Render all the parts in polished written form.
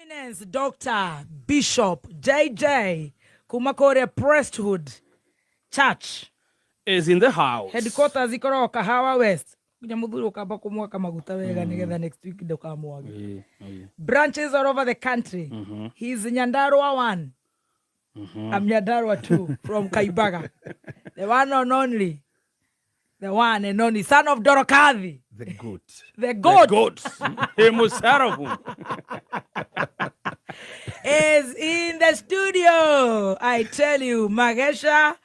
Eminence Dr. Bishop JJ kuma kũrĩa Priesthood Church is in the house. Headquarters ikoragwo Kahawa West. Nginya mũthuri ũkamba kũmwaka maguta wega nĩgetha next week ndũkamwage. Branches all over the country. He's Nyandarua 1. I'm Nyandarua 2 from Kaibaga. The one and only. The one and only son of Dorokathi. The goat. The goat. The goat. Himself. Is in the studio. I tell you, Magesha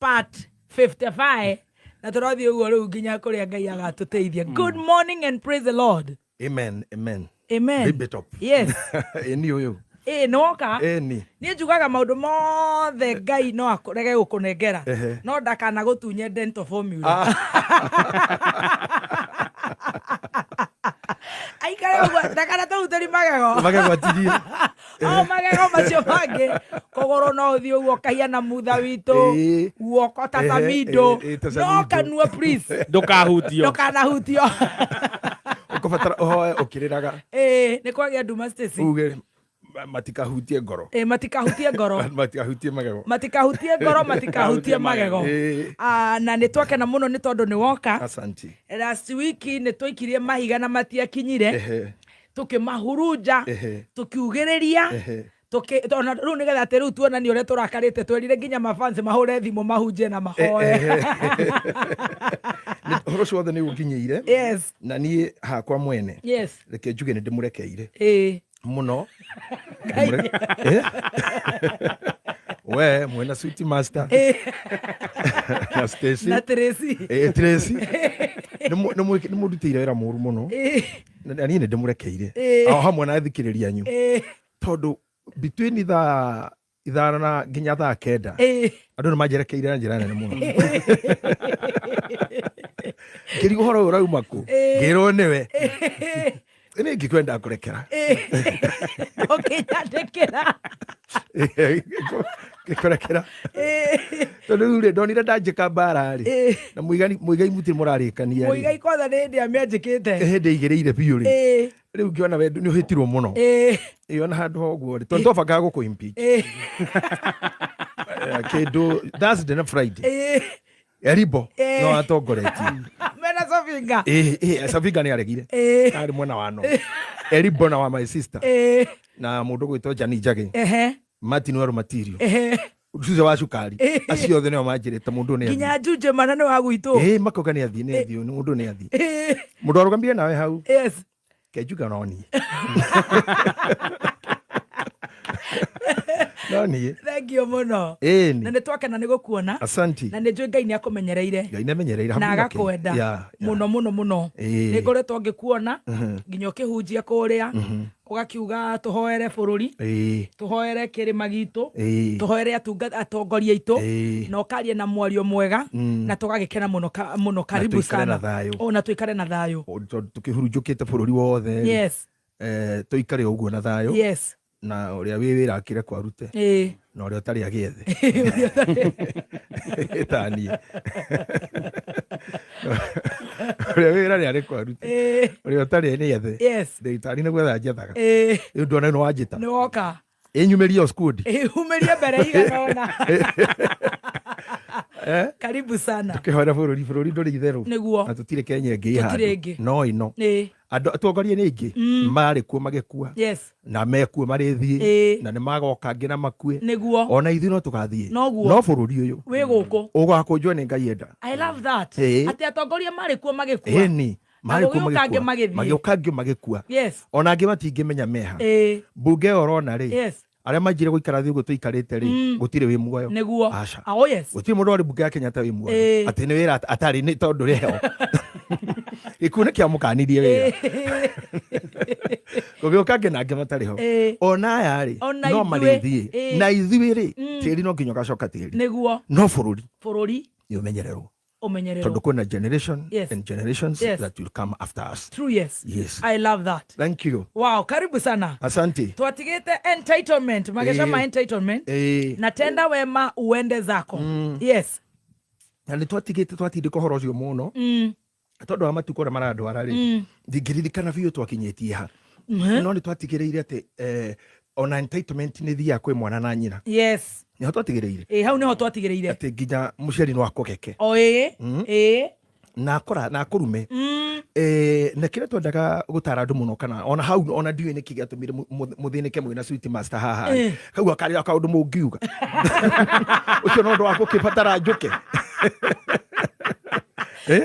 part 55. Na tũrathiĩ ũguo rĩu nginya kũrĩa Ngai agatũteithia. Good morning and praise the Lord. Amen. Amen. Amen. Big bit up. Yes. Ĩni ũyũ. Ĩ nĩwoka. Ĩni. Niĩ njugaga maũndũ mothe Ngai no akũrege gũkũnengera no ndakana gũtunye dental formula. Aikare ũguo ndakana tũrutĩri magego. Magegwatirie. O magego macio mangĩ kũgũrũ no ũthiĩ ũguo ũkahiana mutha witũ guoko ta Samido Ta no Samido. Kanua please. Ndũkahutio. Ndũkanahutio. Ũkũbatara ũhoe ũkĩrĩraga. Ĩĩ nĩ kwagĩa nduma Stacy. Uge matikahutie ngoro. Ĩĩ matikahutie ngoro. Matikahutie magego. Matikahutie ngoro, matikahutie magego. Ah, na nĩ twakena mũno nĩ tondũ nĩ woka. Asanti. Last week nĩ twaikirie mahiga na matiakinyire. Tũkĩmahurunja, tũkiugĩrĩria, ona rĩu nĩgetha atĩ rĩu tuonanie ũrĩa tũrakarĩte, twerire nginya mafans mahũre thimũ mahunjie na mahoe. Ũhoro ũcio wothe nĩ ũnginyĩire. Na niĩ hakwa mwene. Reke njuge nĩ ndĩmũrekeire. Mũno. Ngai. We mwena Sweet Master. Na Stacy. Na Tracy. Tracy. Nĩ mũndutĩire wĩra mũru mũno. Na niĩ nĩ ndĩmũrekeire. O hamwe na athikĩrĩria anyu. Tondũ between thaa 5 na nginya thaa 9 andũ nĩ manjerekeire na njĩra nene mũno. Ngĩrigwo ũhoro ũyũ ũrauma kũ? Ngĩrwo nĩwe. Nĩ ngĩkwenda kũrekera. Ũkĩnyandĩkĩra. Ngĩkũrekera. Tondũ rĩu rĩ, ndonire ndanjĩka mbara rĩ. Na Mũigai mũtirĩ mũrarĩkania rĩ. Mũigai kwanza nĩ hĩndĩ amĩanjĩkĩte. Hĩndĩ aigĩrĩire biũ rĩ. Rĩu ngĩona we nĩ ũhĩtirwo mũno. Ĩĩ ona handũ ha ũguo rĩ, tondũ twabangaga gũkũ impeach. Kĩndũ Thursday na Friday. Eribo no atongoretie. Mena Sofinga. Ĩĩ Sofinga nĩ aregire. Arĩ mwena wa no. Eribo na wa my sister. Na mũndũ gwĩtwo Jani Njagĩ. Martin Waru Matirio. Cuca wa cukari. Acio othe nĩo manjĩrĩte mũndũ nĩ athiĩ. Nginya Njunje mana nĩ wa gwitũ. Ĩĩ makoga nĩ athiĩ nĩ athiĩ mũndũ nĩ athiĩ. Mũndũ arũgamire nawe hau. Kenjuga no niĩ. No niĩ. Thank you mũno. Ĩni. Na nĩ twakena nĩ gũkuona. Asanti. Na nĩ njũĩ Ngai nĩ akũmenyereire. Ngai nĩ amenyereire Na hamwe nake. agakwenda. Mũno mũno mũno. Nĩ ngoretwo ngĩkuona nginya ũkĩhunjia kũrĩa. Ũgakiuga tũhoere bũrũri. Tũhoere kĩrĩma gitũ. Tũhoere atongoria aitũ. Na ũkaria na mwario mwega. Na tũgagĩkena mũno mũno. Karibu tũikare sana. na thayũ. O, na tũikare na thayũ. O, tondũ tũkĩhurunjũkĩte bũrũri wothe rĩ, tũikare ũguo na thayũ. Na ũrĩa wĩ wĩra akĩre kwarute. Na ũrĩa ũtarĩ agĩethe. Ta niĩ. Ũrĩa wĩ wĩra nĩ arĩ kwarute. Ũrĩa ũtarĩ nĩ ethe. Ndagĩtarĩ nĩ gwetha njethaga. Rĩu ndona nĩ wanjĩta. Nĩ woka. Ĩnyumĩrie o squad. Umĩrie mbere igana ũna. Karibu sana. Tũkĩhoera bũrũri, bũrũri ndũrĩ itherũ. Nĩguo. Na tũtirĩ Kenya ĩngĩ ĩ Tũtirĩ handũ. ĩngĩ. No ĩno. Andũ atongoria nĩ aingĩ. Marĩ kuo magĩkua. Na mekuo marĩthiĩ. Na nĩ magoka angĩ na makue. Nĩguo. Ona ithuĩ no tũgathiĩ. Noguo. No bũrũri ũyũ. Wĩ gũkũ. Ũgakũnjwo nĩ Ngai enda. I love that. Atĩ atongoria marĩ kuo magĩkua. Ĩni. Na Marĩ kuo gũgĩũka angĩ magĩkua. magĩthiĩ. Magĩũka angĩ magĩkua. Ona angĩ matingĩmenya meha. Mbunge ĩyo ũrona rĩ. Arĩa manjire gũikara thĩ ũguo tũikarĩte rĩ, gũtirĩ wĩ muoyo. Nĩguo. Aca. Oh, yes. Gũtirĩ mũndũ warĩ mbunge ya Kenyatta wĩ muoyo. Atĩ nĩ wĩra atarĩ nĩ tondũ rĩho. Gĩkuũ nĩ kĩamũkanirie wĩra. Gũgĩũka angĩ na angĩ matarĩ ho. Ona aya rĩ, Ona no ithuĩ. marĩthiĩ. Na ithuĩ rĩ, tĩri no nginya ũgacoka tĩri. Nĩguo. No bũrũri. Bũrũri. Nĩ ũmenyererwo. Ũmenyererwo. Tondũ kwĩna generation and generations that will come after us. True, yes. Yes. I love that. Thank you. Wow, karibu sana. Asante. Twatigĩte entitlement, mageca ma entitlement. Na tenda wema uende zako. Yes. Na nĩ twatigĩte twatindĩka ũhoro ũcio mũno. Tondũ wa matukũ ũrĩa marandwara rĩ, ndingĩririkana biũ twakinyĩtie ha. No nĩ twatigĩrĩire atĩ ona entitlement nĩ thiaga kwĩ mwana na nyina. Nĩho twatigĩrĩire. Ĩ, hau nĩho twatigĩrĩire. Atĩ nginya mũciari no akũgeke. O ĩ. Ĩ. Na akora na akũrume. Na kĩrĩa twendaga gũtara andũ mũno, kana ona hau ona ndiũĩ nĩkĩ gĩatũmire mũthĩnĩke mwĩna Sweet Master haha. Kau akarĩ kaũndũ mũngiuga ũcio no ũndũ wa gũkĩbatara njũke.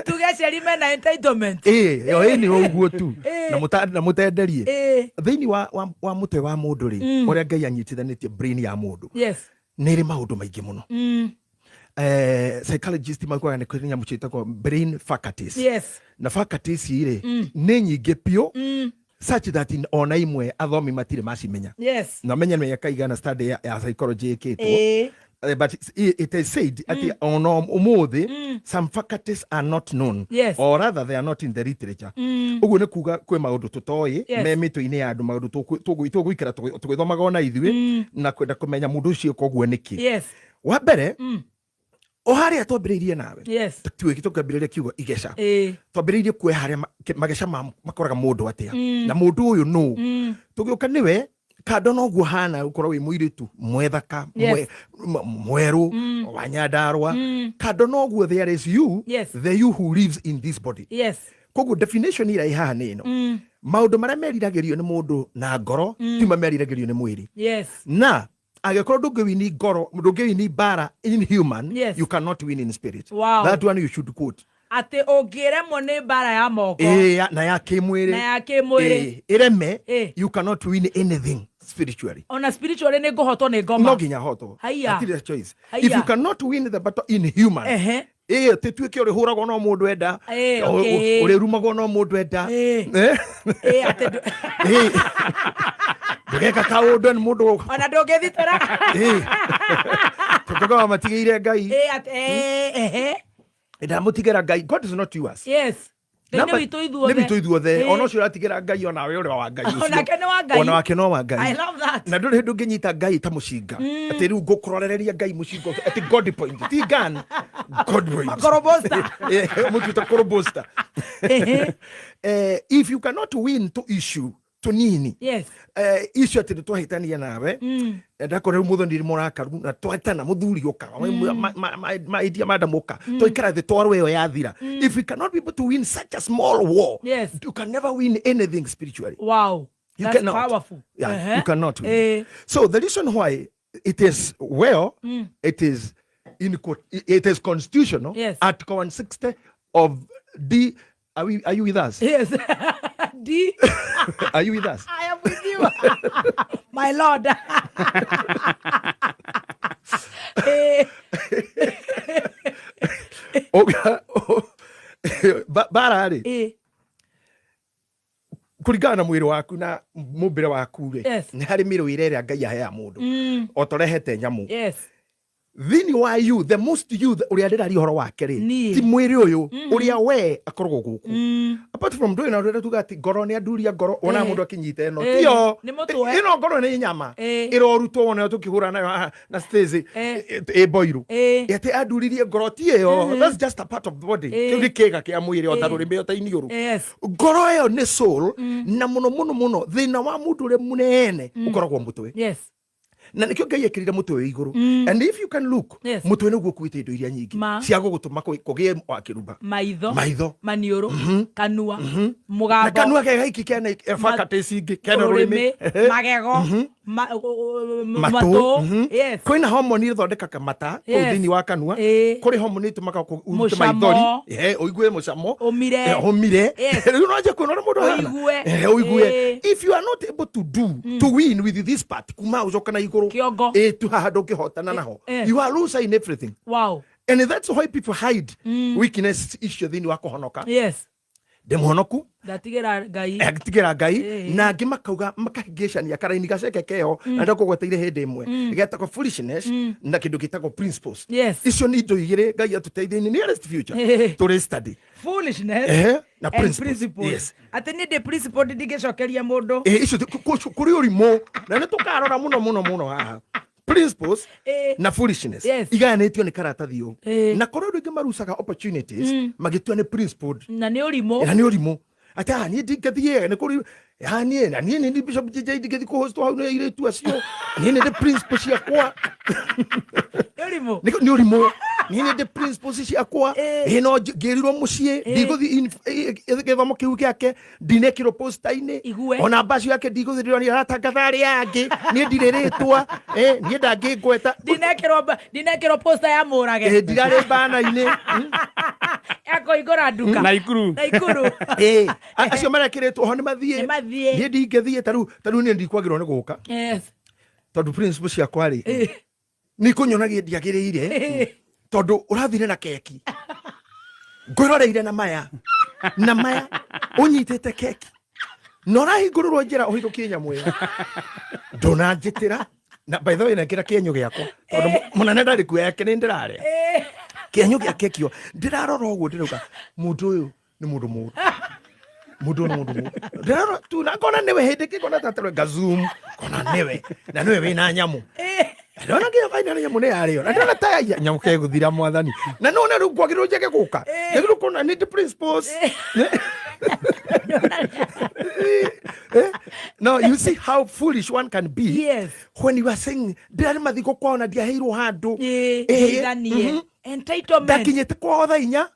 Tuge aciari mena entitlement. Ĩ, ĩyo ĩ nĩ ũguo tu. Na mũtenderie thĩinĩ wa mũtwe wa mũndũ rĩ, ũrĩa Ngai anyitithanĩtie brain ya mũndũ, nĩ ĩrĩ maũndũ maingĩ mũno. Psychologist makuaga nĩ kũrĩ nyamũ ciĩtagwo brain faculties. Na faculties rĩ, nĩ nyingĩ biũ, such that ona imwe athomi matirĩ macimenya. Na menye mĩaka igana study ya psychology ĩkĩtwo. But it is said atĩ ona ũmũthĩ some faculties are not known, or rather they are not in the literature. Ũguo nĩ kuga kwĩ maũndũ tũtoĩ me mĩtwe-inĩ ya andũ, maũndũ tũgũikara tũgĩthomaga ona ithuĩ na kwenda kũmenya mũndũ ũcio koguo nĩkĩ. Wa mbere, o harĩa twambĩrĩirie nawe, tuĩke tũkĩambĩrĩria kiugo igeca, twambĩrĩirie kuoya harĩa mageca makoraga mũndũ atĩa, na mũndũ ũyũ nũ. Tũgĩũka nĩwe kando noguo hana gũkorwo wĩ mũirĩtu mwethaka, mwerũ wa Nyandarua, kando noguo there is you, the you who lives in this body. Koguo definition ĩrĩa ĩ haha nĩ ĩno: maũndũ marĩa meriragĩrio nĩ mũndũ na ngoro ti meriragĩrio nĩ mwĩrĩ. Na angĩkorwo ndũngĩwini ngoro, ndũngĩwini mbara in human, you cannot win in spirit. That one you should quote. Atĩ ũngĩremwo nĩ mbara ya moko Ĩĩ, na ya kĩmwĩrĩ na ya kĩmwĩrĩ, ĩĩ, ĩreme, you cannot win anything spiritually. Ona spiritually nĩ ngũhotwo nĩ No ngoma. Nginya hotwo. Haiya. Hatirĩ choice. Haiya. If you cannot win the battle in human, ĩĩ, tĩtuĩke ũrĩhũragwo no mũndũ enda, ũrĩrumagwo no mũndũ enda. Ĩ, atĩ Ĩĩ. Ndũgeka kaũndũ nĩ mũndũ. Ona ndũngĩthitũra. Ĩĩ. Tũkauga matigĩire Ngai. Ĩ, atĩ ehe. Ndamũtigĩra Ngai. God is not yours. Yes, Ngai nĩ witũ ithuothe. Nĩ witũ ithuothe. Ĩ. Ona ũcio ũratigĩra Ngai, onawe ũrĩ wa Ngai ũcio. Onake nĩ wa Ngai. Ona wake no wa Ngai. I love that. Na ndũrĩ hĩndĩ ũngĩnyita Ngai ta mũcinga, atĩ rĩu ngũkũrorereria Ngai mũcinga ũcio, atĩ God point ti gun, God point. Makorobosta. Mũtuĩte korobosta. If you cannot win to issue tũnini, icio atĩ nĩ twahĩtania nawe, ndakora rĩu mũthoni nĩ mũrakaru na twatana, mũthuri ũka, maidia madam ũka, twaikara thĩ, twarwo, ĩyo yathira. If you cannot be able to win such a small war, you can never win anything spiritually. You That's cannot. powerful. Yeah, you cannot win. So the reason why it is, well, it is in quote, it is constitutional. Article 160 of D. Are you with us? Yes, D. Are you with us? I am with you, my lord. Bara rĩ, kũringana na mwĩrĩ waku na mũmbĩre waku rĩ, nĩ harĩ mĩrũĩre ĩrĩa Ngai aheaga mũndũ, o torehete nyamũ thĩinĩ wa you, the most you ũrĩa ndĩraria ũhoro wake rĩ, Niĩ. ti mwĩrĩ ũyũ ũrĩa we akoragwo gũkũ. Apart from ndũĩ na ũrĩa tuga atĩ ngoro nĩ anduria ngoro, wonaga mũndũ akĩnyita ĩno, tiyo. Nĩ mũtwe. Ĩno ngoro nĩ nyama ĩrorutwo, wona tũkĩhũra nayo haha na Stacy, ĩ boiru, atĩ anduririe ngoro ti ĩyo. That's just a part of the body. Kĩu nĩ kĩga kĩa mwĩrĩ, o ta rũrĩmĩ, o ta iniũrũ. Ngoro ĩyo nĩ soul, na mũno mũno mũno thĩna wa mũndũ ũrĩa mũnene ũkoragwo mũtwe. Na nĩkĩo Ngai ekĩrire mũtwe wĩ igũrũ. And if you can look, mũtwe nĩguo ũkuĩte indo iria nyingĩ Ma. cia gũgũtũma kũgĩe wakĩruba. Maitho. Maitho. Maniũrũ, kanua, Na mũgambo. Kanua ke gaiki kena faculties ingĩ, kena rũrĩmĩ. Rũrĩmĩ, magego, Matũ. matũ. Kwĩna homoni ĩthondekaga mata kũu thĩinĩ wa kanua. Kũrĩ homoni ĩtũmaga ũrute Mũcamo. maithori. Ũigue mũcamo. Ũmire. Ũmire. Rĩu no anjie kuona ũrĩa mũndũ ahana. Ũigue. Ũigue. If you are not able to do to win with this part, kuma ũcoka na igũrũ, Kĩongo. Tu haha ndũngĩhotana naho. You are loser in everything, and that's why people hide weakness icio thĩinĩ wa kũhonoka. Ndĩ mũhonoku. Ndatigĩra Ngai. Agĩtigĩra Ngai. Na angĩ makauga makahĩngĩcania karaini gaceke keho, na ndakũgweteire hĩndĩ ĩmwe, getagwo foolishness na kĩndũ gĩtagwo principles. Icio nĩ indo igĩrĩ Ngai atũteithie in nearest future tũrĩ study. Foolishness Na and principles. Principles. Atĩ niĩ ndĩ principle, ndingĩcokeria mũndũ. Icio kũrĩ ũrimũ na nĩ tũkarora mũno mũno mũno haha principles na foolishness igayanĩtio nĩ karatathi ũũ. Na kũrĩ andũ aingĩ marucaga opportunities magĩtua nĩ principled. Na nĩ ũrimũ. Na nĩ ũrimũ. Atĩ niĩ ndingĩthiĩ nĩ kũrĩ niĩ na niĩ nĩ Bishop JJ ndingĩthiĩ kũhostwo hau nĩ airĩtu acio, niĩ nĩ ndĩ principles ciakwa. Nĩ ũrimũ. Nĩ ũrimũ, niĩ nĩ ndĩ principles ciakwa. Ĩ no ngĩrirwo mũciĩ ndigũthiĩ gĩthomo kĩu gĩake, ndinekĩrwo posta-inĩ. Igue. Ona mbacio yake ndigũthiĩ, ndĩronire aratangatha arĩa angĩ, niĩ ndirĩ rĩtwa, niĩ ndangĩngweta. Ndinekĩrwo posta ya mũrage. Ndirarĩ bana-inĩ. Ya kũhingũra nduka. Naikuru. Naikuru. Acio marekĩrĩtwo ho nĩ mathiĩ. Nĩ mathiĩ. Niĩ ndingĩthiĩ, tarĩu niĩ ndikwagĩrwo nĩ gũka tondũ principle ciakwa rĩ nĩ ikũnyonagia ndiagĩrĩire, tondũ ũrathire na keki ngwĩroreire na maya na maya, ũnyitĩte keki na ũrahingũrĩrwo njĩra ũhithũkie nyamũ ĩyo, ndũnanjĩtĩra. Na by the way, nekĩra kĩenyũ gĩakwa tondũ mũnene ndarĩ kuo, yake nĩ ndĩrarĩa kĩenyũ gĩa keki ĩyo, ndĩrarora ũguo ndĩrauga mũndũ ũyũ nĩ mũndũ mũũru, mũndũ ũyũ nĩ mũndũ mũũru. Ndĩrarora tu na ngona nĩwe, hĩndĩ ĩngĩ ngona tatarwe ngazoom, ngona nĩwe na nĩwe wĩna nyamũ. Ndona nginya kaina nyamũ nĩ yarĩo na ndĩrona ta ya nyamũ kegũthira mwathani, na nona rĩu kwagĩrĩrwo njage gũka, njagĩrĩrwo kuona nĩ the principles. No, you see how foolish one can be when you are saying ndĩrarĩ mathiko kwao na ndiaheirwo handũ. Geithanie. Entitlement. Ndakinyĩte kwao thaa 4,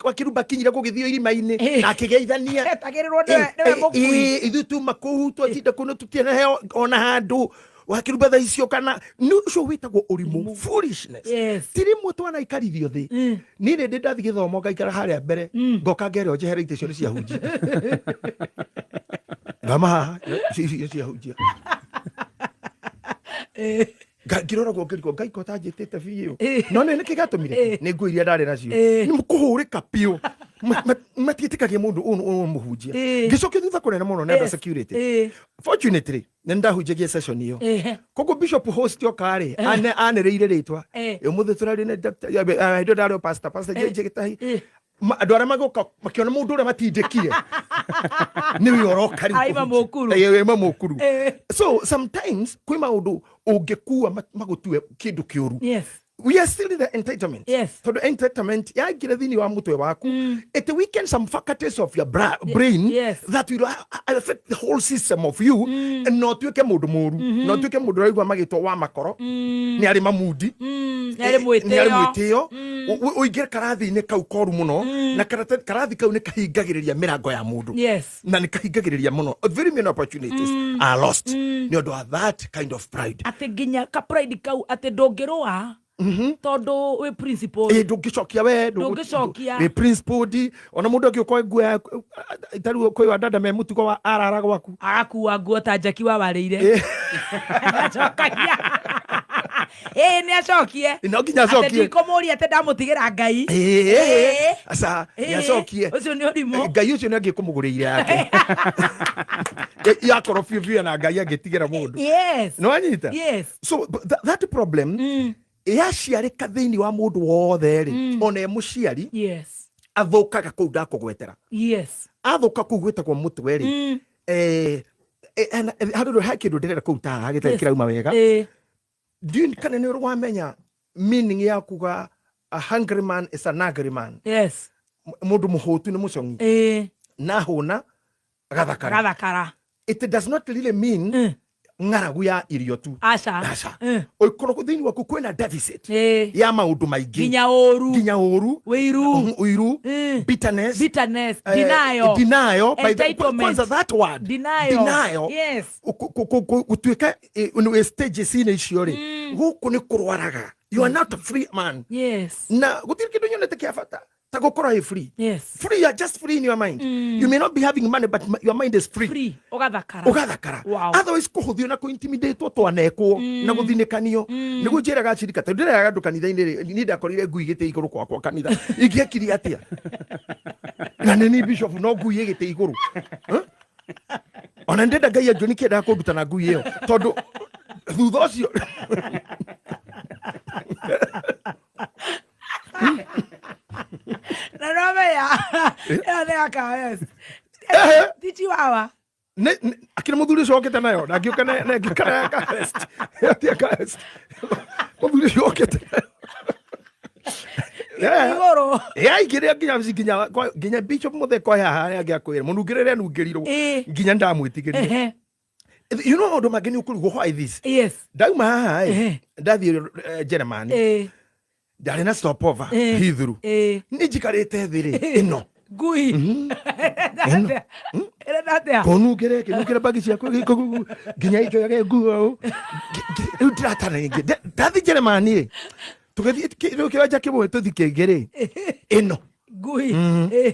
wa kĩrumba kinyire gũgĩthio irima-inĩ na akĩgeithania. Etagĩrĩrwo nĩwe mũkui. Ithuĩ tuma kũu twatinda kũu na tũtianaheo ona handũ wa kĩrumba thaa icio, kana nĩ ũcio wĩtagwo ũrimũ, foolishness. Ti rĩmwe twanaikarithio thĩ. Niĩ nĩ ndĩ ndathiĩ gĩthomo ngaikara harĩa mbere, ngoka ngerwo njehere itĩ icio nĩ ciahunjia, ngama haha icio nĩ ciahunjia. Ngĩrora guo ngĩrigwo Ngai ko tanjĩtĩte biũ. No nĩ nĩkĩ gĩatũmire? Nĩ nguo iria ndarĩ nacio. Nĩ kũhũrĩka biũ. Matiĩtĩkagia mũndũ ũyũ mũhunjia. Ngĩcokia thutha kũnene mũno nĩ andũ a security. Fortunately nĩ ndahunjagia session ĩyo. Koguo bishop host oka rĩ, anĩrĩire rĩtwa, ũmũthĩ tũraria na Dr. hĩndĩ ĩyo ndarĩ o pastor JJ Gĩtahi. Andũ arĩa magũka makĩona mũndũ ũrĩa matindĩkire nĩwe ũroka rĩu Aima kũhunjia. mũkuru. Aima mũkuru. So sometimes kwĩ maũndũ ũngĩkua magũtue kĩndũ kĩũru. We are still in the entitlement. Tondũ entitlement yaingĩra thĩinĩ wa mũtwe waku, it weakens some faculties of your brain that will affect the whole system of you, na ũtuĩke mũndũ mũru, na ũtuĩke mũndũ ũraigua magĩtwo wa makoro, nĩ arĩ mamundi. Nĩ arĩ Nĩ arĩ mwĩtĩo. Mwĩtĩo. Ũingĩre karathi-inĩ kau koru mũno, na karathi kau nĩ kahingagĩrĩria mĩrango ya mũndũ na nĩ kahingagĩrĩria mũno. Very many opportunities are lost nĩ ũndũ wa that kind of pride. Atĩ nginya ka pride kau atĩ ndũngĩrũa tondũ wĩ principal. Ĩ ndũngĩcokia we. Ndũngĩcokia. Wĩ principled, ona mũndũ angĩũka nguo yaku tarĩu kwĩ wa dada me mũtugo wa arara gwaku. Agakua nguo ta Jackie wa warĩire. Acokagia ĩĩ nĩ acokie. No nginya atĩ acokie. Ndikũmũria atĩ ndamũtigĩra Ngai. Aca nĩ acokie. Ũcio nĩ ũrimũ. Ngai ũcio nĩ angĩkũmũgũrĩire yake yakorwo biũ biũ, na Ngai angĩtigĩra mũndũ. Nĩ wanyita? Yes. So but that problem yaciarĩka thĩinĩ wa mũndũ wothe rĩ, ona e mũciari, athũkaga kũu ndakũgwetera. Athũka kũu gwĩtagwo mũtwe rĩ, harĩ he kĩndũ ndĩrenda kũu ta gĩtarĩ kĩrauma wega. Ndiũĩ kana nĩ ũrĩ wamenya meaning ya kuga a hungry man is an ugly man. Mũndũ mũhũtu nĩ mũcong'i. Na hũna agathakara. Gathakara. It does not really mean ng'aragu ya irio tu. Aca. Aca. Ũkorwo thĩinĩ waku kwĩna deficit ya maũndũ maingĩ. Nginya ũru. Nginya ũru. Wĩiru. Ũiru, bitterness. Bitterness. Denial. Denial. By the, Entitlement. kwanza that word Denial. Denial. Gũtuĩka nĩ stages-inĩ icio rĩ, gũkũ nĩ kũrwaraga. You are not a free man. Na gũtirĩ kĩndũ nyonete kĩa bata ta gũkorwo wĩ free. Free, you are just free in your mind. You may not be having money, but your mind is free. Free ũgathakara. Ũgathakara. Otherwise kũhũthio na kũintimidatwo twanekwo na gũthinĩkanio nĩguo njĩraga acirika, tondũ ndĩreraga andũ kanitha-inĩ rĩ, niĩ ndakorire ngui gĩtĩ igũrũ gwakwa kanitha, ingĩekire atĩa? Na nĩ ni bishop, no ngui ĩ gĩtĩ igũrũ. Huh? Ona ndĩrenda Ngai anjũni kĩendaga kũnduta na ngui ĩyo, tondũ thutha ũcio Na nomenya ĩyo nĩ ya Kawes. Ti chihuahua. Akĩrĩ mũthuri ũcio okĩte nayo na ngĩũka na ngĩũka na ya Kahest. Ĩyo ti ya Kahest. Mũthuri ũcio okĩte nayo. Igũrũ. Yaingĩrĩra nginya nginya nginya bishop mũthee kwa haha harĩa angĩakwĩra mũnungĩrĩre nungĩrirwo nginya ndamwĩtigĩrire. You know maũndũ mangĩ nĩ ũkũrigwo why this. Ndauma haha ĩ, ndathiĩ Jeremani, ndarĩ na stopover Heathrow. Nĩ njikarĩte thĩ rĩ ĩno. Ngui. Ĩno. Ĩrenda atĩa? Kũnungĩre kĩnungĩre bagi ciakwa nginya ikĩoyage nguo ũũ. Rĩu ndiratana rĩngĩ. Ndathiĩ Jeremani rĩ, tũgĩthiĩ rĩu kĩwanja kĩmwe tũthiĩ kĩngĩ rĩ ĩno. Ngui.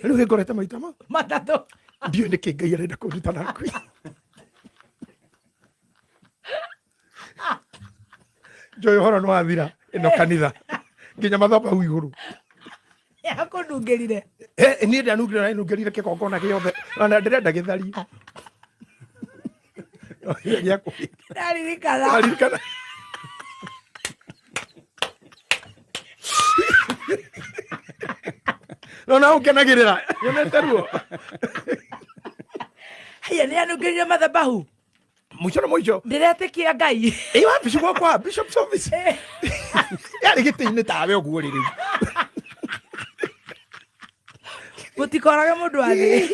Rĩu gĩngorete maita ma Matatũ. Ndiũĩ nĩkĩ Ngai arenda kũnduta na ngui. Njoĩ ũhoro nĩ wathira ĩno kanitha nginya mathabahu igũrũ. Yakũnungĩrire. Niĩ ndanungĩrire na nungĩrire kĩgongona gĩothe ona ndĩrenda gĩthario. Gĩa kũhĩtia. Ndaririkana. Ndaririkana. No na ũngenagĩrĩra nyonete ruo. Haya, nĩ anungĩrire mathabahu. Mũico na mũico. Ndĩretĩkia Ngai. Ĩ wabici gwakwa bishop's office. Yarĩ gĩtĩ-inĩ tawe ũguo rĩ rĩu. Mũtikorage mũndũ wa thĩ.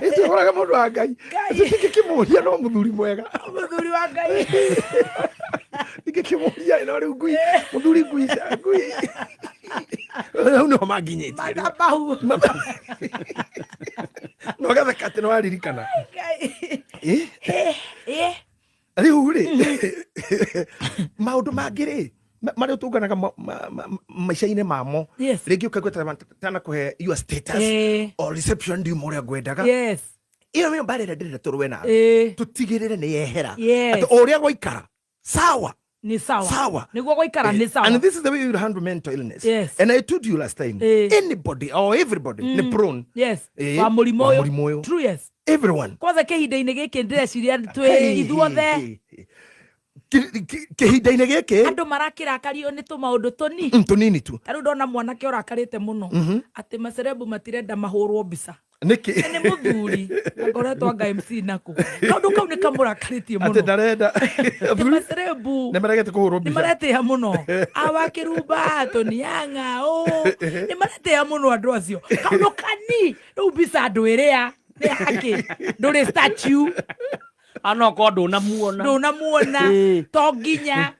Ĩtũhoraga mũndũ wa Ngai. Ngai. Tũtingĩkĩmũria no mũthuri mwega. Mũthuri wa Ngai. Ingĩkĩmũria no rĩu ngui mũthuri ngui ngui. Hau nĩho manginyĩtie. Mathabahu. No gatheka atĩ nĩwaririkana. Ngai. Rĩu rĩ maũndũ mangĩ rĩ marĩa ũtũnganaga maica-inĩ mamo rĩngĩ ũkaigua tana kũhe your status or reception ndiuma ũrĩa ngwendaga. Ĩyo nĩyo mbara ĩrĩa ndĩrenda tũrũe nayo, tũtigĩrĩre nĩ yehera. Atĩ o ũrĩa gwaikara sawa. Nĩ sawa. Sawa. Nĩguo gũikara nĩ sawa. And this is the way you handle mental illness. And I told you last time, anybody or everybody nĩ prone Wa mũrimũ wa ũyũ. mũrimũ ũyũ. True, yes. Everyone. Kwanza kĩhinda-inĩ gĩkĩ ndĩreciria twĩ Hey, ithuothe. hey, hey. Kĩhinda-inĩ gĩkĩ andũ marakĩrakario nĩ tũmaũndũ tũni. Tũnini tu. Ta rĩu ndona mwanake ũrakarĩte mũno atĩ macerebu matirenda mahũrwo mbica. Nĩkĩ? Nĩ mũthuri akoretwo anga MC nako kaũndũ kau nĩ kamũrakarĩtie Atĩ mũno. ndarenda. Atĩ macerebu nĩ maregete kũhũrwo nĩ mbica. maretĩĩa mũno awakĩrumba tonianga ũ nĩ maretĩĩa mũno andũ acio kaũndũ kani rĩu mbica andũ ĩrĩa nĩ yakĩ ndũrĩ statue. Anokorwo ndũnamuona. Ndũnamuona. To nginya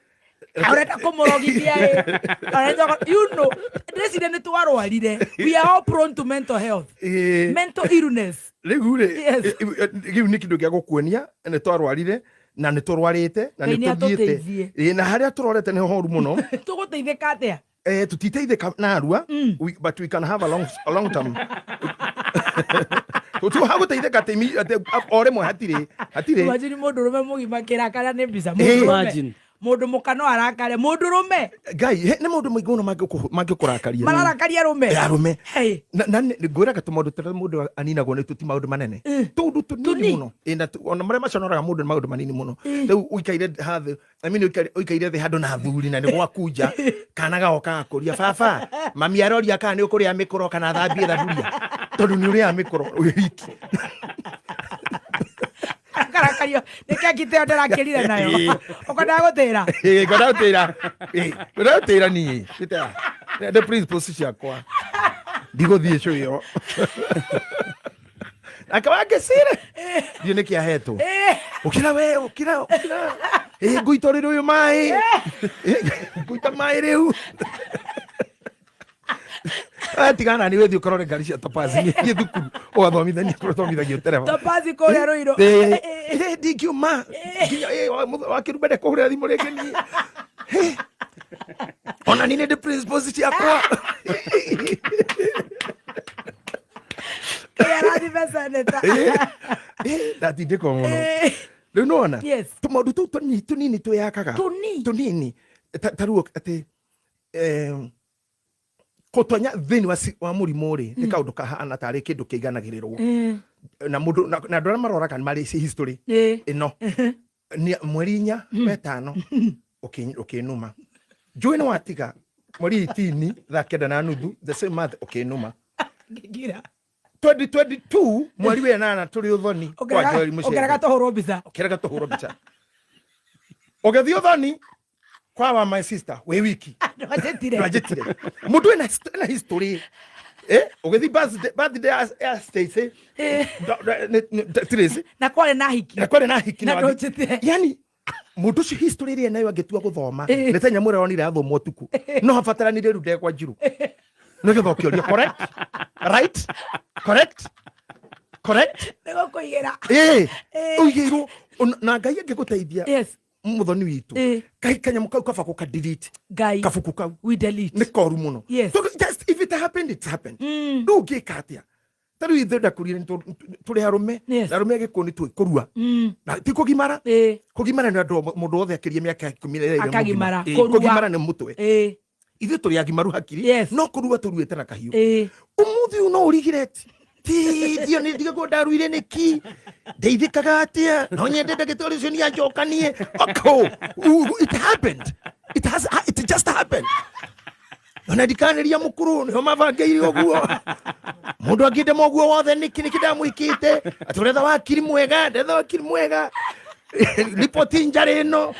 ũrenda kũmũrogithia ĩ. You know, ndĩreciria nĩ twarwarire. We are all prone to mental health, mental illness. Rĩu rĩ Yes. rĩu nĩ kĩndũ gĩa gũkuonia nĩ twarwarire na nĩ tũrwarĩte na Ngai nĩ nĩ tũthiĩte. atũteithie. Na harĩa tũrorete nĩ horu mũno. Tũgũteithĩka atĩa? Tutiteithĩka narua, but we can have a long term tũhagũteithĩka atĩ o rĩmwe hatirĩ hatirĩ. Imagine mũndũrũme mũgima kĩrakara nĩ mbica. Mũndũrũme. Imagine. Mũndũ mũka no arakare mũndũrũme. Ngai nĩ maũndũ maingĩ mũno mangĩkũrakaria. Mararakaria arũme. Arũme. Hey. Na ngwĩraga tũmaũndũ tũrĩa mũndũ aninagwo nĩ ti maũndũ manene, tũndũ tũnini Tũnini. mũno. Na ona marĩa maconoraga mũndũ nĩ maũndũ manini mũno. Rĩu ũikaire hathĩ, I mean, ũikaire thĩ handũ na athuri na nĩ gwakunja kana gagoka gakũria baba mami aroria kana nĩ ũkũrĩa mĩkũro kana thambie thaburia tondũ nĩ ũrĩaga mĩkũro wĩ wiki. Akarakario nĩ keki tĩyo ndĩrakĩrire nayo ũkwendaga gũtĩra. Ngwendaga gũtĩra. Ngwendaga gũtĩra niĩ. Gũtĩra. Ndĩ principles ciakwa ndigũthiĩ cũ ĩyo akawangecire ndiũ nĩkĩ ahetwo. Ũkĩra we ũkĩra ũkĩra. Ngũitũrĩre ũyũ maĩ. Ngũita maĩ rĩu. Tigana nĩ wĩthiĩ ũkarore ngari cia Topaz niĩ thukuru ũgathomithania kũrĩa ũthomithagio tereba. Topazi kũrĩa Rũirũ. Ndingiuma nginya wakĩrumba ndekũhũrĩra thimũ rĩngĩ niĩ. Ona niĩ nĩ ndĩ principles ciakwa. Kĩrĩa arathime seneta. Ndatindĩkwo mũno rĩu nĩwona. Tũmaũndũ tũu tũnini tũnini twĩyakaga. Tũnini. Tũnini ta rĩu atĩ kũtonya thĩinĩ wa mũrimũ rĩ nĩ kaũndũ kahana tarĩ kĩndũ kĩiganagĩrĩrwo na mũndũ na andũ arĩa maroraga nĩ marĩ history ĩno. Nĩ mweri inya wetano ũkĩnuma njũĩ nĩ watiga mweri 18 thaa 9:30 the same month ũkĩnuma. Ngĩngira. 2022 mweri wa ĩnana tũrĩ ũthoni kwa Joel Mũcembe. Ũkĩrega tũhũrwo mbica. Ũkĩrega tũhũrwo mbica ũgĩthiĩ ũthoni kwa wa my sister wĩ wiki. Ndwanjĩtire. Ndwanjĩtire. Mũndũ ena history, ũgĩthiĩ birthday ya Stacy, Tracy. Na kwarĩ na hiki. Na kwarĩ na hiki. Na ndũnjĩtire. Yani mũndũ ũcio history ĩrĩa nayo angĩtua gũthoma nĩ ta nyamũ ĩrĩa onire yathoma ũtukũ, no habataranire rĩu ndegwa njiru nĩgetha ũkĩũrio. Correct, right, correct, correct. Nĩ gũkũigĩra. Ĩĩ, ũigĩirwo na Ngai angĩgũteithia, mũthoni witũ, kai kanyamũ kau kaba gũka delete. Ngai. Kabuku kau. We delete. Nĩ koru mũno. Tondũ just if it happened, it happened. Rĩu ũngĩka atĩa? Ta rĩu ithuĩ ndakũrire tũrĩ arũme, na arũme a Gĩkũyũ nĩ tũĩ kũrua, na ti kũgimara. Kũgimara nĩ andũ, mũndũ wothe akĩria mĩaka 12 Akagimara. mũgima. Ĩĩ, Kũrua. Kũgimara nĩ mũtwe. Ithuĩ tũrĩ agimaru hakiri, no kũrua tũruĩte na kahiũ. Ũmũthĩ ũyũ no ũrigireti tithio nĩ ndigagwo ndaruire nĩki, ndeithĩkaga atĩa, no nyende ndagĩtarĩ ũcio nĩ anjokanie oko. It happened, it just happened. Ona ndikanĩria mũkũrũ nĩho mabangĩire ũguo, mũndũ angĩndema ũguo wothe nĩkĩ, nĩkĩ ndamwĩkĩte atĩ ũretha wakiri mwega, ndetha wakiri mwega, riboti njarĩ ĩno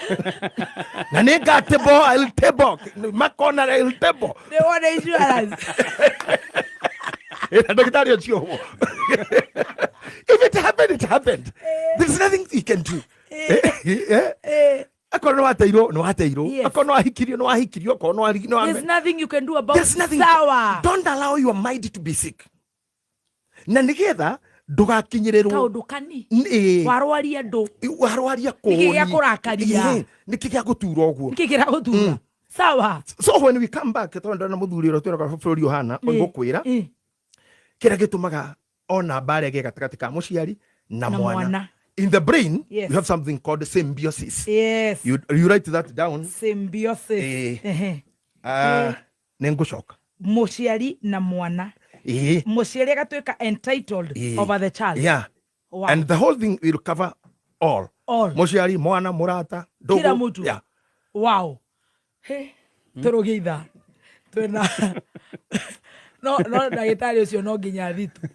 na nĩ ngatebo I'll table makona I'll table. Nĩ wone insurance. Na ndagĩtarĩ ũcio ũguo, if it happened, it happened. There's nothing you can do. Akorwo nĩ wateirwo, nĩ wateirwo. Akorwo nĩ wahikirio, nĩ wahikirio. Akorwo nĩ There's nothing you can do about. There's nothing. Sawa. Don't allow your mind to be sick na nĩgetha ndũgakinyĩrĩrwo. Kaũndũ kani. Ĩĩ. Warwaria andũ. Warwaria. Nĩkĩ gĩa kũrakaria? Ĩĩ, nĩkĩ gĩa gũtura ũguo? Nĩkĩ kĩragũtura? Sawa. So when we come back, tondũ ndona mũthuri ũrĩa twĩraga bũrũri ũhana, ngũkwĩra kĩrĩa gĩtũmaga ona mbara ĩgĩe gatagatĩ ka mũciari na Na mwana. mwana. In the brain, you have something called symbiosis. You write that down. Symbiosis. Nĩ ngũcoka. Mũciari na mwana. Mũciari agatuĩka entitled over the child. And the whole thing will cover all. All. Mũciari, mwana, mũrata, ndũgũ. Kila mtu. Wow. He, tũrũgie ithaa twĩna no ndagĩtarĩ ũcio no nginya thitũ.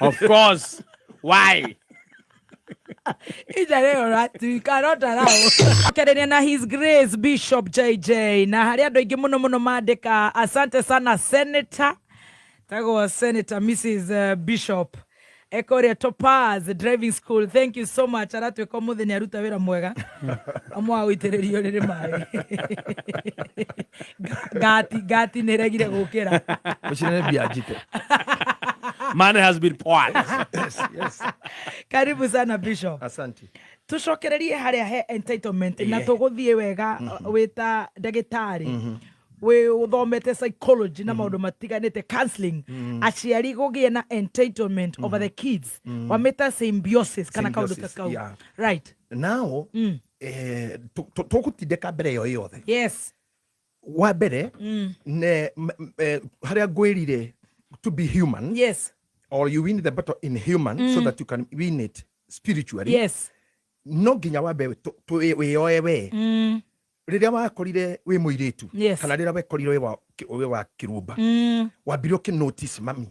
Of course. Why? Ija cannot allow. Kerenia na His Grace Bishop JJ, na harĩ andũ aingĩ mũno mũno mandĩka, asante sana Senator, tagwo Senator Mrs Bishop ekoria Topaz Driving School, thank you so much. Aratuĩka ũmũthĩ nĩ aruta wĩra mwega amwe wa gũitĩrĩrio rĩrĩ maĩ. Ngati ngati nĩ ĩregire gũkĩra. Ũcio nĩ mbia njite. Money has been poured. Yes. Karibu sana, Bishop. Asante. Tucokererie harĩa he entitlement na tũgũthiĩ wega wĩ ta ndagĩtarĩ wĩ ũthomete psychology na maũndũ matiganĩte, counseling, aciari gũgĩe na entitlement over the kids, wamĩta symbiosis kana kaũndũ ta Symbiosis, kau. Yeah. Now, tũgũtindĩka mbere ĩyo yothe. Wa mbere ne harĩa ngwĩrire to be human, or you win the battle in human so that you can win it spiritually, no nginya wambe wĩyoe we rĩrĩa wakorire wĩ mũirĩtu, kana rĩrĩa wekorire wĩ wa kĩrumba, wambire ũkĩ notice mami,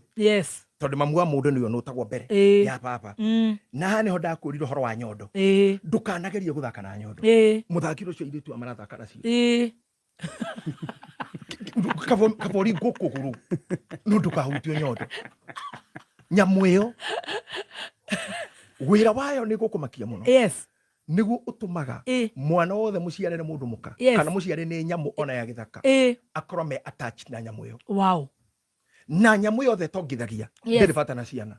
tondũ mamu wa mũndũ nĩwe ũnũtagwo mbere ya baba. Na haha nĩho ndakwĩrire ũhoro wa nyondo. Ndũkanagerie gũthaka na nyondo. Mũthakĩre ũcio airĩtu aya marathaka nacio, kabori ngũkũgũrũ, no ndũkahutio nyondo. Nyamũ ĩyo wĩra wayo nĩ gũkũmakia mũno. Nĩguo ũtũmaga mwana wothe mũciare nĩ mũndũ mũka kana mũciare nĩ nyamũ ona ya gĩthaka, akorwo me attached na nyamũ ĩyo. Na nyamũ yothe ĩtongithagia ndĩrĩ bata na ciana.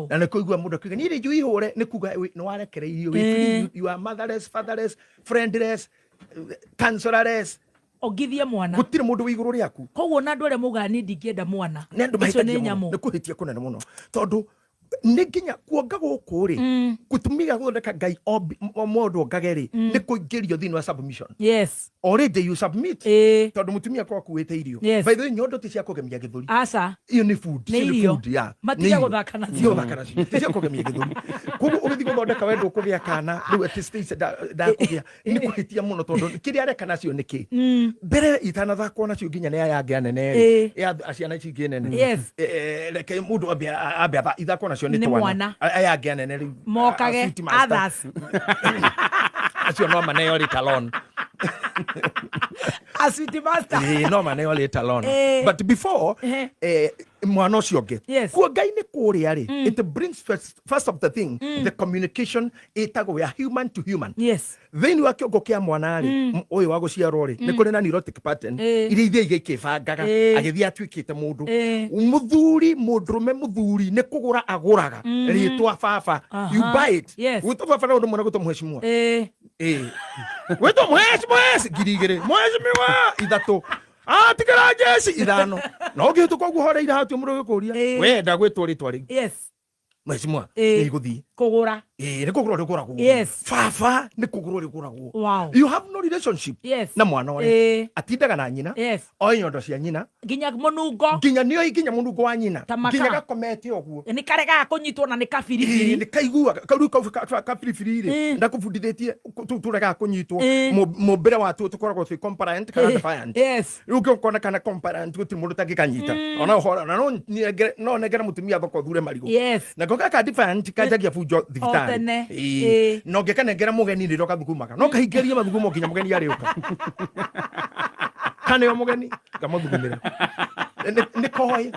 Na nĩ kũigua mũndũ akiuga, "Niĩ rĩ njui hũre," nĩ kuga nĩ warekereirio wĩ free, you are motherless, fatherless, friendless, counselorless. Ongithie mwana. Gũtirĩ mũndũ wĩ igũrũ rĩaku. Koguo na andũ arĩa maugaga niĩ ndingĩenda mwana, Nĩ andũ acio nĩ mahĩtagia mũno. nyamũ. Nĩ kũhĩtia kũnene mũno, tondũ nĩ nginya kuonga gũkũ rĩ, gũtũmi gĩa gũthondeka Ngai mũndũ ongage rĩ, nĩ kũingĩrio thĩinĩ wa submission. Already you submit, tondũ mũtumia akorwo akuĩte irio. By the way, nyondo ti cia kũgemia gĩthũri. Aca. Iyo nĩ food. Nĩ Icio nĩ irio. food, yeah. Matiga Nĩ irio. gũthaka nacio. Tiga gũthaka nacio, ti cia kũgemia gĩthũri. Koguo ũgĩthiĩ gũthondeka we ndũkũgĩa kana rĩu atĩ Stacy ndakũgĩa, nĩ kũhĩtia mũno, tondũ kĩrĩa areka nacio nĩ kĩ mbere itanathakwo nacio nginya nĩ aya angĩ anene rĩ, ya ciana ici ingĩ nene. Reke mũndũ ambe ithakwo nacio nĩ Nĩ twana. mwana. Aya angĩ anene rĩu, Mokage a sweet master. Others. Acio no maneo later on. A sweet master. Ĩĩ, no maneo later on. But before mwana ũcio ũngĩ kuo Ngai nĩ kũrĩa rĩ, it brings first of the thing, the communication ĩtagwo ya human to human. Thĩinĩ wa kĩongo kĩa mwana rĩ, ũyũ wa gũciarwo rĩ, nĩ kũrĩ na neurotic pattern iria ithiaga ikĩbangaga agĩthiĩ atuĩkĩte mũndũ. Mũthuri, mũndũrũme mũthuri nĩ kũgũra agũraga rĩtwa baba. You buy it. Gwĩtwo baba na ũndũ mwena gwĩtwo mheshimiwa. Gwĩtwo mhesh 2000, mheshimiwa 3, atigĩra jeshi 5. Na ũngĩhĩtũka ũguo horeire hatirĩ mũndũ ũgĩkũria. Wenda gwĩtwo rĩtwa rĩu. Mheshimiwa, nĩ igũthiĩ. Kũgũra. Ĩĩ, nĩ kũgũrwo rĩgũragwo. Baba nĩ kũgũrwo rĩgũragwo. You have no relationship na mwana ũrĩa. Atindaga na nyina. Oĩ nyondo cia nyina. Nginya mũnungo. Nginya nĩoĩ nginya mũnungo wa nyina. Ta maka. Nginya gakomete ũguo. Nĩ karegaga kũnyitwo na nĩ kabiribiri. Ĩĩ, nĩ kaiguaga. Kau rĩu kau kabiribiri rĩ, ndakũbundithĩtie tũregaga kũnyitwo. Mũmbĩre watuo tũkoragwo twĩ compliant kana defiant. Rĩu ũngĩkona kana compliant gũtirĩ mũndũ ũtangĩkanyita. Ona ũhoro, ona no nengere, no nengere mũtumia thoko thure marigũ. Nako gaka defiant kanjagia bunjo thibitarĩ. O tene. Ĩĩ. Na ũngĩkanengera mũgeni nĩrĩo gathugumaga. No kahingĩrie mathugumo nginya mũgeni arĩũka. Kana o mũgeni ngamũthugumĩra. Nĩ koĩ.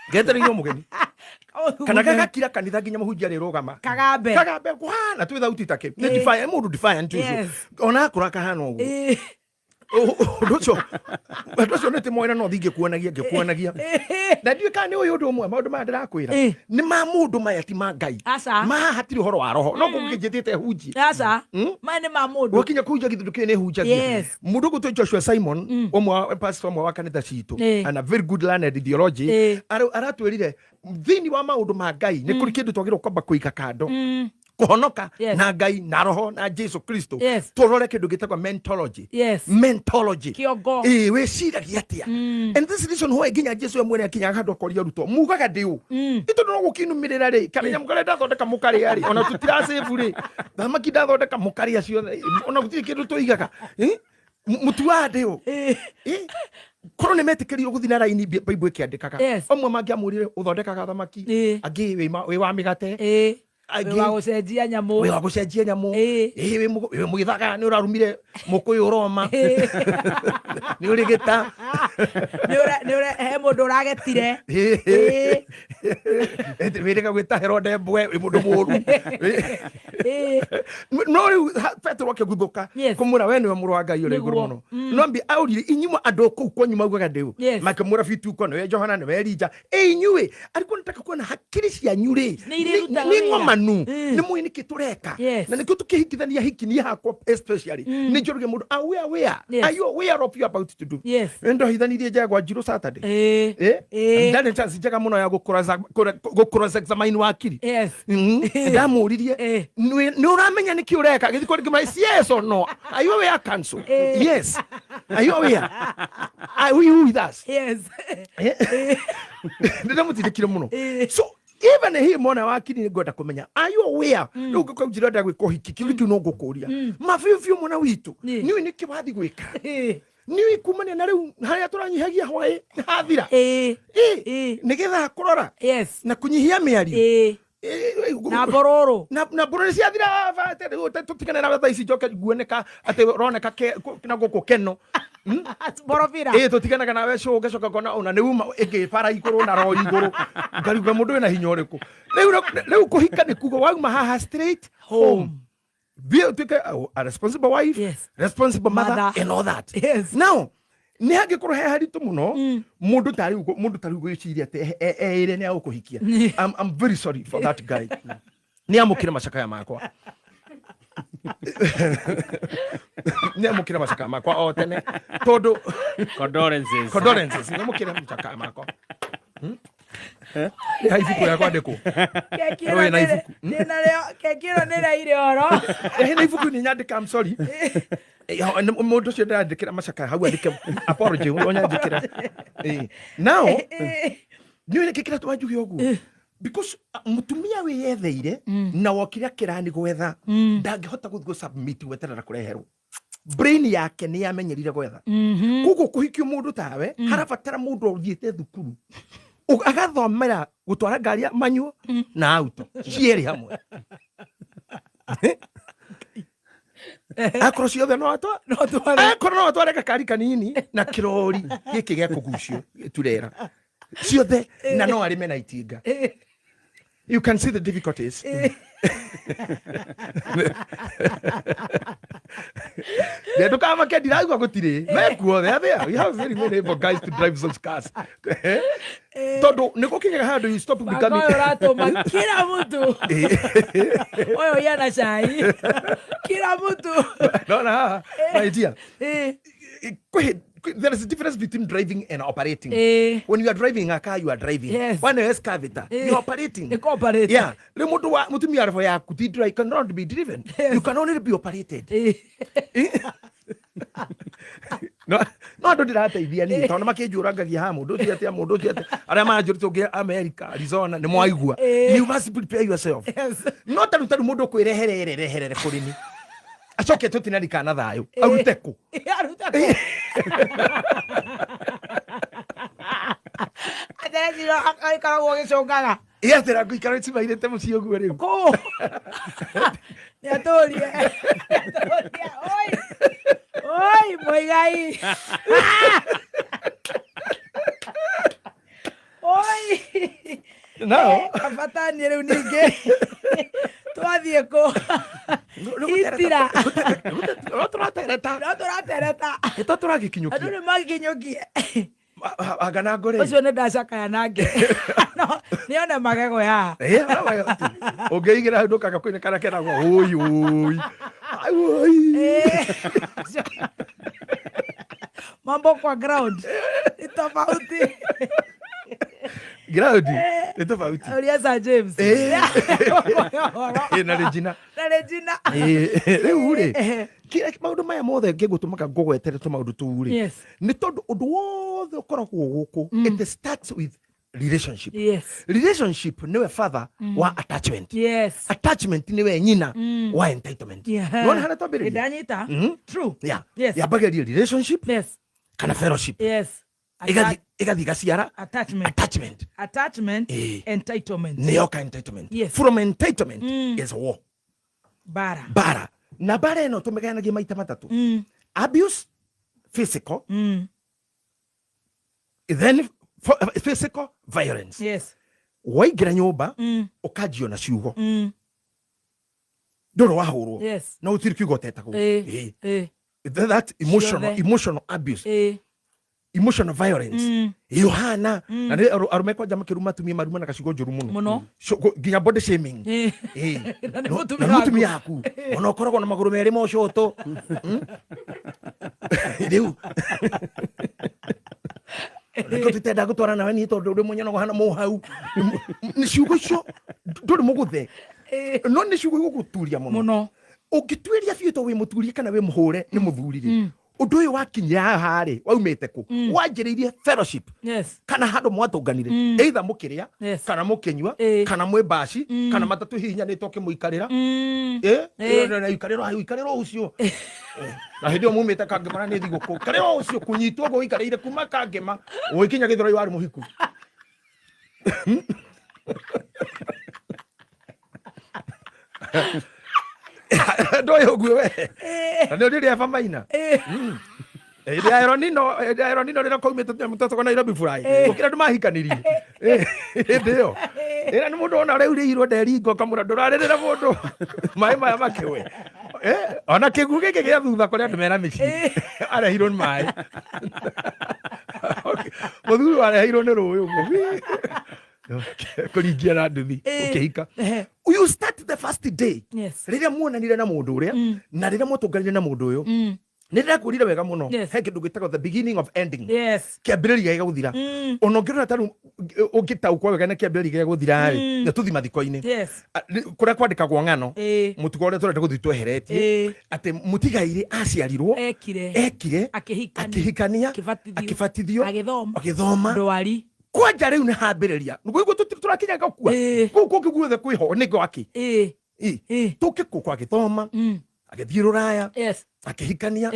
Ngetereire mũgeni. Kana gagakira kanitha nginya mũhunjia arĩrũgama. Kagambe. Kagambe kũhana twĩ thauti ta kĩ. Nĩ defiant, mũndũ defiant ũcio. Ona akũra kahana ũguo. Ũndũ ũcio, ũndũ ũcio nĩ tĩmwĩra no thiĩ ngĩkuonagia, ngĩkuonagia. Na ndiũĩ kana nĩ ũyũ ũndũ ũmwe, maũndũ maya ndĩrakwĩra. Nĩ ma mũndũ maya ti ma Ngai. Aca. Ma haha hatirĩ ũhoro wa roho. No kũngĩnjĩtĩte hunjie. Aca. Maya nĩ ma mũndũ. Gwakinya kũhunjia gĩthũndũ kĩrĩ nĩ hunjagia. Mũndũ ũgũtwo Joshua Simon, ũmwe wa pastor ũmwe wa kanitha citũ, and a very good learned theology, aratwĩrire thĩinĩ wa maũndũ ma Ngai nĩ kũrĩ kĩndũ twagĩrĩirwo kwamba kũiga kando. Kũhonoka na Ngai na roho na Jesu Kristo. Tũrore kĩndũ gĩtagwo mentology. Mentology. Kĩongo. Ĩĩ, wĩciragia atĩa? And this reason why nginya Jesu we mwene akinyaga handũ akoria arutwo, mugaga ndĩ ũ? Nĩ tondũ no gũkinumĩrĩra rĩ, kana nyamũ karĩa ndathondeka mũkarĩa rĩ, ona tũtirasave rĩ, thamaki ndathondeka mũkarĩa ciothe, ona gũtirĩ kĩndũ tũigaga. Mũtuaga ndĩ ũ? Korwo nĩ metĩkĩrirwo gũthiĩ na raini Bible ĩkĩandĩkaga. Amwe mangĩamwĩrire ũthondekaga thamaki, angĩ wĩ wa mĩgate, angĩ Wĩ wa gũcenjia nyamũ. Wĩ wa gũcenjia nyamũ. Ĩĩ, wĩ mũgĩthaga, nĩ ũrarumire mũkũyũ Roma. Nĩ ũrĩ gĩta. Nĩ he mũndũ ũragetire. Wĩrĩga gwĩta Herode mbwe, wĩ mũndũ mũũru. No rĩu Petero akĩguthũka kũmwĩra we nĩwe mũrũ wa Ngai ũrĩa igũrũ mũno. No ambie aũrire inyuĩ andũ kũu kwanyu maugaga ndĩ ũ? Makĩmwĩra Bituko, nĩwe Johana, nĩwe Elija. Ĩ inyuĩ, ariko nataka kuona hakiri cianyu rĩ, Nĩ irĩrutaga nĩ wĩra. ng'omanu. Nĩ mũĩ nĩkĩ tũreka. Na nĩkĩo tũkĩhikithania hiki niĩ hakwa especially. Nĩ njũrage mũndũ, are we aware? Are you aware of you about to do? Nĩ ndohithanirie njegwa njirũ Saturday. Ndarĩ chance njega mũno ya gũkũra examine wa akiri. Ndamũririe, nĩ ũramenya nĩkĩ ũreka? Gĩthiĩ kũrĩ kĩmwe, yes or no? Are you aware, council? Yes. Are you aware? Are you with us? Ndĩramũtindĩkire mũno. So even he mwana wa akiri nĩ ngwenda kũmenya, are you aware? Rĩu ngũka njĩra ndagwĩka ũhiki, kĩũria kĩu no ngũkũria. Mabiũ biũ mwana witũ, nĩũĩ nĩkĩ wathiĩ gwĩka? Nĩũĩ kumania na rĩu harĩa tũranyihagia hwaĩ nĩ hathira? Nĩgetha kũrora na kũnyihia mĩario. Na mbororo. Na mbororo ciathira, rĩu tũtigane na thaa ici njoke nguoneka atĩ ũroneka na gũkũ keno. Borobira. Tũtiganaga nawe cũ, ũgacoka ũkona ona nĩ uma ĩngĩ bara igũrũ na rori igũrũ. Ngariuga mũndũ wĩna hinya ũrĩkũ? Rĩu kũhika nĩ kuga wauma haha straight home. Be ũtuĩke a responsible wife, responsible mother, Mother. and all that. Now, nĩ hangĩkorwo he haritũ mũno, mũndũ ta rĩu, mũndũ ta rĩu gwĩciria atĩ eĩre nĩ agũkũhikia. I'm very sorry for that guy. Nĩ amũkĩre macakaya makwa. Nĩ amũkĩre macakaya makwa o tene. Tondũ Condolences. Condolences. Nĩ amũkĩre macakaya makwa. Nĩ ha ibuku rĩa kwandĩkwo. Keki Rũĩ ĩno na nĩ ibuku. keki ĩno nĩ ĩraire oro. Hena ibuku nĩ nyandĩka, I'm sorry. Mũndũ ũcio ndĩrandĩkĩra macakaya hau andĩke apology, ũnyandĩkĩra. Now, nĩ ũrĩ kĩkĩra twanjuge ũguo? Because mũtumia wĩyetheire na wokire akĩrani gwetha, ndangĩhota gũthiĩ submit gweterera kũreherwo. Brain yake nĩ yamenyerire gwetha. Koguo kũhikio mũndũ tawe, harabatara mũndũ ũthiĩte thukuru. Agathomera gũtwara ngari ya manual na auto cierĩ hamwe. Akorwo ciothe no atwa No tware. Akorwo no atware gakari kanini na kirori gĩkĩ gĩa kũgucio turera ciothe, na no arĩme na itinga. You can see the difficulties. Ndukamake, ndiraigua gũtirĩ mekuo. They are there. We have very many able guys to drive those cars, tondũ nĩ gũkinyaga handũ you stop Banga becoming ũyũ ũratũma kila mtu ũyũ yana cai kila mtu. Nona haha, my dear, there is a difference between driving and operating. When you are driving a car, you are driving. When you excavator, you are operating. Nĩ cooperate. Yeah, rĩu mũndũ wa mũtumia arabo yaku ti drive, cannot be driven. You can only be operated. No no andũ ndĩrateithia niĩ tondũ makĩnjũrangagia haha, mũndũ ũcio atĩa, mũndũ ũcio atĩa, arĩa manjũrĩte ũngĩ America, Arizona, nĩ mwaigua. You must prepare yourself. No taru taru mũndũ ũkwĩreherere reherere kũrĩ ni acoke tũtinarikana thayũ arute kũ? Aruta kũ? Aterecirwo aikaragwo gĩcũngaga. Ĩ atĩra ngũikara cimairĩte mũciĩ ũguo rĩu? Kũ? Nĩ atũrie. Nĩ atũrie. Oi. Oi, Muigai. Oi. Nao Kabata niĩ rĩu ningĩ twathiĩ kũ? Itira. No tũratereta. No tũratereta. Ĩto tũragĩkinyũkia. Andũ nĩ magikinyũkie. Anga na ngũrĩ. Ũcio nĩ ndacakaya nake. No, nĩone magego ya. Ũngĩigĩra hau ndũkaga kwĩna karĩa kenagwo ũi ũi Ai, ũi. Mambo kwa ground ni tofauti. Ground nĩ tofauti. Ũria Sir James. Na Regina. Na Regina. Rĩu rĩ, kĩrĩa maũndũ maya mothe ngĩgũtũmaga ngũgwetere tũmaũndũ tũu rĩ, nĩ tondũ ũndũ wothe ũkoragwo gũkũ, it starts with relationship. Relationship nĩwe father wa attachment. Attachment nĩwe nyina wa entitlement. Nĩwona harĩa twambĩrĩria? Ndanyita. True. Yeah. Yes. Yambagĩrĩria relationship kana fellowship. Ĩgathiĩ ĩgaciara Attachment. Attachment. Attachment. Entitlement. Nĩyoka entitlement. From entitlement is war. Bara. Bara na bara ĩno tũmĩgayanagia maita matatũ: abuse, physical, then physical violence. Waingĩra nyũmba, ũkanjio na ciugo, ndũrĩ wahũrwo, no gũtirĩ kiugo ũtetagwo. That emotional Ciothe. emotional abuse, emotional violence ĩyo hana na nĩ arũme kwanja makĩruma atumia marumanaga ciugo njũru mũno. Mũno. Nginya body shaming. Na nĩ No- mũtumia na nĩ waku. mũtumia waku ona ũkoragwo na magũrũ merĩ mocoto. Rĩu nĩkĩo tũtenda gũtwara nawe niĩ tondũ ũrĩ mũnyono hana mũhau. Nĩ ciugo icio ndũrĩ mũgũthe, no nĩ ciugo igũgũturia mũno. Mũno. Ũngĩtuĩria biũ to wĩ mũturie kana wĩ mũhũre nĩ mũthuri rĩ, ũndũ ũyũ wakinyia haha rĩ, waumĩte kũ? Wanjĩrĩirie fellowship kana handũ mwatũnganire, either mũkĩrĩa kana mũkĩnyua, kana mwĩ mbaci kana matatũ hihinyanĩte ũkĩmũikarĩra. Na ikarĩra hau, ikarĩra ũcio. Na hĩndĩ ĩyo mumĩte Kangema na nĩ thigũkũ, karĩra ũcio kũnyitwo ũguo ũikarĩire kuma Kangema ũgĩkinya Gĩthũrai warĩ mũhiku. Ndoĩ ũguo we na nĩ ũrĩ eba maina hĩndĩ ya Eronino, hĩndĩ ya Eronino rĩrĩa kwaumĩte tũnyamũ Nairobi furai gũkĩra andũ mahikanirie hĩndĩ ĩyo ĩra nĩ mũndũ ona ũreurĩirwo nderingo kamũra ndũrarĩrĩra mũndũ maĩ maya makĩwe. Ona kĩguũ gĩkĩ gĩa thutha kũrĩa andũ mena mĩciĩ arehirwo nĩ maĩ. Okay. Mũthuri wareheirwo nĩ rũĩ ũguo kũringia na nduthi ũkĩhika. You start the first day rĩrĩa muonanire na mũndũ ũrĩa na rĩrĩa mwatũnganire na mũndũ ũyũ. Nĩ ndĩrakwĩrire wega mũno. He kĩndũ gĩtagwo the beginning of ending, kĩambĩrĩria gĩa gũthira. Ona ũngĩrora tarĩu ũngĩtaũkwo wega na kĩambĩrĩria gĩa gũthira rĩ, nĩ tũthi mathiko-inĩ. Kũrĩa kwandĩkagwo ng'ano, mũtugo ũrĩa tũrenda gũthiĩ tweheretie atĩ mũtigairĩ aciarirwo Ekire. Ekire. Akĩhikania. Akĩhikania. Akĩbatithio. Akĩbatithio. Agĩthoma. Agĩthoma. Ndwari. Kwanja rĩu nĩ hambĩrĩria nĩguo tũrakinya gũkua kũu kũngĩ guothe kwĩho nĩ gwaki. Tũke kũkũ agĩthoma, agĩthiĩ rũraya, akĩhikania,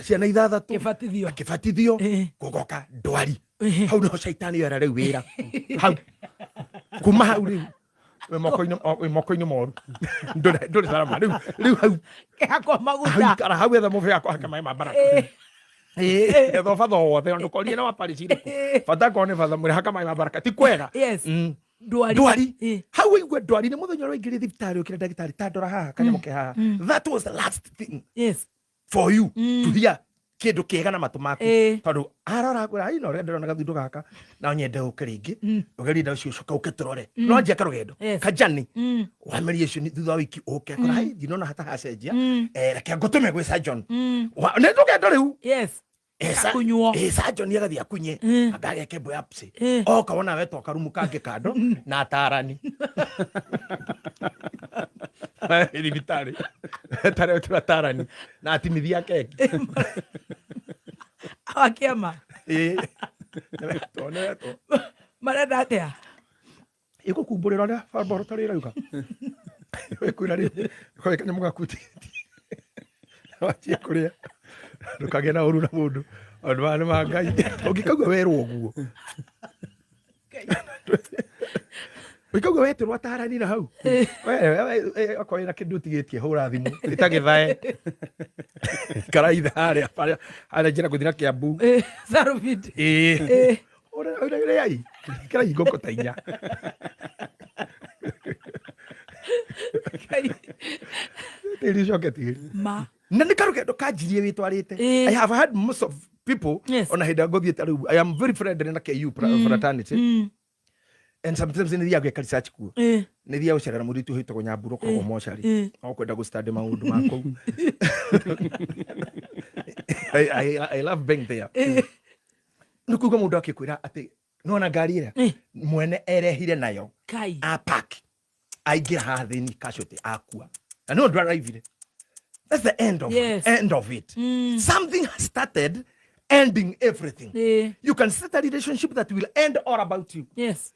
ciana ithathatũ. Akĩbatithio. Akĩbatithio. Gũgoka ndwari. Hau niho caitani yora rĩu wĩra hau kuma hau rĩu. Wĩ moko-inĩ, wĩ moko-inĩ moru. Ndũrĩ salama rĩu, rĩu hau. Kehakwo hau maguta. Ikara hau, etha mũbĩa kũhaka maĩ ma baraka. Etha batha o wothe, ndũkorie na wa parish irĩkũ, bata korwo nĩ batha mwĩre haka maĩ ma baraka, ti kwega. Ndwari. Ndwari. Hau waigua ndwari nĩ mũthenya ũrĩa waingĩrire thibitarĩ, ũkĩra ndagĩtarĩ, ta ndora haha, kanyamũ ke haha. That was the last thing for you to hear kĩndũ kĩega na matũ maku. Tondũ arora akwĩra, "Ai, no ũrĩa ndĩrona gathundu gaka, no nyende ũke rĩngĩ, ũgerie ndawa icio, ũcoke ũke tũrore." No anjia karũgendo kajani wameria icio, thutha wa wiki ũke akora, "Hai, ndinona hata hacenjia. Reke ngũtũme gwĩ surgeon." Nĩ rũgendo rĩu. Akunywo. Surgeon agathiĩ akunye, anga ageke biopsy. Oka wona wetwo karumu kangĩ kando na atarani thibitarĩ, tarĩ atarani na atimithia keki. Akĩama. Ĩĩ. Nĩwetwo, nĩwetwo. Marenda atĩa? Ĩgũkumbũrĩra ũrĩa laboratory ĩrauga, ĩkwĩra rĩ koe kanyamũ gaku wanjie kũrĩa, ndũkagĩe na ũru na mũndũ, maũndũ maya nĩ ma Ngai. Ũngĩkaigua werwo ũguo, ũikaigua wetĩrwo atarani na hau, okorwo wĩna kĩndũ ũtigĩtie, hũra thimũ ĩtagĩthae karaitha harĩa harĩa harĩa njĩra gũthira Kĩambu. Sarubindi. Ĩĩ. Ũrĩai kĩrai ngũkũ ta 4. Ngai. Tĩri ũcoke tĩri. Ma. Na nĩ karũgendo kanjirie wĩtwarĩte. I have had most of people. Ona hĩndĩ ĩrĩa ngũthiĩte rĩu, I am very friendly na KU fraternity, and sometimes nĩ thiaga gwĩka research kuo. Nĩ thiaga gũcerera mũirĩtu wĩtagwo Nyambura, ũkoragwo mocarĩ. No kwenda gũ study maũndũ ma kũu. I love being there. Nĩ kuga mũndũ akĩkwĩra atĩ nona ngari ĩrĩa mwene erehire nayo, Kai. Apak aingĩra haha thĩinĩ casualty, akua, na nĩ ũndũ araivire. That's the end of, end of it. Something has started ending everything. You can start a relationship that will end all about you.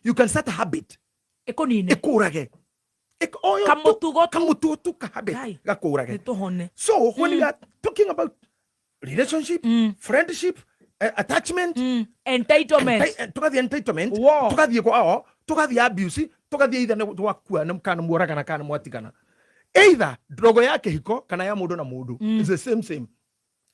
You can start a habit Ĩkũnine. Ĩkũrage. Kamũtugo tu. Kamũtugo tu, ka habit Kai. gakũrage. Nĩ tũhone. So when you are talking about relationship, friendship, attachment, Entitlement. Tugathiĩ entitlement, War. tugathiĩ kwao, tugathiĩ abuse, tugathiĩ either nĩ twakua kana muoragana kana mwatigana, either ndogo ya kĩhiko kana ya mũndũ na mũndũ, is the same same.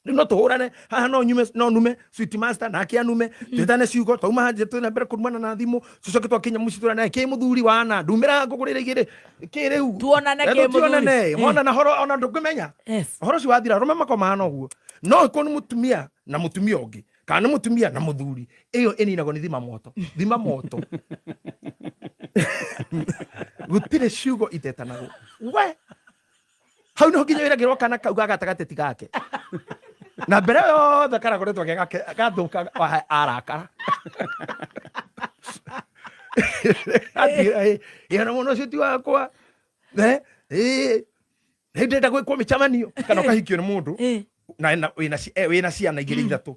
Rĩu no tũhũrane haha, no nyume, no nume sweet master nake anume, twĩtane ciugo, twauma hanje twĩna mbere kũrumana na thimũ, tũcoke twakinya mũciĩ tũrane kĩ mũthuri wana ndumĩra ngũgũrĩre igĩrĩ kĩ rĩu. Tuonane Eh, kĩ mũthuri. tuonane mona horo ona ndũngĩmenya. Ũhoro ũcio wathira, arũme makomana ũguo, no ĩkorwo nĩ mũtumia na mũtumia ũngĩ kana nĩ mũtumia na mũthuri, ĩyo ĩninagwo nĩ thima moto, thima moto. Gũtirĩ ciugo itetanagwo we hau, nĩho nginya wĩragĩrwo kana kau ga gatagatĩ ti gake, na mbere yothe karakoretwo ge gake gathũka arakara. Ĩna mũno ũcio ti wakwa. Nĩ ndĩrenda gwĩkwo mĩcemanio kana ũkahikio nĩ mũndũ na wĩna ciana igĩrĩ, ithatũ,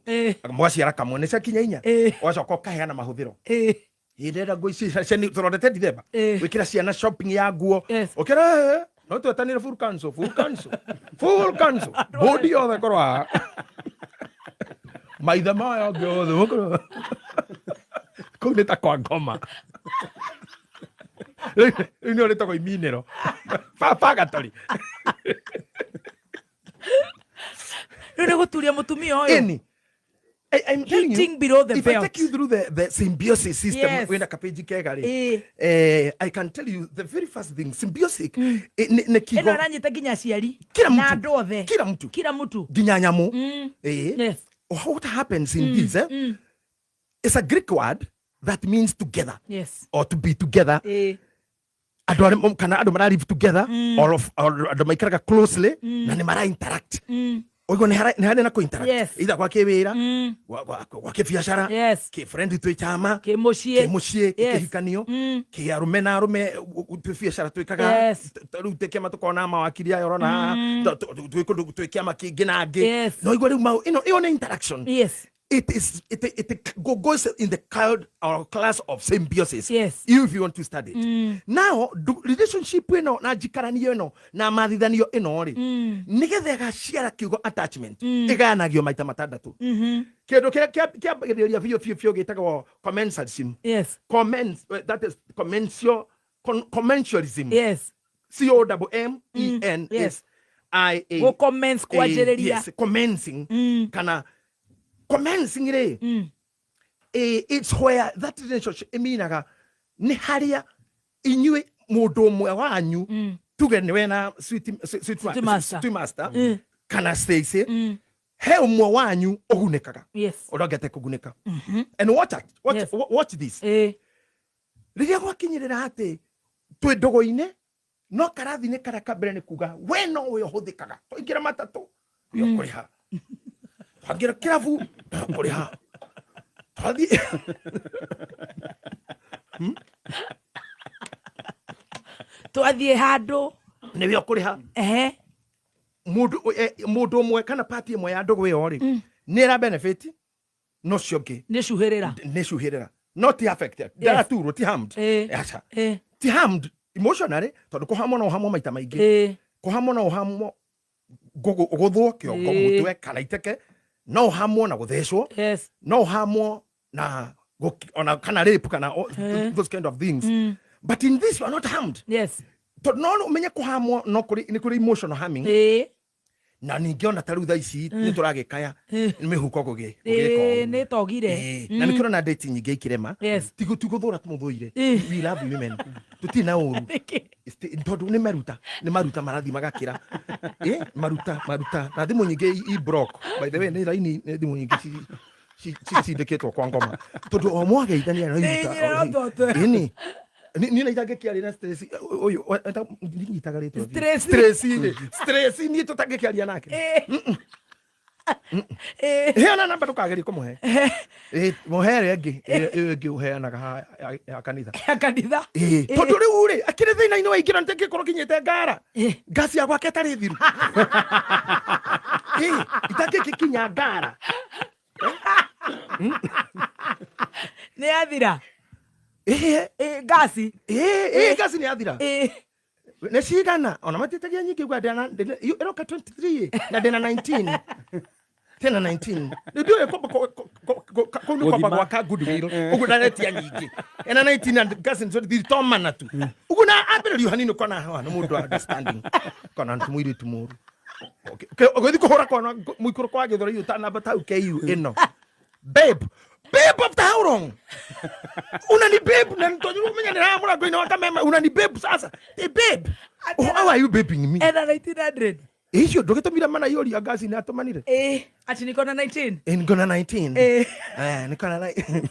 mũgaciara kamwe, nĩ ciakinya 4, ũgacoka ũkaheana mahũthĩro. Ndĩrenda nguo ici tũrondete Dithemba, gwĩkĩra ciana shopping ya nguo. Ũkĩra no twetanire full council, full council, full council, board yothe korwo haha, maithe maya angĩ othe makorwo kũu nĩ ta kwa ngoma. Rĩu nĩo rĩtagwo iminĩro pagatori. Rĩu nĩ gũturia mũtumia ũyũ. Ĩni. I'm telling you, Hitting below the if I belt. take you through the symbiosis system, wĩna kapeji kega rĩ, I can tell you the very first thing, symbiosis, nĩ Ĩno kiugo ĩranyita nginya aciari Kila na mtu. andũ othe. Kila mtu. Kila mtu. Nginya nyamũ. What happens in this, it's a Greek word that means together or to be together. Andũ arĩa kana andũ mara live together or andũ maikaraga closely na nĩ mara interact. Ũguo nĩ harĩ na kũ interact, either gwa kĩwĩra, gwa kĩbiacara, kĩ friend, twĩ chama, Kĩ mũciĩ. Kĩmũciĩ, kĩhikanio, kĩ arũme na arũme, twĩ biacara twĩkaga. Rĩu twĩ kĩama, tũkona mawakiri aya ũrona haha, twĩ kũndũ twĩ kĩama kĩngĩ na angĩ. No igua rĩu mau ĩno ĩyo nĩ interaction. It is it, it goes in the cloud or class of symbiosis, if you want to study it. Now relationship ĩno na njikaranio ĩno na mathithanio ĩno rĩ, nĩgetha ĩgaciara kiugo attachment, ĩgayanagio maita matandatũ. Kĩndũ kĩrĩa kĩambagĩrĩria biũ biũ biũ gĩtagwo commensalism. Commens, that is commensio. Commensuralism. Yes. C O M M E N S I A. Gå commence, kwanjĩrĩria. Yes, commencing. Kana commencing rĩ, it's where that relationship iminaga nĩ harĩa inyuĩ mũndũ ũmwe wanyu, tuge nĩwe na sweet Sweet master. Sweet master kana Stacy, he ũmwe wanyu ũgunĩkaga, ũrĩa ũngĩ atekũgunĩka. And watch, watch, watch this. Rĩrĩa gwakinyĩrĩra atĩ twĩ ndũgũ-inĩ, no karathi-inĩ karĩa ka mbere nĩ kuga we no we ũhũthĩkaga, twaingĩra matatũ we ũkũrĩha, twaingĩra kĩrabu we ũkũrĩha, twathiĩ. Twathiĩ handũ. Nĩwe ũkũrĩha. Mũndũ ũmwe kana party ĩmwe ya ndũgũ ĩyo rĩ, nĩ ĩra benefit, no ũcio ũngĩ Nĩ cuhĩrĩra. Nĩ cuhĩrĩra, no ti affected, ndaraturwo, ti harmed. Aca. Ti harmed emotionally, tondũ kũhamwo no ũhamwo maita maingĩ. Kũhamwo no ũhamwo gũthwo kĩongo, mũtwe kana iteke, no ũhamwo na gũthecwo, no ũhamwo na ona kana rape kana those kind of things, but in this you are not harmed, tondũ no ũmenye kũhamwo no kũrĩ, nĩ kũrĩ emotional harming. Na ningĩ ona ta rĩu thaa ici nĩ tũragĩkaya nĩ mĩhuko gũgĩka ũũ. Nĩ togire. Na nĩkĩo na date nyingĩ ikĩrema. Tigũthũra tũmũthũire. We love women, tũtirĩ na ũru. Nĩkĩ? Tondũ nĩ maruta marathiĩ magakĩra. Maruta maruta na thimũ nyingĩ i block, by the way, nĩ raini, nĩ thimũ nyingĩ cicindĩkĩtwo kwa ngoma tondũ o mwageithania no iruta. Ĩ, nyina no tũtwe. Ĩni niĩ na itangĩkĩaria na stress ũyũ ndinyitaga rĩtwa. Stress. Stress rĩ, stress niĩ tũtangĩkĩaria nake. Heana namba, ndũkagerie kũmũhe. Mũhe ĩrĩa ĩngĩ, ĩyo ĩngĩ ũheanaga haha ya kanitha. Ya kanitha. Tondũ rĩu rĩ, akĩrĩ thĩna-inĩ waingĩra nĩtengĩkorwo kinyĩte ngara ngasi ya gwake ĩtarĩ thiru. Itangĩgĩkinya ngara. Nĩ yathira. Ngasi. Ngasi nĩ yathira. Nĩ cigana ona matitagia nyingĩ gwa ndĩna ĩroka 23 na ndĩna 19 tena 19 rĩu ndiũĩ kũu nĩ kwamba Gũthima. Gwaka goodwill ũguo ndaretia nyingĩ ena 19 and ngasi nĩ 23 tomana tu ũguo na ambĩrĩrio hanini ũkona haha nĩ mũndũ understanding kana nĩ mũirĩtu mũru. Ũgĩthiĩ kũhũra kona mũikũrũko wa gĩthũrai ũtanamba tau ku ĩno, babe, babe, after how long unani babe? Na ntonyo umenya nĩ mũrango-inĩ wa kameme unani babe sasa. Hey babe, how are you babing me? Ena 1900. Icio ndũgĩtũmire mana yũria ngasi nĩ atũmanire. Ati niko na 19. Niko na 19. Niko na 19.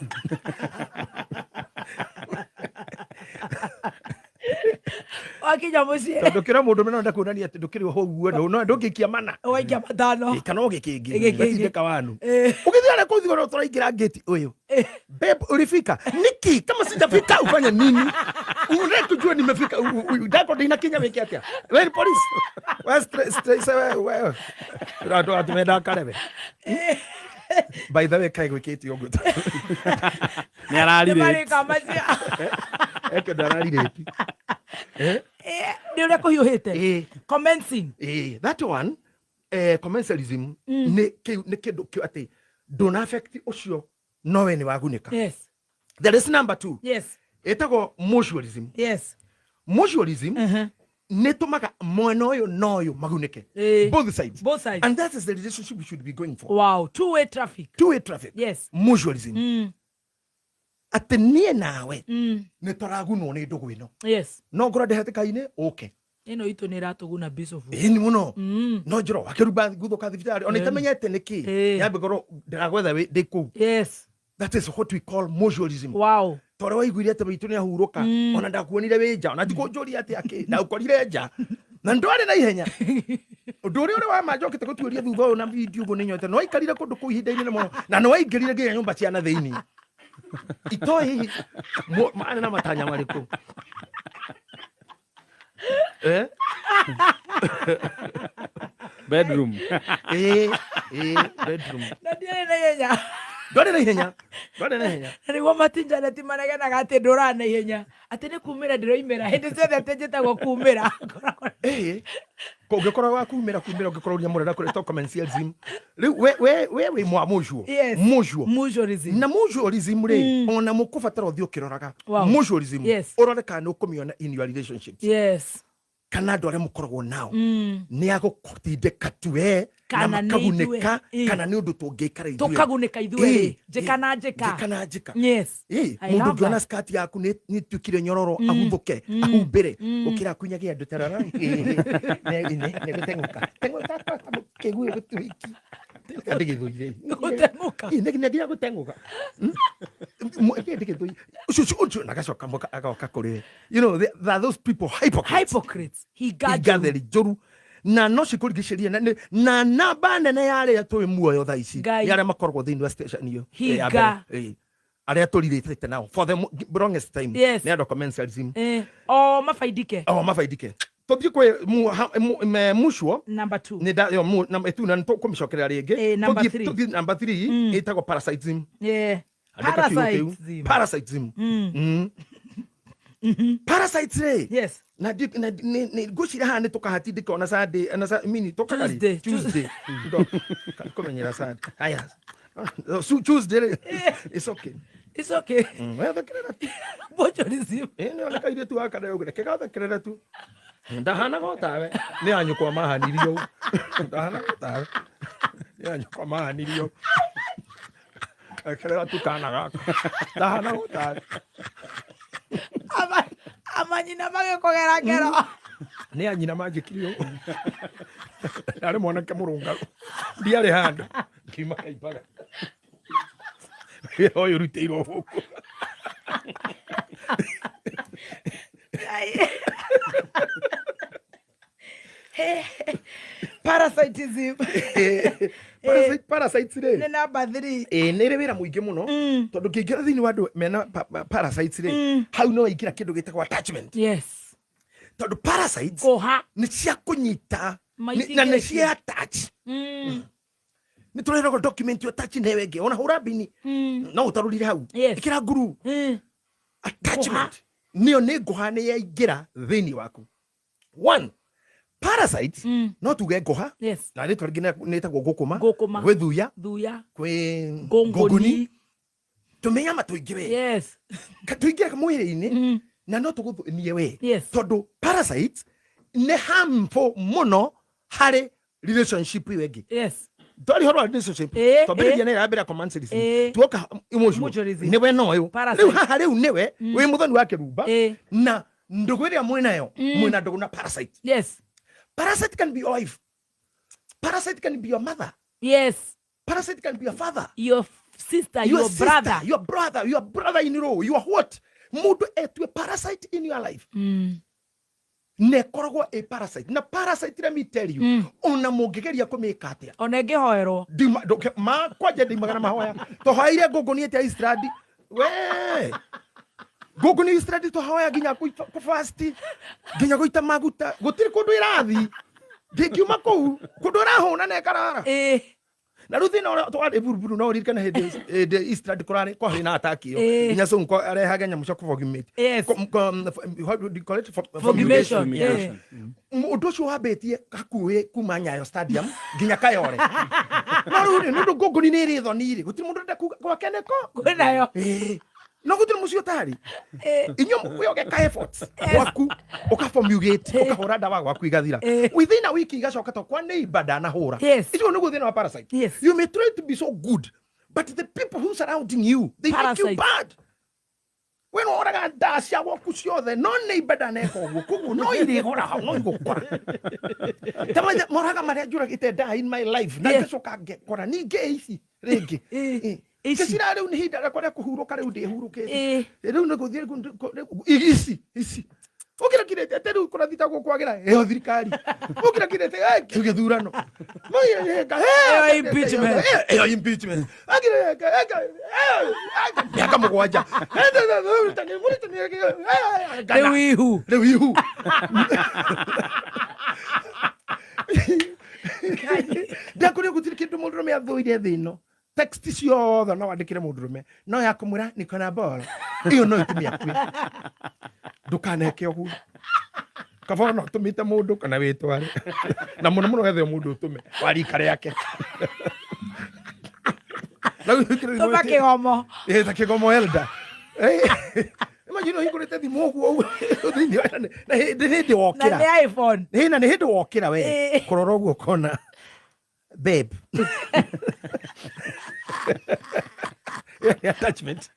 Wakinya mũciĩ. Tondũ kĩra mũndũ no ndakuonania atĩ ndũkĩrĩ ho ũguo, no ndũngĩikia mana. Waikia matano. Kana ũgĩkĩngĩ. Gĩkĩngĩ. Gatindĩka wanu ũgĩthiĩ harĩa kũu thigoro tũraingĩra ngĩti ũyũ, babe, ulifika? Niki kama sijafika ufanye nini? Unataka kujua nimefika ndako ndinakinya wĩke atĩa? We ni police, we stress, we andũ atumenda karebe. By the way, kaĩ gwĩkĩte ũguo? Nĩ ararire. Nĩmarĩka macio. Eke ndararirĩti. Nĩ ũrĩa kũhiũhĩte. Commencing. That one, commensalism nĩ nĩ kĩndũ kĩu atĩ ndũna affect ũcio, no we nĩ wagunĩka. There is number two. Ĩtagwo mutualism. Mutualism nĩ tũmaga mwena ũyũ na ũyũ magunĩke. Both sides. Both sides. And that is the relationship we should be going for. Wow, two way traffic. Two way traffic. Mutualism, atĩ niĩ nawe nĩ tũragunwo nĩ ndũgũ ĩno. No ngorwo ndĩhatĩka-inĩ ũke. Ĩno itũ nĩ ĩratũguna, Bishop. Ĩni mũno. No njoro wakĩruba guthũka thibitarĩ ona itamenyete nĩkĩ, yambe ngorwo ndĩragwetha ndĩ kũu. That is what we call mutualism. Tondũ waiguire atĩ maitũ nĩ ahurũka, ona ndakuonire wĩ nja, ona ndikũnjũria atĩ akĩ ndaũkorire nja na ndwarĩ na ihenya ũndũ ũrĩa ũrĩ wa ma njokete gũtuĩria thutha ũyũ na video ũguo nĩ nyote nĩ waikarire kũndũ kũu ihinda inene mũno na nĩ waingĩrire nginya nyũmba cia na thĩinĩ itoĩ hihi marĩ na matanya marĩkũ? Bedroom. Ĩ, ĩ, bedroom. Na ndiarĩ na ihenya. Ndwarĩ na ihenya, ndwarĩ na ihenya. Na nĩguo matinjaneti manegenaga atĩ ndũraga na ihenya, atĩ nĩ kumĩra ndĩroimĩra hĩndĩ ciothe, atĩ njĩtagwo kumĩra. Ĩĩ, ũngĩkorwo wa kumĩra kumĩra, ũngĩkorwo ũrĩa mũrenda kũreta commensalism rĩu we wĩ mwa mutual. Mutual. Mutualism. Na mutualism rĩ, ona mũkũbatara ũthiĩ ũkĩroraga mutualism, ũrore kana nĩ ũkũmĩona in your relationships, kana andũ arĩa mũkoragwo nao nĩ agũgũtindĩka tu we na Kana nĩ makagunĩka, ithuĩ. kana nĩ ũndũ tũngĩikara ithuĩ. Tũkagunĩka ithuerĩ. Ĩĩ, Njĩka na njĩka. Njĩka na njĩka. I Mũndũ love ũngĩona that. skirt yaku nĩ ĩtuĩkire nyororo, ahuthũke, ahumbĩre, gũkĩra akunyage andũ tarara nĩ gũteng'ũka kĩguĩ gũtuĩki ndĩgĩthũire. Gũteng'ũka. Nĩ nginya gũteng'ũka ndĩgĩthũire ũcio ũcio ũcio na agacoka agoka kũrĩ we. There are those people, hypocrites. Hypocrites, hinga. Hinga njũru na no cikũrigicĩrie na namba nene ya arĩa twĩ muoyo thaa ici Ngai. nĩ arĩa makoragwo thĩinĩ wa station ĩyo Hinga. Ya mbere. Arĩa tũrirĩtĩte nao for the longest time nĩ andũ a commensalism. O mabaidike. O mabaidike. Tũthiĩ kwĩ mutual. Number two. Nĩ nda yo na ĩtu na nĩtũkũmĩcokerera rĩngĩ. Number three. Tũthiĩ number three, ĩtagwo parasitism. Andĩka kiugo kĩu. Parasitism. Parasitism. Parasites rĩ, na ngwĩciria haha nĩ tũkahatindĩka ona Sunday, ona mini tũkaga rĩ? Tuesday. Tuesday. Kũmenyera Sunday. Haya. Tuesday rĩ, it's okay. It's okay. We thekerera tu. Mutualism. Ĩ, nĩ ona kairĩtu gaka ndĩraugire kĩgathekerera tu, ndahanaga o tawe, nĩ anyũkwa mahanirio ũguo. Ndahanaga o tawe, nĩ anyũkwa mahanirio ũguo. Thekerera tu kana gaka, ndahanaga o tawe. Amanyina magĩkũgera ngero. Nĩ anyina manjĩkire ũguo, arĩ mwanake mũrũngaru, ndiarĩ handũ ngiuma kaimbaga wĩra ũyũ ũrutĩirwo gũkũ. Parasitism. Parasites rĩ, nĩ number three. Ĩ, nĩ ĩrĩ wĩra mũingĩ mũno, tondũ ngĩingĩra thĩinĩ wa andũ mena parasites rĩ, hau no waingĩra kĩndũ gĩtagwo attachment, tondũ parasites ngũha nĩ cia kũnyita na nĩ Maithingĩtie. cia attach. Nĩ tũreragwo document yo attach na ĩyo ĩngĩ, ona hũra mbini no ũtarũrire hau. Ĩkĩra nguru. Attachment nĩyo nĩ ngũha, nĩ yaingĩra thĩinĩ waku. One, parasites, no tuge ngũha, na rĩtwa rĩngĩ nĩ ĩtagwo ngũkũma. Ngũkũma. Gwĩ thuya, thuya, kwĩ ngũngũni. Tũmĩnyama tũingĩ we. Tũingĩra mwĩrĩ-inĩ na no tũgũthũnie we, tondũ parasites nĩ harmful mũno harĩ relationship ĩyo ĩngĩ. Twari horo wa relationship, twambĩrĩria na ĩrĩa ya mbere ya commensalism. Tuoka emotional. Mutualism. Nĩwe na ũyũ. Parasite. Rĩu haha rĩu nĩwe wĩ mũthoni wa kĩrumba, na ndũgũ ĩrĩa mwĩnayo, mwĩna ndũgũ na parasite. Parasite can be your wife, parasite can be your mother, parasite can be your father, your sister, your sister, brother. Your brother, your brother in law, your what. Mũndũ etue parasite in your life, na ĩkoragwo ĩ parasite. Na parasite, let me tell you, ona mũngĩgeria kũmĩka atĩa, ona ĩngĩhoerwo, ma kwanja ndiumaga na mahoya. Tũhoeire ngũngũni ĩtia Eastland, we ngũngũni Eastland, tũhoya nginya kũfast, nginya gũita maguta, gũtirĩ kũndũ ĩrathi, ndĩngiuma kũu kũndũ ĩrahũna na ĩkarara. Na rĩu thĩna ũrĩa twarĩ buruburu, no ũririkane hĩndĩ Eastland kũrarĩ kwarĩ na attack ĩyo, nginya Sonko arehage nyamũ cia kũfumigate. How do you call it? Fumigation. Fumigation. Ũndũ ũcio wambĩtie hakuhĩ kuma Nyayo Stadium nginya Kayore. No rĩu rĩ, nĩ ũndũ ngũngũni nĩ ĩrĩ thoni rĩ, gũtirĩ mũndũ ũrenda kuga gwake nĩko kwĩnayo. Ĩĩ. No gũtirĩ mũciĩ ũtarĩ inyuĩ we ũgeka efforts gwaku, ũkafumigate, ũkahũra ndawa gwaku igathira. Within a week igacoka, to kwa neighbor ndanahũra. Icio nĩguo thĩna wa parasite. You may try to be so good, but the people who surrounding you, they make you Parasites. bad. We no oraga ndaa cia gwaku ciothe, no neighbor ndaneka ũguo, koguo no irĩgora hau, no igũkora ta moraga marĩa njũragĩte ndaa in my life na ngacoka ngekora ningĩ ici rĩngĩ. Ici. Ngĩcira rĩu nĩ ihinda rĩakwa rĩa kũhurũka, rĩu ndĩhurũkĩte. Rĩu nĩ gũthiĩ ici ici ũkĩra kirĩte atĩ rĩu kũrathitagwo kwagĩra ĩyo thirikari, ũkĩra kirĩte kĩu gĩthurano. Ĩyo impeachment. Ĩyo impeachment. Mĩaka 7. Rĩu ihu. Rĩu ihu. Ndakũrĩa gũtirĩ kĩndũ mũndũrũme athũire thĩ ĩno. Text ciothe no wandĩkĩre mũndũrũme, no ya kũmwĩra niko na ball, ĩyo no ĩtũme akue. Ndũkaneke ũguo. Kaba ona ũtũmĩte mũndũ kana wĩtware, na mũno mũno wethe mũndũ ũtũme wa rika rĩake. Na rĩu hingũrĩte- Tũma kĩgomo. Ĩ, ta kĩgomo elder. Eh, imagine ũhingũrĩte thimũ ũguo ũguo thĩinĩ na hĩndĩ hĩndĩ Na wokĩra. nĩ iPhone. Ĩ, na nĩ hĩndĩ wokĩra we kũrora ũguo ũkona babe. Ĩyo nĩ attachment.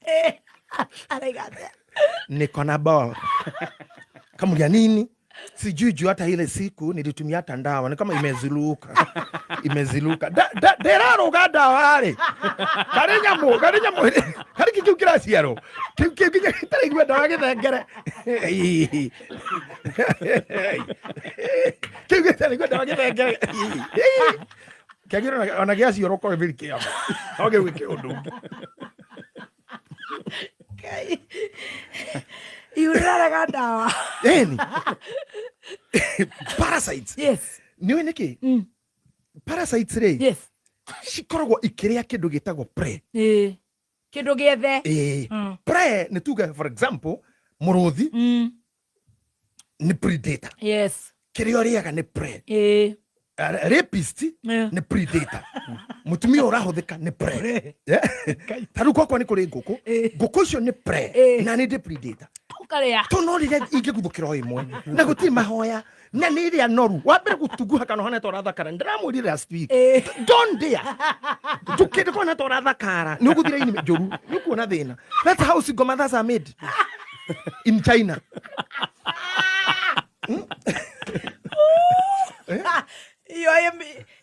Araiga atĩa? Niko na ball. Kamulia nini? Sijui juu hata ile siku nilitumia hata ndawa ni kama imeziluka, imeziluka. Ndĩraruga ndawa rĩ, karĩ nyamũ, karĩ nyamũ, karĩ kĩ kĩu kĩraciarwo kĩu kĩu nginya gĩtaraigua ndawa gĩthengere, kĩu gĩtaraigua ndawa gĩthengere kĩagĩrĩire ona gĩaciarwo korwo bĩrĩ kĩama no kĩu gĩkĩ ũndũ ũngĩ. Ngai. Ihu rĩrarega ndawa. Ĩni parasites. Nĩũĩ nĩkĩ parasites rĩ cikoragwo ikĩrĩa kĩndũ gĩtagwo prey? Ĩĩ. Kĩndũ gĩethe. Ĩĩ. Prey nĩ tuge, for example, mũrũthi nĩ predator. Kĩrĩa ũrĩaga nĩ prey. Rapist nĩ predator. Mũtumia ũrahũthĩka nĩ prey. Ta rĩu gwakwa nĩ kũrĩ ngũkũ. Ngũkũ icio nĩ prey. Na nĩ ndĩ predator. Ũkarĩa. To no rĩrĩa ingĩguthũkĩra o ĩmwe na gũtirĩ mahoya na nĩ ĩrĩa noru wa mbere gũtunguha kana ũhana ta ũrathakara. Ndĩramwĩrire last week. Don't dare ndũkĩndĩ kũhana ta ũrathakara, nĩ ũgũthira ini njũru, nĩ ũkuona thĩna. That's how single mothers are made in China. Your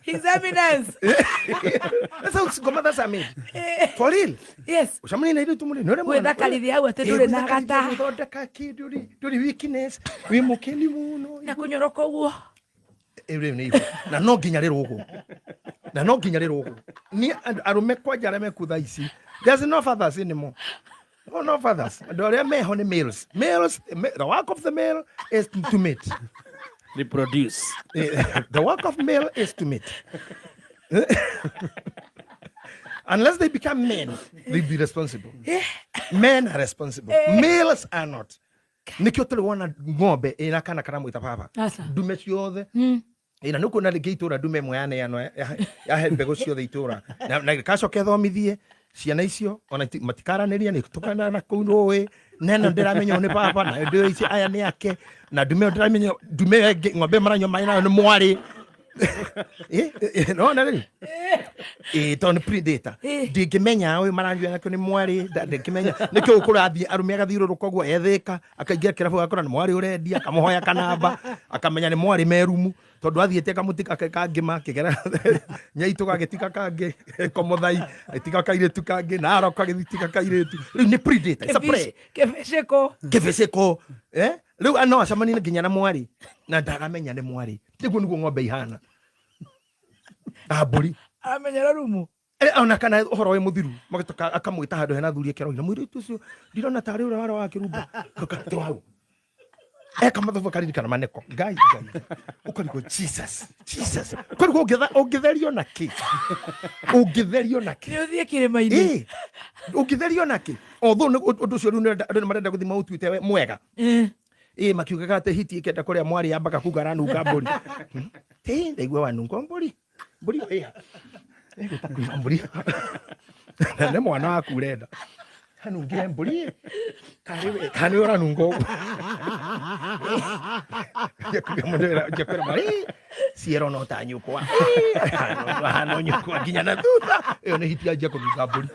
His Eminence. That's how single mothers are made, for real. Ũcemanie na airĩtu mũrĩ nĩ ũrĩa mwana- Gwĩthakarithia hau atĩ ndũrĩ na gata. Gwĩthondeka kĩ, ndũrĩ weakness, wĩ mũkeni mũno. Na kũnyoroka ũguo. Rĩu nĩ ihu na no nginya rĩrũgwo, na no nginya rĩrũgwo ni arũme kwanja arĩa mekuo thaa ici. There's no fathers anymore. No, no fathers. Andũ arĩa meho nĩ males. Males, the work of the male is to mate. Reproduce. The work of male is to mate. Unless they become men, they be responsible. Men are responsible. Males are not. Nikio tũrĩ wona ng'ombe ĩna kana karamwĩta baba. Aca. Ndume ciothe ĩna nĩ kuona rĩngĩ itũra ndume ĩmwe yaneanwo yahe mbegũ ciothe itũra na gacoke thomithie ciana icio ona matikaranĩria nĩ tũkana na kũu rũĩ neno ndĩramenya ũyũ nĩ baba na ndĩ ici aya nĩ ake na ndume ĩyo ndĩramenya ndume ĩyo ĩngĩ ng'ombe ĩyo maranyua maĩ nayo nĩ mwarĩ. Nona rĩu ĩ tondũ nĩ predator. Ndingĩmenya ũyũ maranyua nakĩo nĩ mwarĩ, ndingĩmenya nĩkĩo ũkũrathiĩ arũme agathiũrũrũka ũguo ethĩka akaingĩra kĩrabu agakora nĩ mwarĩ ũrendia akamũhoya kanamba akamenya nĩ mwarĩ merumu tondũ athiĩte kamũtika kangĩ makĩgera nyaitũ gagĩtiga kangĩ komothai agĩtiga kairĩtu kangĩ narok agĩtiga kairĩtu. Rĩu nĩ predator. It's a prey. Kĩbĩcĩkũ. Kĩbĩcĩkũ. Rĩu no acemanie nginya na mwarĩ na ndaramenya nĩ mwarĩ. Tiguo nĩguo ng'ombe ihana na mbũri. Aramenyera rumu. Ona kana ũhoro wĩ mũthiru magĩtoka akamwĩta handũ hena athuri ake aroira mũirĩtu ũcio ndirona tarĩ ũrĩa wara wa kĩrumba tå hau eka mathabu akaririkana maneko ngai ngai ũkarigwo Jesus Jesus, ũkarigwo ũngĩtherio na kĩ, ũngĩtherio na kĩ? Nĩ ũthiĩ kĩrĩma-inĩ. Ĩ, ũngĩtherio na kĩ? Although nĩ ũndũ ũcio rĩu andũ nĩ marenda gũthiĩ maũtuĩte mwega. Ĩ makiugaga atĩ hiti ĩkĩenda kũrĩa mwarĩ yambaga kuga aranunga mbũri. Ĩ ndaigua wanunga mbũri, mbũri ĩyo ĩha ĩgũta kuuma mbũri na nĩ mwana waku ũrenda anungire mbũri ĩ karĩ we kana nĩwe ũranunga ũguo. Njekwĩra mari ciero no ta nyũkwa hano nyũkwa nginya na thutha. Ĩyo nĩ hiti yanjia kũnunga mbũri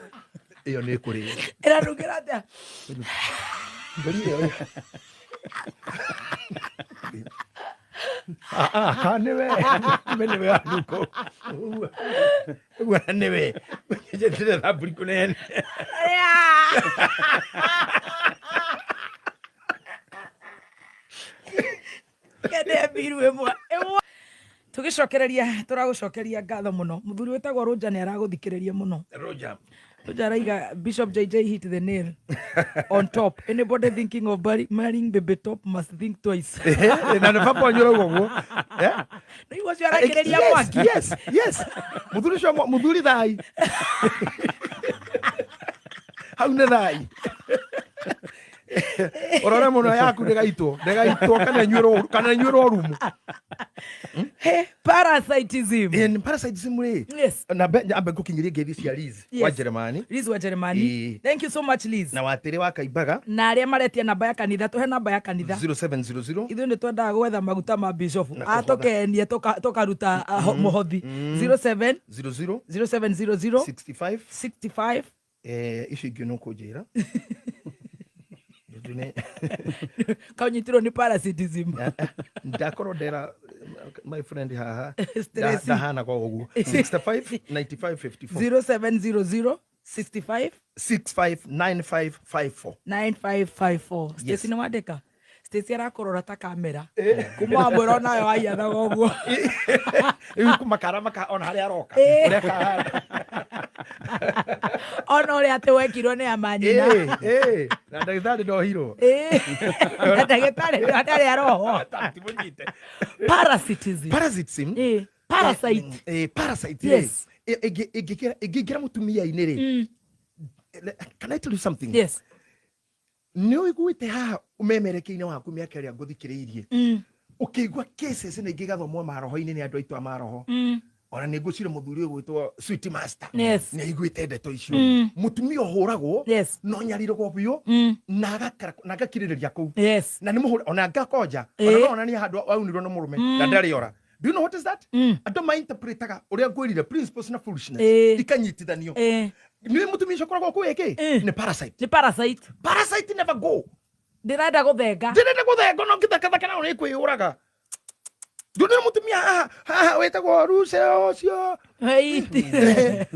ĩyo nĩ ĩkũrĩo. Ĩranungĩra atĩa? Mbũri ĩyo Ah, ah, ka nĩwe nĩwe nĩwe wanunga ũguo ũguo na nĩwe ndĩretha mbũri kũnene. Kende mbiru ĩmwe ĩmwe. Tũgĩcokereria tũragũcokeria ngatho mũno. Mũthuri wĩtagwo Rũnja nĩ aragũthikĩrĩria mũno. Roger. Ujaraiga Bishop JJ hit the nail on top. Anybody thinking of marrying Baby Top must think twice. Na nä baba wanyu rauga å guo. Nĩguo ũcio arakĩrĩria mwaki. Yes, yes. Muthuri ũcio, muthuri thai hau nĩ thai ũrore mũno yaku ndĩgaitwo, ndĩgaitwo kana ĩnyuĩrwo rumu. Hey, parasitism. In parasitism rĩ, na ambe ngũkinyĩrie ngeithi cia Liz wa Jeremani. Liz wa Jeremani. Thank you so much, Liz. Na watĩrĩ wa Kaimbaga. Na arĩa maretia namba ya kanitha, tũhe namba ya kanitha. 0700. Ithuĩ nĩ twendaga gwetha maguta ma bishop. Na kũhotha. Atũkenie tũkaruta mũhothi. 07 00. 0700. 65. 65. Icio ingĩ no kũnjĩra. Kaunyitirwo nĩ parasitism. Ndakorwo ndera my friend haha. Stress. Ndahana kwa ũguo. 65 95 54. 0700 65 65 95 54. 9554. Yes. Stacy nĩ wandĩka? Stacy arakũrora ta kamera. Kuma wamwĩra onayo aiathaga ũguo. Rĩu makara maka ona harĩa aroka. Ũrĩa kahana. Ona ũrĩa atĩ wekirwo nĩ amanyina. Na ndagĩtarĩ ndohirwo. Na ndagĩtarĩ ndarĩ arohwo. Timũnyite. Parasitism. Parasitism. Parasite. Parasite. Yes. Ĩngĩingĩra mũtumia-inĩ rĩ. Can I tell you something? Yes. Nĩ ũiguĩte haha ũmemerekeine waku mĩaka ĩrĩa ngũthikĩrĩirie. Ũkĩigua cases nĩ ingĩ igathomwo maroho-inĩ nĩ andũ aitũ a maroho. Ona nĩ ngwĩciria mũthuri ũyũ gwĩtwo Sweet Master. Yes. Nĩ aiguĩte ndeto icio. Mũtumia ũhũragwo, no nyariragwo biũ, na agakara, na agakirĩrĩria kũu. Yes. Na nĩ mũhũre, ona ngakonja, ona no onanie handũ aunirwo nĩ mũrũme, na ndarĩ ora. Do you know what is that? Andũ ma-interpretaga ũrĩa ngwĩrire, principles na foolishness ikanyitithanio. Nĩ mũtumia ũcio ũkoragwo kũu ĩkĩ? Nĩ parasite. Nĩ parasite. Parasite never go. Ndĩrenda gũthenga. Ndĩrenda gũthenga, no ngĩthekatheka nayo nĩ kwĩyũraga. Ndũnĩ mũtumia haha, haha wĩtagwo Ruce ũcio. Eitire.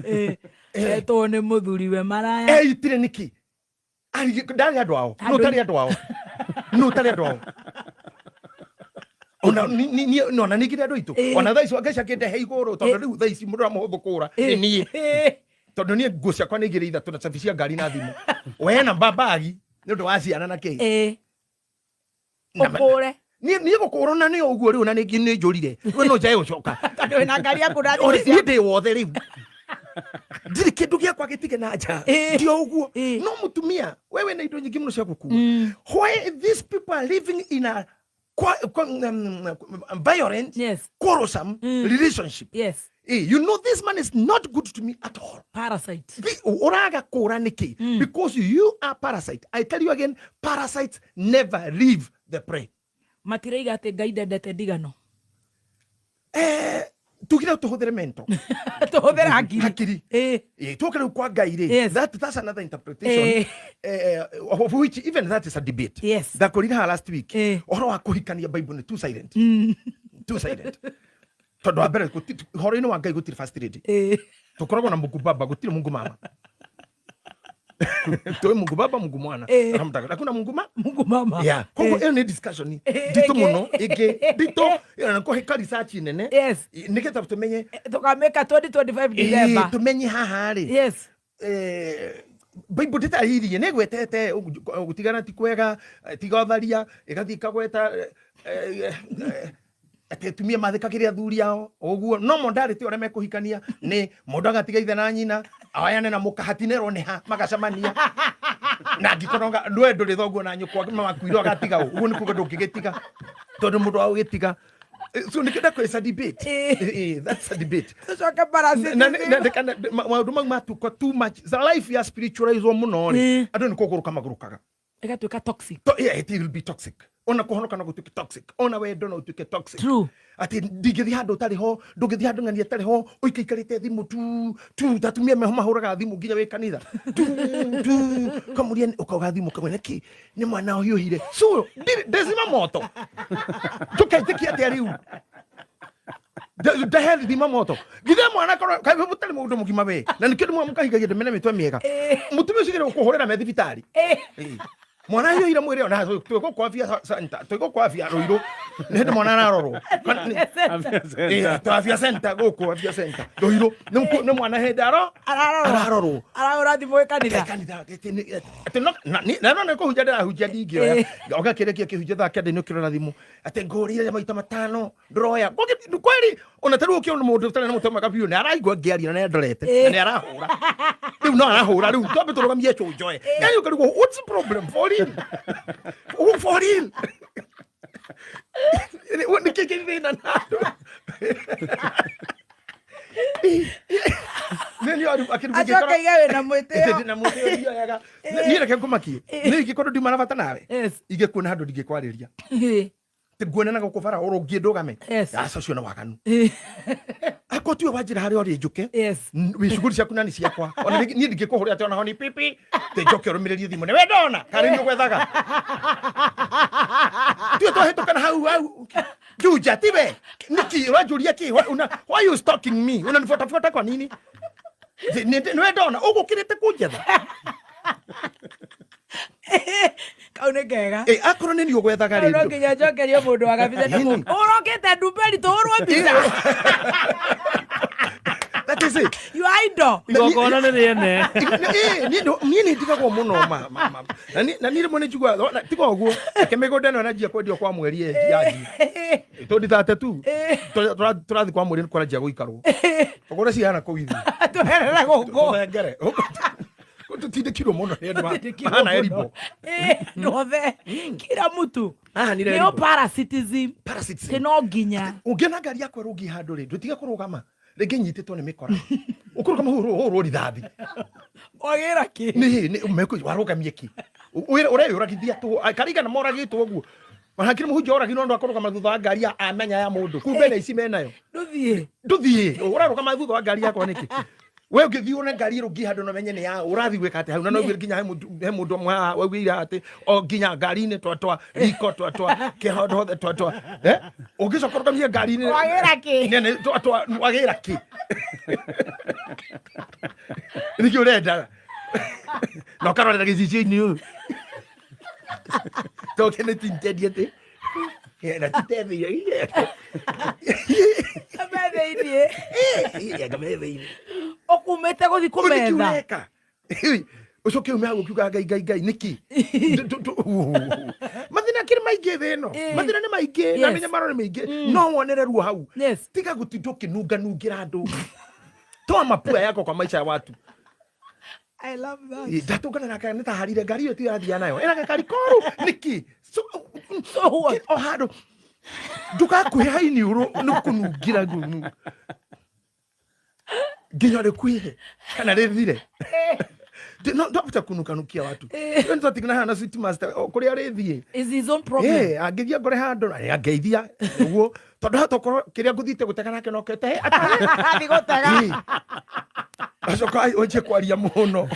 Etwo nĩ mũthuri we maraya. Eitire nĩkĩ? Ari, ndarĩ andũ ao. No Andũ ũtarĩ andũ ao. No ũtarĩ andũ ao. Ona ni, ni, ni, no, na ningĩ andũ aitũ. Ona thaa ici Ngai akĩndehe igũrũ, tondũ rĩu thaa ici mũndũ ũrĩa mũhũthũ kũũra nĩ niĩ. Tondũ niĩ nguo ciakwa nĩ igĩrĩ ithatũ na cabi cia ngari na thimũ. We na mbagi nĩ ũndũ wa ciana na kĩ. Na Ũkũre. Niĩ gũkũrwo na nĩ ũguo rĩu na nĩ njũrire. We no njae gũcoka. Tondũ wĩna ngari yaku na thimũ Ore, ciaku. niĩ ndĩ wothe rĩu. Ndirĩ kĩndũ gĩakwa gĩtige na nja. Ndio ũguo. No mũtumia, wewe na indo nyingĩ mũno cia gũkua. Why these people are living in a violent, quarrelsome relationship. You know this man is not good to me at all. Parasite. Uraga kũra nĩkĩ? Because you are parasite. I tell you again, parasites never leave the prey. Matiraiga atĩ Ngai ndendete ndigano. Tugire tũhũthĩre mental. Tũhũthĩre hakiri. Hakiri. Tũke rĩu kwa Ngai rĩ. That's another interpretation. Of which even that is a debate. Ndakorire haha last week. Ũhoro wa kũhikania Bible nĩ too silent. Too silent. Tondũ wa mbere, ũhoro-inĩ wa Ngai gũtirĩ first lady. Tũkoragwo na Mungu Baba, gũtirĩ Mungu Mama. Tuwe Mungu Baba, Mungu Mwana. Roho Mtakatifu. Hakuna Mungu Mungu Mama. Yeah. Koguo ĩyo nĩ discussion nditũ mũno, ĩngĩ nditũ, ĩyo na kũhĩka research nene. Nĩgetha tũmenye. Tũkamĩka 2025 December. Tũmenye haha rĩ. Bible ndĩtarĩirie, nĩ ĩgwetete gũtigana ti kwega, tiga ũtharia, ĩgathiĩ ĩkagweta atĩ atumia mathĩkagĩre athuri ao ũguo, no mondarĩte ũrĩa mekũhikania nĩ mũndũ agatiga ithe na nyina oyane na mũka hatinerwo nĩ ha magacemania na angĩkorwo ndũe ndũrĩ thoguo na nyũkwa makuire agatiga ũ, ũguo nĩ kuga ndũngĩgĩtiga tondũ mũndũ wa ũgĩtiga. So nĩ kĩndũ it's a debate. That's a debate. Tũcoke parasite. Na, na, na, na, na, maũndũ mau matuĩka too much. The life ya spiritualize mũno rĩ, andũ nĩ kũgũrũka magũrũkaga. Ĩgatuĩka toxic. To, yeah, it will be toxic. Ona kũhonoka no gũtuĩke toxic. Ona wendo no ũtuĩke toxic. True. Atĩ ndingĩthiĩ handũ ũtarĩ ho, ndũngĩthiĩ handũ ng'ania ĩtarĩ ho, ũikaikarĩte thimũ tu, tu, ta atumia meho mahũraga thimũ nginya wĩ kanitha. Tu, tu, ũkamũria, ũkauga thimũ, ũkamũria, nĩkĩ? Nĩ mwana ũhiũhire. So, ndĩcima moto. Tũkaitĩkia atĩa rĩu? Ndahe thima moto. Githĩ mwana korwo, kaĩ mũtarĩ mũndũ mũgima we? Na nĩkĩo ndĩmwe mũkahingagia ndĩmene mĩtwe mĩega. Mũtumia ũcio gĩrĩ gũkũhũrĩra me thibitarĩ. Mwana hiyo mwĩrĩ ona twĩkũ kwa afya center, twĩkũ kwa afya Ruiru. Nĩ hĩndĩ mwana ararorwo. Twa afya center gũkũ afya center. Ruiru. Nĩ mwana hĩndĩ aro ararorwo. Arahũra thimũ ĩ kanitha. Kanitha atĩ no na no nĩ kũhunjia ndĩrahunjia ndingĩoya. Oga kĩrĩkia kĩhunjia thaa kenda nĩ ũkĩrora thimũ. Atĩ ngũrire maita matano ndĩroya. Kweli ona ta rĩu ũkĩona mũndũ ũtarĩ na mũtwe mwega biũ nĩ araigua ngĩaria na nĩ andorete na nĩ arahũra. Rĩu no arahũra rĩu twambe tũrũgamie cũnjoe. Yani ũkarigwo what's the problem for real? Oh, for real. Nĩ kĩ kĩ thĩna na andũ? Acoke aige wĩna mwĩtĩo. Na mwĩtĩo ndioyaga. Niĩ reke ngũmakie. Niĩ ingĩkorwo ndiuma na bata nawe. Ingĩkuona handũ ndingĩkwarĩria. Nguona na gũkũ bara ũrũngiĩ ndũgame. Aca ũcio nĩ waganu. Akorwo tiwe wanjĩra harĩa ũrĩ njũke. Wĩ cuguri ciaku na nĩ ciakwa. Ona niĩ ndingĩkũhũrĩra atĩ ona honi pipi. Tĩ njoke ũrũmĩrĩrie thimũ. Nĩ we ndona. Karĩ nĩ ũgwethaga. Tiwe twahĩtũkana hau hau. Juja tiwe. Niki ũranjũria kĩ? Why you stalking me? Unanifuatafuata kwa nini? Nĩ we ndona. Ũgũkĩrĩte kũnjetha. Kau nĩ kega. Akorwo nĩ niĩ ũgwethaga rĩ. No nginya njokerie mũndũ wa gabica nĩ ũrokĩte ndumberi tũhũrwo mbica. That is it. You are idol. Igongona nĩ rĩene. Niĩ nĩ ndigagwo mũno ma ma. Na niĩ rĩmwe nĩ njiguaga tiga ũguo. Reke mĩgũnda ĩno ĩranjia kwendio kwa mweri yanjie. Tũndi thate tu. Tũrathiĩ kwa mweri kũranjia gũikarwo. Ũguo cihana kũu ithuĩ. Tũherere gũkũ. Tũthengere. Tũtindĩkirwo mũno nĩ andũ mahana eribo. Ndothe. Kila mtu. Ahanire Nĩyo parasitism. Parasitism. Tĩ no nginya. Ũngĩona ngari yakwa ĩrũngiĩ handũ rĩ, ndũtige kũrũgama. Rĩngĩ nyitĩtwo nĩ mĩkora. Ũkũrũgama hũrwo rithathi. Wagĩra kĩ? Nĩ warũgamie kĩ? Ũreyũragithia tũ. Karigana moragĩtwo ũguo. Ona hakiri mũhunjia oragirwo nĩ akũrũgama thutha wa ngari amenya ya mũndũ. Kumbe na ici menayo. Ndũthiĩ. Ndũthiĩ. Ũrarũgama thutha wa ngari yakwa nĩkĩ? We ũngĩthiĩ wone ngari ĩrũngiĩ handũ na ũmenye nĩ ya ũrathiĩ gwĩka atĩa hau na no nginya he mũndũ ũmwe haha waugĩire atĩ o nginya ngari-inĩ twatwa riko twatwa kĩhondo hothe twatwa. Ũngĩcoka ũrũgamie ngari-inĩ. Wagĩra kĩ? Nene twatwa wagĩra kĩ? Nĩkĩ ũrenda? Na ũkarorera gĩcicio-inĩ ũũ. Toke nĩ tinted atĩ. Na ti tethia. Kametheinie. Kametheinie. Ũkumĩte gũthiĩ kũmetha. Ũcoke ume hau ũkiuga ngai ngai ngai nĩkĩ? Mathĩna akĩrĩ maingĩ thĩ ĩno. Mathĩna nĩ maingĩ na mĩnyamaro nĩ mĩingĩ. No wonere ruo hau. Tiga gũtinda ũkĩnunganungĩra andũ. Toa mapua yako kwa maisha ya watu. I love that. Ndatũngana nake nĩ taharire ngari ĩyo tirathiaga nayo. Ĩna gakari koru nĩkĩ? So what? O handũ ndũgakuhe haini ũrũ nĩ kũnungira ngunu. Nginya rĩkuĩhe kana rĩthire. No ndabata kunukanukia watu. Ĩyo nĩ twatigana haha na sweet master kũrĩa rĩthiĩ. Is his own problem. Angĩthiĩ ngore handũ na angeithia ũguo tondũ hata okorwo kĩrĩa ngũthiĩte gũtega nake no kete atahe. Athiĩ gũtega. Acoka wanjie kwaria mũno.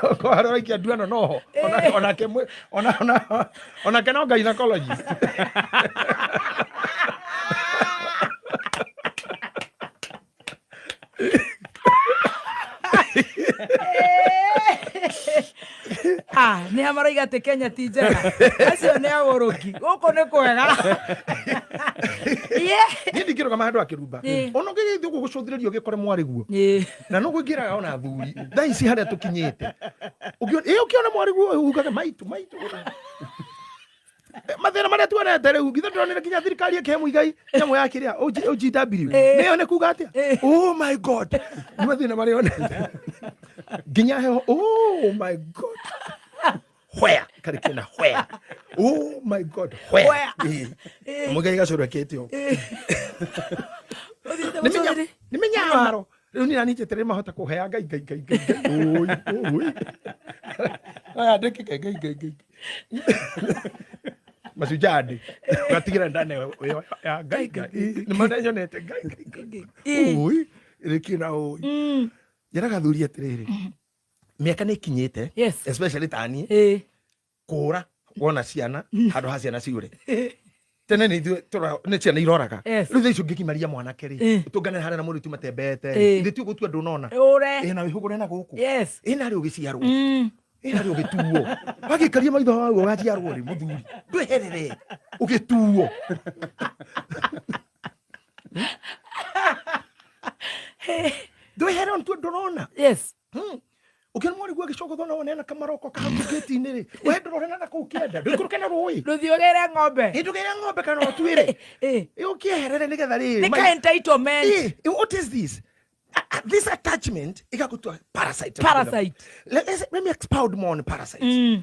Okorwo harĩa ũraikia nduano noho. Onake onake no gynecologist. Nĩ ha maroiga atĩ Kenya ti njega. Acio nĩ agũrũki. Gũkũ nĩ kwega. Niĩ ndingĩrũgama handũ akĩrumba. Ona ũngĩgĩthiĩ ũguo gũcũthĩrĩria ũgĩkore mwarĩ guo. Na no kũingĩraga ona athuri. Thaa ici harĩa tũkinyĩte. Ũkĩona mwarĩ guo ugaga maitu maitu. Mathĩna marĩa tuonete rĩu githĩ ndĩronire nginya thirikari ĩkĩhe Muigai nyamũ ya kĩrĩa OGW. Nĩyo nĩ kuga atĩa? Oh my God. Nĩ mathĩna marĩa onete. Nginya heho oh my God. Where? Karĩ kĩna where? Oh my God. Where? Muigai gacũrũ ekĩte ũũ. Nĩ mĩnyamaro. Rĩu niĩ naniĩ njĩtĩrĩre mahota kũhea Ngai Ngai Ngai Ngai Ngai. Oi oi. Aya ndĩkĩke Ngai Ngai Ngai. Mashujaa ndĩ. Ũgatigĩra ndane ya Ngai Ngai. Nĩ mandenyonete Ngai Ngai Ngai. Oi rĩkĩ na oi. Njĩraga athuri atĩrĩrĩ. Mĩaka nĩ ĩkinyĩte. Especially ta niĩ. Kũra wona ciana handũ ha ciana ciũre. Tene nĩ ithuĩ nĩ ciana iroraga. Rĩu thaa ici ũngĩkimaria mwanake rĩ, ũtũngane harĩa na mũirĩtu matembeete rĩ, ithuĩ ti ũgũtua ndũnona. Ũre. Na wĩhũgũre na gũkũ. Na rĩ ũgĩciarwo. Ĩra rĩ ũgĩtuo wagĩikaria maitho hau ũgaciarwo rĩ, mũthuri, ndweherere ũgĩtuo. Ndweherere ntuo ndũrona. Ũkĩona mwarĩ guo agĩcogothwo na wone na kamaroko kahau gĩti-inĩ rĩ, we ndũrore na kũu kĩanda, ndũikũrũke na rũĩ. Ndũthiĩ ũgĩre ng'ombe. Ĩ, ndũgĩre ng'ombe kana ũtuĩre. Ĩ, ũkĩeherere nĩgetha rĩrĩ Nĩ ka entitlement. Ĩ, what is this? This attachment ĩgagũtua parasite. Parasite. Let me expound more on parasites.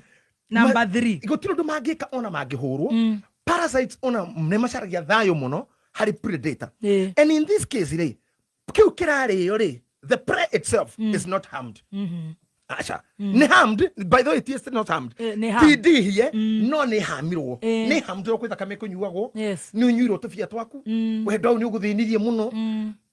Number 3. Gũtirĩ ũndũ mangĩka ona mangĩhũrwo. Parasites ona nĩ macaragia thayũ mũno harĩ predator. And in this case rĩ, kĩu kĩrarĩo rĩ, the prey itself is not harmed. Aca. Nĩ harmed, by the way, it is not harmed. Nĩ harmed. Ti ndihie, no nĩ hamirwo. Nĩ harmed tondũ kwĩ thakame ĩkũnyuagwo. Nĩ ũnyuirwo tũbia twaku. Wendo hau nĩ ũgũthĩnirie mũno.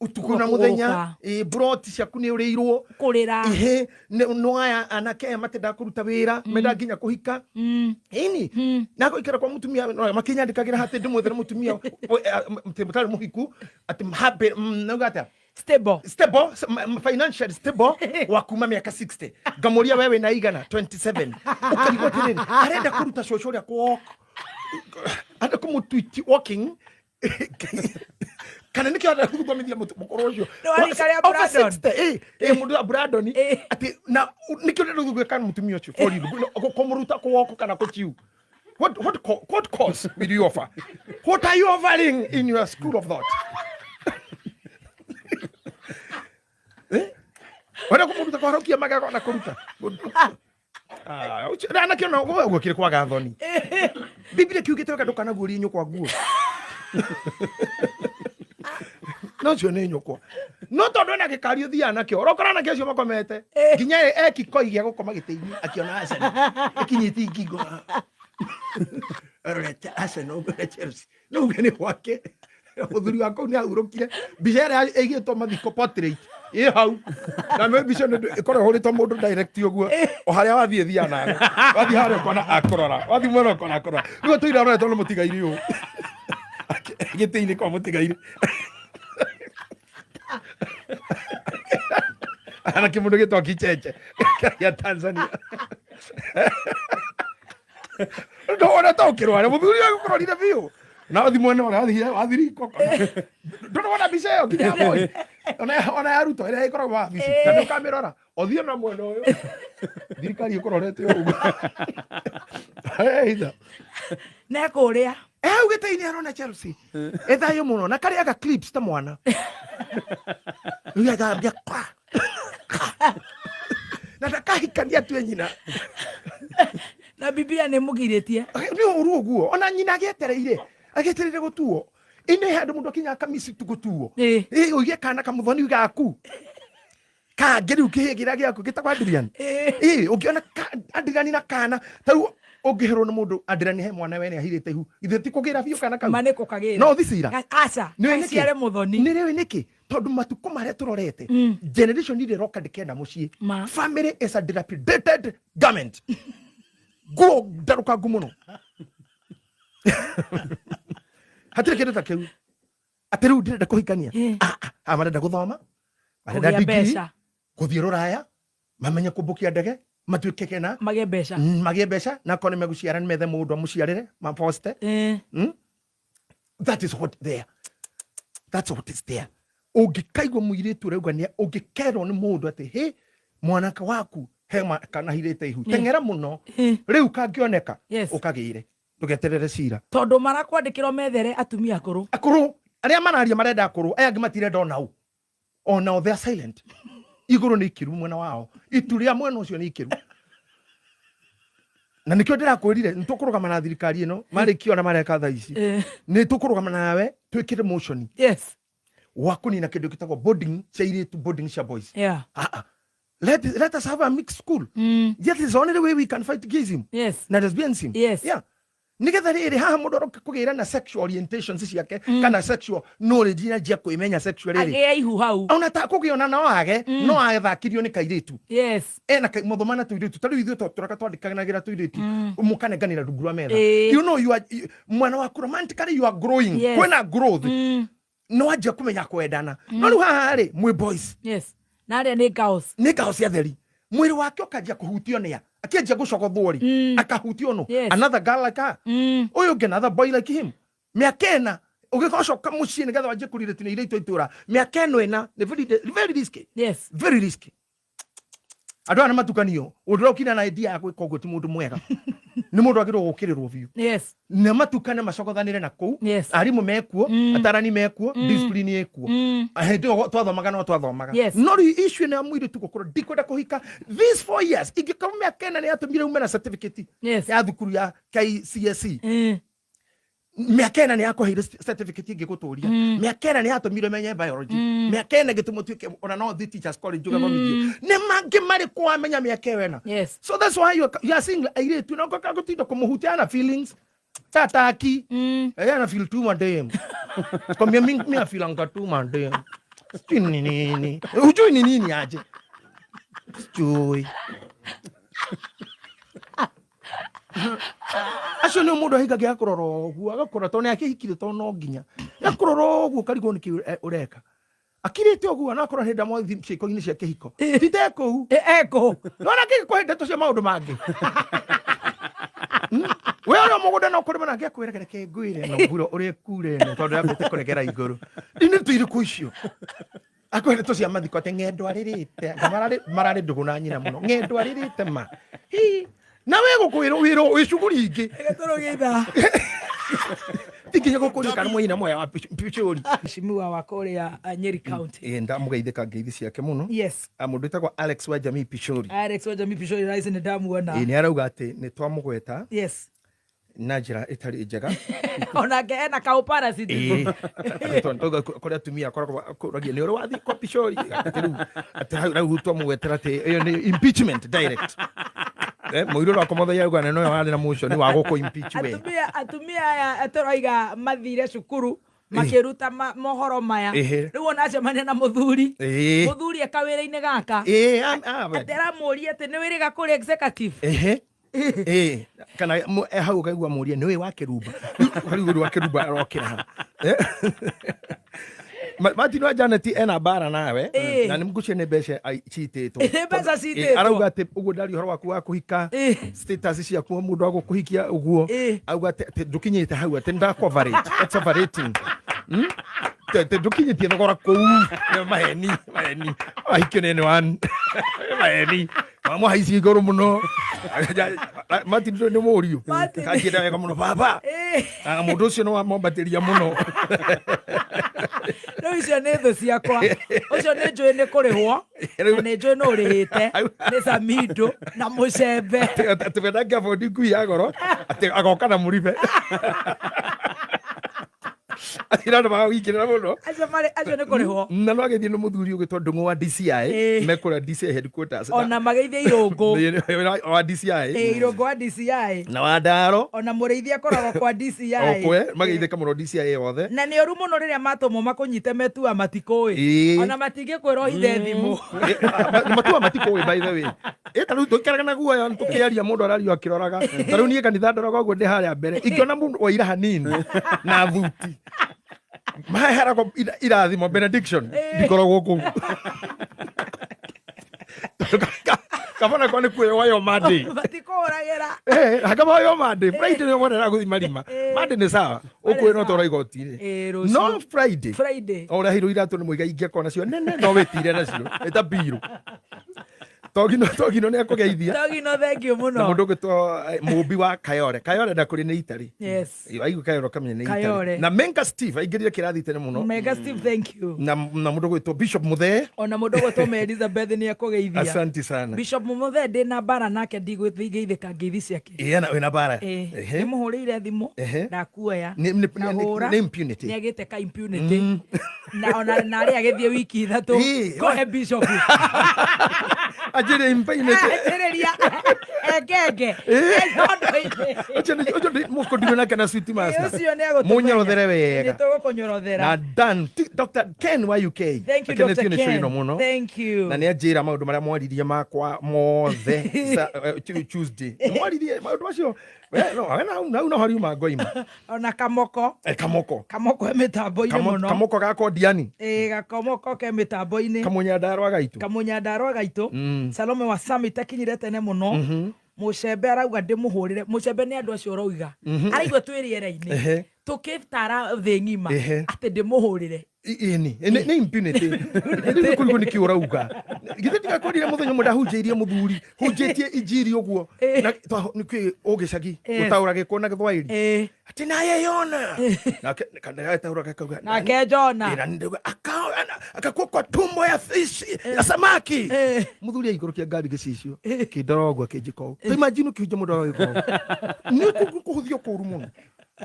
Ũtukũ na mũthenya, Ũgakũgũrũka. Mburoti ciaku nĩ ũrĩirwo. Kũrĩra. Ĩhĩ, no aya anake aya matendaga kũruta wĩra, mendaga nginya kũhika. Ĩni. Na gũikara kwa mũtumia, no, makĩnyandĩkagĩra hatĩ ndĩmwethere mũtumia, atĩ mũtarĩ mũhiku, atĩ happy, nauga atĩa? Stable. Stable, financially stable, wa kuma mĩaka 60. Ngamũria we wĩna igana, 27. Ũkarigwo atĩrĩrĩ, arenda kũruta cũcũ ũrĩa kũ walk. Arenda kũmũtwiti walking. Kana nĩkĩo arenda gũthomithia mũkũrũ ũcio. Nĩ wa rika rĩa Over Brandon. 60, mũndũ wa Brandon, atĩ, na, nĩkĩo arenda gũgwĩka mũtumia ũcio, for you, kũmũruta kũ walk kana kũ chew. What course will you offer? What are you offering in your school of thought? Wenda kũmũruta kũharũkia magego na kũruta. Ũcio, na anake ona ũguo ũguo kĩrĩ kwaga thoni. Biblia kiugĩte wega ndũkanaguũrie nyũkwa nguo. No ũcio nĩ nyũkwa. No tondũ ena gĩkari ũthiaga nakĩo, ũrokora anake acio makomete. Nginya eki koi gĩa gũkoma gĩtĩ-inĩ akĩona Arsenal. Ĩkinyĩte ingingo. Arorete Arsenal mbere Chelsea. No uge nĩ gwake. Mũthuri wa kũu nĩ ahurũkire. Mbica ĩrĩa ĩigĩtwo mathiko portrait ĩ hau. Na nĩ mbica ĩno ĩkoragwo ĩhũrĩtwo mũndũ direct ũguo. O harĩa wathiĩ thiaga nawe. Wathiĩ harĩa ũkona akũrora. Wathiĩ mwena ũkona akũrora. Rĩu tũira aroretwo nĩ mũtigairĩ ũũ. Gĩtĩ-inĩ kwa mũtigairĩ. Ana kĩmũndũ gĩtwa Kicheche gĩa Tanzania. Ndona ta ũkĩrwara mũthuri ũyũ ũkũrorire biũ. Na ũthi mwena ũrĩa wathire wathiriko. Ndũrona mbica ĩyo nginya ya Moi. Ona ya Ruto ĩrĩa ĩkoragwo wabici. Na ndũkamĩrora. Ũthiĩ na mwena ũyũ. Thirikari ĩkũrorete ũguo. Either. Na kũrĩa. Hau gĩtĩ-inĩ arona Chelsea. Ĩthayũ mũno na karĩaga clips ta mwana. Rĩu agambia kwa. Na ndakahikania atue nyina. Na Biblia nĩ mũgirĩtie. Nĩ ũru ũguo. Ona nyina agĩetereire. Agĩetereire gũtuo. Ine handũ mũndũ akinyaga kamisi tu gũtuo. Ũige kana kamũthoni gaku. Kangĩ rĩu kĩhĩ kĩrĩa gĩaku gĩtagwo Adrian. Ũngĩona Adrian na kana, ta rĩu ũngĩherwo nĩ mũndũ Adrian he mwana wene ahirĩte ihu. Ithuĩ ti kũgĩra biũ kana kau. Ma nĩ kũkagĩra. No ũthi cira. Aca, Nĩ ũĩ nĩkĩ? kaciare mũthoni. Nĩ rĩũĩ nĩkĩ? Tondũ matukũ marĩa tũrorete, generation ĩrĩa ĩroka ndĩkenda mũciĩ. Ma. Family is a dilapidated garment. Nguo ndarũkangu mũno. Hatirĩ kĩndũ ta kĩu. Atĩ rĩu ndĩrenda kũhikania. Marenda gũthoma, marenda Kũgĩa degree, mbeca. gũthiĩ rũraya, mamenye kũmbũkia ndege, matuĩke kena. Magĩe mbeca. Magĩe mbeca, na akorwo nĩ megũciara nĩ methe mũndũ amũciarĩre, maposte. That is what there. That's what is there. Ũngĩkaigua mũirĩtu ũrauga nĩ, ũngĩkerwo nĩ mũndũ atĩ, hĩ, mwanake waku he kana ahirĩte ihu. Teng'era mũno. Rĩu kangĩoneka, ũkagĩre. Ndũgeterere cira. Tondũ marakwandĩkĩrwo methere atumia akũrũ. Akũrũ. Arĩa mararia marenda akũrũ, aya angĩ matirenda onao. Onao they are silent. Igũrũ nĩ ikiru mwena wao. Itu rĩa mwena ũcio nĩ ikiru. Na nĩkĩo ndĩrakwĩrire, nĩ tũkũrũgama na thirikari ĩno, marĩkia ona mareka thaa ici. Nĩ tũkũrũgama nawe, twĩkĩre motion. Wa kũnina kĩndũ gĩtagwo boarding cia airĩtu, boarding cia boys. Let us have a mixed school. That is the only way we can fight gayism. Na lesbianism. Nigetha rĩrĩ haha mũndũ aroka kũgĩra na sexual orientations ciake, kana sexual knowledge na njia kwĩmenya sexual rĩrĩ. Agĩe ihu hau. Ona ta kũgĩa ona no age, no athakirio nĩ kairĩtu. Ena mũthoma na tũirĩtu. Ta rĩu ithuĩ tũraka twandĩkanagĩra tũirĩtu. Mũkanenganĩra rungu rwa metha. You know you are, you, mwana waku romantically you are growing. Kwĩna growth. No wanjia kũmenya kwendana. No rĩu haha rĩ, mwĩ boys. Na arĩa nĩ girls. Nĩ girls atheri. Mwĩrĩ wake ũkanjia kũhutio nĩ a? Akĩanjia gũcogothwo rĩ, akahutio no another girl like her, ũyũ ũngĩ, another boy like him. Mĩaka 4 ũgĩcoka mũciĩ nĩgetha wanjie kũrirĩti na irĩtu a itũra, mĩaka ĩno 4 nĩ very, very risky. Very risky. Andũ aya nĩ matukanio. Ũndũ ũrĩa ũkina na idea ya gwĩka ũguo ti mũndũ mwega, nĩ mũndũ agĩrĩirwo gũkĩrĩrwo biũ. Na matukane, macogothanĩre na kũu. Arimũ mekuo, atarani mekuo, discipline ĩkuo. Hĩndĩ ĩyo twathomaga, no twathomaga. No rĩu issue ĩno ya mũirĩtu gũkorwo ndikwenda kũhika these 4 years, ingĩkorwo mĩaka 4 nĩ yatũmire ume na certificate ya thukuru ya KCSE, mĩaka 4 nĩ yakũheire certificate ĩngĩgũtũria, mĩaka 4 nĩ yatũmire menye biology, mĩaka 4 ĩgĩtũma ũtuĩke ona no ũthiĩ teachers college ũgathomithio, nĩ mangĩ marĩkũ wamenya mĩaka ĩyo 4? So that's why you are seeing airĩtu na ũgoka gũtinda kũmũhutia na feelings tataki. Ana feel tu madem kwambia mi afilanga tu madem, sijui ni nini, hujui ni nini aje, sijui acio nĩ mũndũ ahingagia akũrora ũguo, agakũrora tondũ nĩ akĩhikire, tondũ no nginya akũrora ũguo ũkarigwo nĩkĩ ũreka akirĩte ũguo, anakorwo hĩndĩ mwathi ciĩko-inĩ cia kĩhiko tite kũu. Eko. Nona kĩkũhe ndeto cia maũndũ mangĩ. We ũrĩa mũgũnda no kũrĩma nake akwĩra, reke ngwĩre no mbura ũrĩa kure ĩno tondũ yambĩte kũregera igũrũ nĩ tũirĩkũ icio, akwĩra ndeto cia mathiko atĩ ng'endo arĩrĩte, anga mararĩ ndũgũ na nyina mũno, ng'endo arĩrĩte ma. Hi, na we gũkwĩrwo wĩrwo wĩ cuguri ingĩ. Reke ithaa. Ti nginya gũkũria kana mwĩna moya wa picori. Mheshimiwa wa kũrĩa Nyeri County. Ĩ, ndamũgeithĩka ngeithi ciake mũno. Ah, mũndũ wĩtagwo Alex wa Jamii Picori. Alex wa Jamii Picori rais, nĩ ndamuona. Ĩ, nĩ arauga atĩ nĩ twamũgweta na njĩra ĩtarĩ njega. Onake ena kaũ parasitism. Kũrĩa atumia akoragwo akũragia nĩ ũrĩ wathiĩ kwa Picori, atĩ rĩu atĩ hau rĩu twamũgwetera atĩ ĩyo nĩ impeachment direct. Mũirũ wakwa mũthenya auga nĩ noyo warĩ na motion wa gũkũ impeach we. Atumia aya tũroiga mathire cukuru makĩruta mohoro maya. Rĩu ona acemania na mũthuri, mũthuri eka wĩra-inĩ gaka, atĩ aramũria atĩ nĩ wĩrĩga kũrĩ executive. Ehe. Ĩĩ, kana hau ũkaigua mũria nĩ ũĩ wa kĩrumba, rĩu ũrĩ wa kĩrumba arokĩra ha. Martin wa Janet ena mbara nawe. Na nĩ ngũcia nĩ mbeca citĩtwo. Nĩ mbeca citĩtwo. Arauga atĩ ũguo ndaria ũhoro waku wa kũhika, status ciaku, mũndũ wa gũkũhikia ũguo, auga atĩ ndũkinyĩte hau, atĩ ndakũ that's overrating. Atĩ ndũkinyĩtie thogora kũu. Nĩ maheni, maheni, wahikio nĩ one, nĩ maheni, wamũhaicia igũrũ mũno. Martin nĩ mũriũ. Martin. Kanjĩra wega mũno baba. Ah, mũndũ ũcio nĩ wamwambatĩria mũno. Rĩu icio nĩ thũ ciakwa. Ũcio nĩ njũĩ nĩ kũrĩhwo na nĩ njũĩ nĩ ũrĩhĩte nĩ Samido na mũcembe. Atĩ we ndangĩabondi ngui ya goro, atĩ agoka na mũribe atĩ andũ magagũingĩrĩra mũno. Acio marĩ acio nĩ kũrĩhwo. Na no agĩthiĩ nĩ mũthuri ũgĩtwo Ndũng'ũ wa DCI. Mekũrĩa DCI headquarters. Ona mageithie Irũngũ. Wa DCI. Irũngũ wa DCI. Na wa Ndaro. Ona mũrĩithi akoragwo kwa DCI. Okwe mageithĩka mũno DCI yothe. Na nĩ ũru mũno rĩrĩa matũmwo makũnyite metua matikũĩ. Ona matingĩkwĩra ũhithe thimũ. Matua matikũĩ, by the way. Ta rĩu tũikaraga na guoya tũkĩaria, mũndũ arario akĩroraga. Ta rĩu niĩ kanitha ndoraga ũguo ndĩ harĩa mbere, ingĩona mũndũ waira hanini na thuti mahearagwo irathimo, benediction, ndikoragwo kũu. Tondũ kabona kwa nĩ kuoyo Monday. Matikũhũragĩra. Hakabayo Monday, Friday nĩ wonera gũthi marima. Monday nĩ sawa, ũkwĩra no twara igoti-inĩ. Rũciũ. No Friday, Friday. O ũrĩa heirwo iratũ nĩ mũigai, ingĩakorwo nacio nene no wĩtire nacio ĩta mbirũ. Togino, Togino nĩ akũgeithia. Togino, thank you mũno. Na mũndũ ũgwĩtwo mũmbi wa Kayore, Kayore na kũrĩ nĩ Italy. Aigua Kayore ũkamenya nĩ Kayore. Italy. Na Menga Steve aingĩrire kĩrathi tene mũno. Mega Steve, thank you. Na mũndũ ũgwĩtwo Bishop Muthee. Ona mũndũ ũgwĩtwo Mary Elizabeth nĩ ekũgeithia. Asante sana. Bishop Muthee ndĩ na mbara nake, ndigũgeithĩka ngeithi ciake. Ĩĩ, wĩna mbara? Ndĩmũhũrĩire thimũ, ndakuoya. Ndahũra. Nĩ impunity. Nĩ agĩte ka impunity na ona narĩ agĩthiĩ wiki 3. Kohe bishop. Anjĩrĩ impunity. Anjĩrĩria ekenge econdo-inĩ. Ũcio mũkũndirwo nake na sweet master. Ũcio nĩ agũtũmenya. Mũnyorothere wega. Nĩ tũgũkũnyorothera. Na Dan Dr. Ken wa UK. Thank you, Akenetio Dr. nĩ show Ken. ĩno mũno. Thank you. Na nĩ anjĩra maũndũ marĩa mwaririe makwa mothe Tuesday. Mwaririe maũndũ macio. We, no, we nau no hariuma ngoima. Ona Kamoko. Kamoko. Kamoko he mĩtambo-inĩ mũno. Kamoko ga Kondiani. Ĩĩ, gakomoko ke mĩtambo-inĩ. Kamũnyandarũa gaitũ. Kamũnyandarũa gaitũ. Salome wa Summit akinyire tene mũno. Mucembe arauga ndĩmũhũrĩre. Mucembe nĩ andũ acio ũroiga. Araigua twĩ rĩera-inĩ. Tũkĩtara thĩ ng'ima atĩ ndĩmũhũrĩre. Ĩni nĩ impunity. Rĩu nĩ kũrigwo nĩkĩ ũrauga. Githĩ ndigakwĩrire mũthenya ũmwe ndahunjĩirie mũthuri, hunjĩtie injiri ũguo na nĩkĩ ũgĩcagi gũtaũra gĩkũ na gĩthwaĩri atĩ naye Yona nake kana gataũra gakauga Nake Jona. Na ndauga akakuwa kwa tumbo ya fish, ya samaki. Mũthuri aigũrũkia ngari gĩcicio kĩndora ũguo, akĩnjĩka ũũ. Ta imagine ũkĩhunjia mũndũ agagĩka ũguo, nĩ kũhũthio kũũru mũno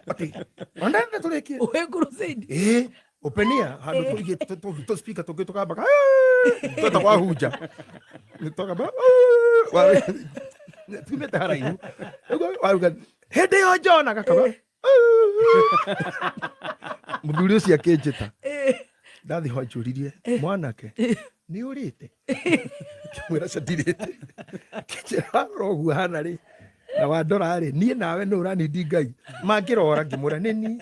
atĩ ona tũrĩkie. Wĩ crusade. Ĩĩ, openia handũ tũigĩte tũ speaker tũngĩ tũkambaga twetagwo ahunja, tũkamba tumĩte haraihu. Ũguo waruga hĩndĩ ĩyo Jona gakaba. Mũthuri ũcio akĩnjĩta. Ndathi ho anjũririe, "Mwanake, nĩ ũrĩte?" Ngĩmwĩra, "Ca, ndirĩte." Akĩnjĩra, "Warora ũguo hana rĩ, na wandora rĩ, niĩ nawe nĩ ũranindi Ngai mangĩrora?" Ngĩmwĩra, "Nĩ niĩ."